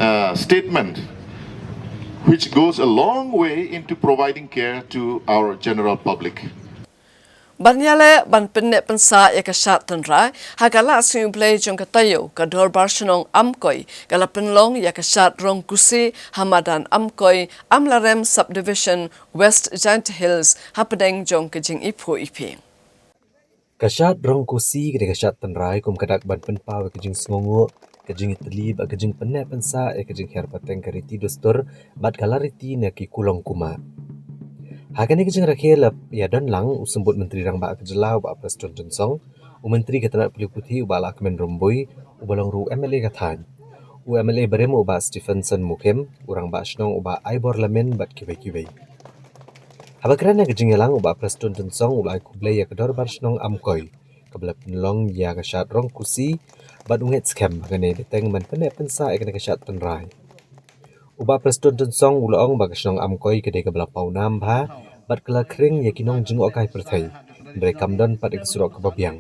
uh, statement, which goes a long way into providing care to our general public. Ban ïaleh ban pynneh pynsah ïa ka shad tynrai ha ka Lad Sngi U Blei jong ka taïew, ka Dorbar Shnong Amkoi ka la pynlong ïa ka shad Rongkusi ha madan Amkoi, Amlarem Subdivision, West Jaintia Hills, hapdeng jong ka jingiphuh iphi. Ka shad Rongkusi ka dei ka shad tynrai kum ka dak ban pynpaw ïa ka jingsngewnguh, ka jingïatylli bad ka jingpynneh pynsah ïa ka jinghiar pateng ka riti dustur bad ka lariti na ki kulong kumar. Ha kane ka jingrakhe la ïadon lang u Symbud Myntri Rangbah ka Jylla u Bah Prestone Tynsong, u Myntri ka tnat pule puthi u Bah Lahkmen Rymbui, uba long ruh u M L A ka thaiñ, u M L A barim u Bah Stephenson Mukhim, u Rangbah Shnong u Bah Aibor Lamin bad kiwei kiwei. Haba kren ha ka jingïalang u Bah Prestone Tynsong u la ai khublei ïa ka Dorbar Shnong Amkoi kaba la pynlong ïa ka shad Rongkusi bad u ngeit skhem ba kane ka dei teng ban pynneh pynsah ïa kane ka shad tynrai. U Bah Prestone Tynsong u la ong ba ka shnong Amkoi ka dei kaba la paw nam bha bad ka la khring ïa ki nongjngohkai pyrthei, hynrei kam don pat ïa ka surok kaba biang.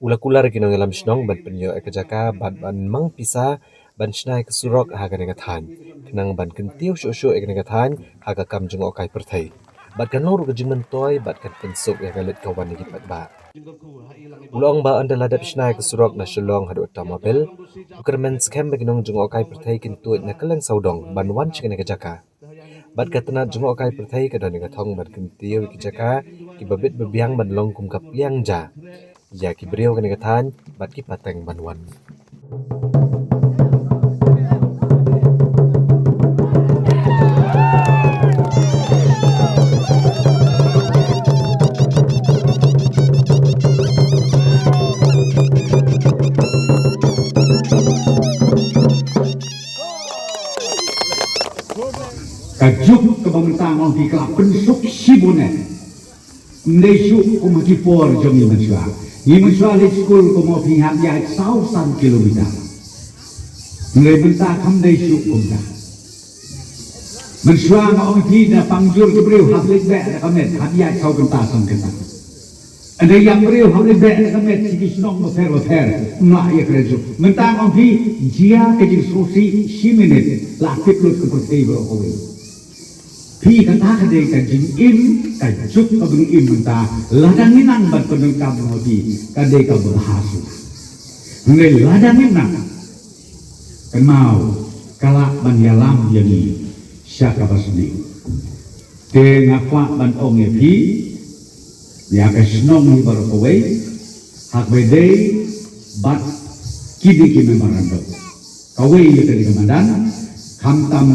U la kular ïa ki nongïalam shnong ban pynïoh ïa ka jaka bad ban mang pisa ban shna ïa ka surok ha kane ka thaiñ, khnang ban kyntiew shuh shuh ïa kane ka thaiñ ha ka kam jngohkai pyrthei. Bad kan long ruh ka jingmyntoi bad kan pynsuk ïa ka leit ka wan ïa ki paidbah. U la ong ba ynda la dep shna ïa ka surok na Shillong haduh Tamabil, u kyrmen skhem ba ki nongjngohkai pyrthei kin tuid na kylleng sawdong ban wan sha kane ka jaka. Bad ka tnat jngohkai pyrthei ka don ïa ka thong ban kyntiew ïa ki jaka kiba bit ba biang ban long kum ka pliang ja ïa ki briew kane ka thaiñ bad ki pateng ban wan. Ka juk kaba mynta nga ong phi ka la pynsuk shibun eh. Ym dei shuh kum ha ki por jong ngi mynshuwa. Ngi mynshuwa leit skul kum ong phi ngi hap ïaid saw san kilometer. Hynrei mynta kam dei shuh kumta. Mynshuwa nga ong phi da pang jur ki briew hap leit beh da ka met, hap ïaid saw kynta san kynta. Hynrei ïa briew hap leit beh da ka met sha ki shnong bapher bapher, ym lah ïa kren shuh. Mynta nga ong phi, jia ka jingsngewsih shi minit la tip lut ka pyrthei baroh kawei. Phi, kata ka dei ka jingim, ka juk kaba ngi im mynta, lada ngi nang ban pyndonkam ïa phi, ka dei kaba bha shuh. Hynrei lada ngim nang, kynmaw ka lah ban ïalam ïa ngi sha kaba sniew. Te nga kwah ban ong ïa phi, ïa ka shnong hi baroh kawei, ha kaba ïadei bad kine ki memorandum. Kawei ïa kane ka madan, khamtam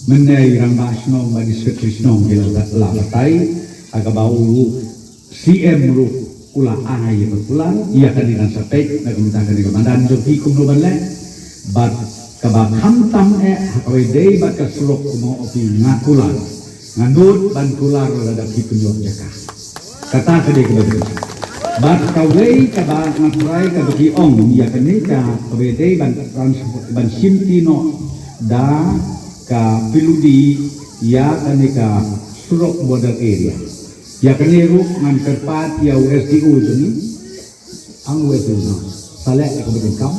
mynne i rangbah shnong bad i secretary shnong ki la, la batai, ha kaba u C M ruh u la ai ïa ka kular, ïa kane kan sa peit na ka bynta kane ka madan jong phi kumno ban leh. Bad kaba khamtam eh ha kaba ïadei bad ka surok kumno phi nga kular. Nga nud ban kular lada phi pynïoh jaka. Kata ka dei kaba dei. Bad kawei kaba nga try kaba ki ong ïa kane ka kaba ïadei ban trans-, ban shimti noh da ka P W D ïa kane ka surok border area. Ïa kane ruh ngan kyrpad ïa u S D O jong ngi. Ang u S D O jong ngi. Sa leh ïa ka bynta kam.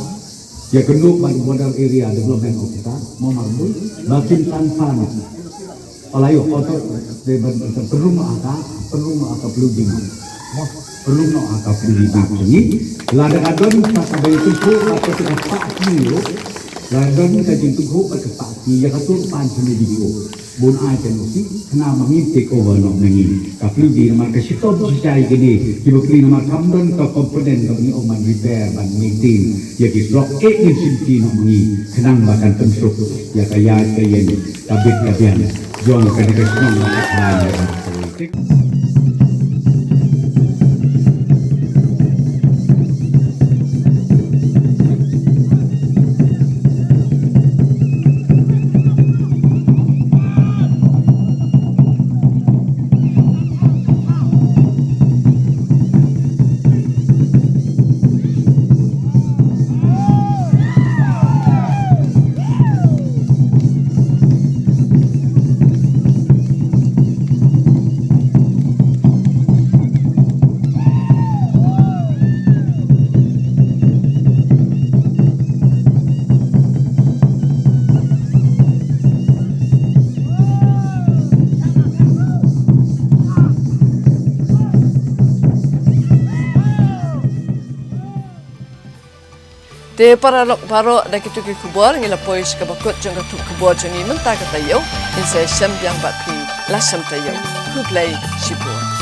Ïa kynduh bad border area development officer, mo Marbui. Ba kin tan fan. Ala ïoh kotor, de ban pynrung aka, pynrung aka P W D. Mo, pynrung aka P W D jong ngi. Lada ka don sa ka bai tengku, aka ka pak ni lo. Lada don ka jingtengku, aka pak ni, ïa ka tur pan sini D D O. Bun ai kan usi, kena ma ngi take over noh na ngi. Ka plu di namar ka shitom shisha ïa kine, ki bapli namar kam don ka component ka bani ong ban repair, ban maintain. Ïa ki surok eh ngin shimti noh ma ngi, khnang ba kan pynsuk ïa ka ïaid ka ïeng, ka bit ka biang. Jong kane ka shnong ka thaiñ. Te paralok baroh, da kitu ki khubor ngi la poi sha kaba kut jong ka tuh khubor jong ngi mynta ka taïew. Ngin sa shem biang bad phi la shem taïew. Khublei shibun.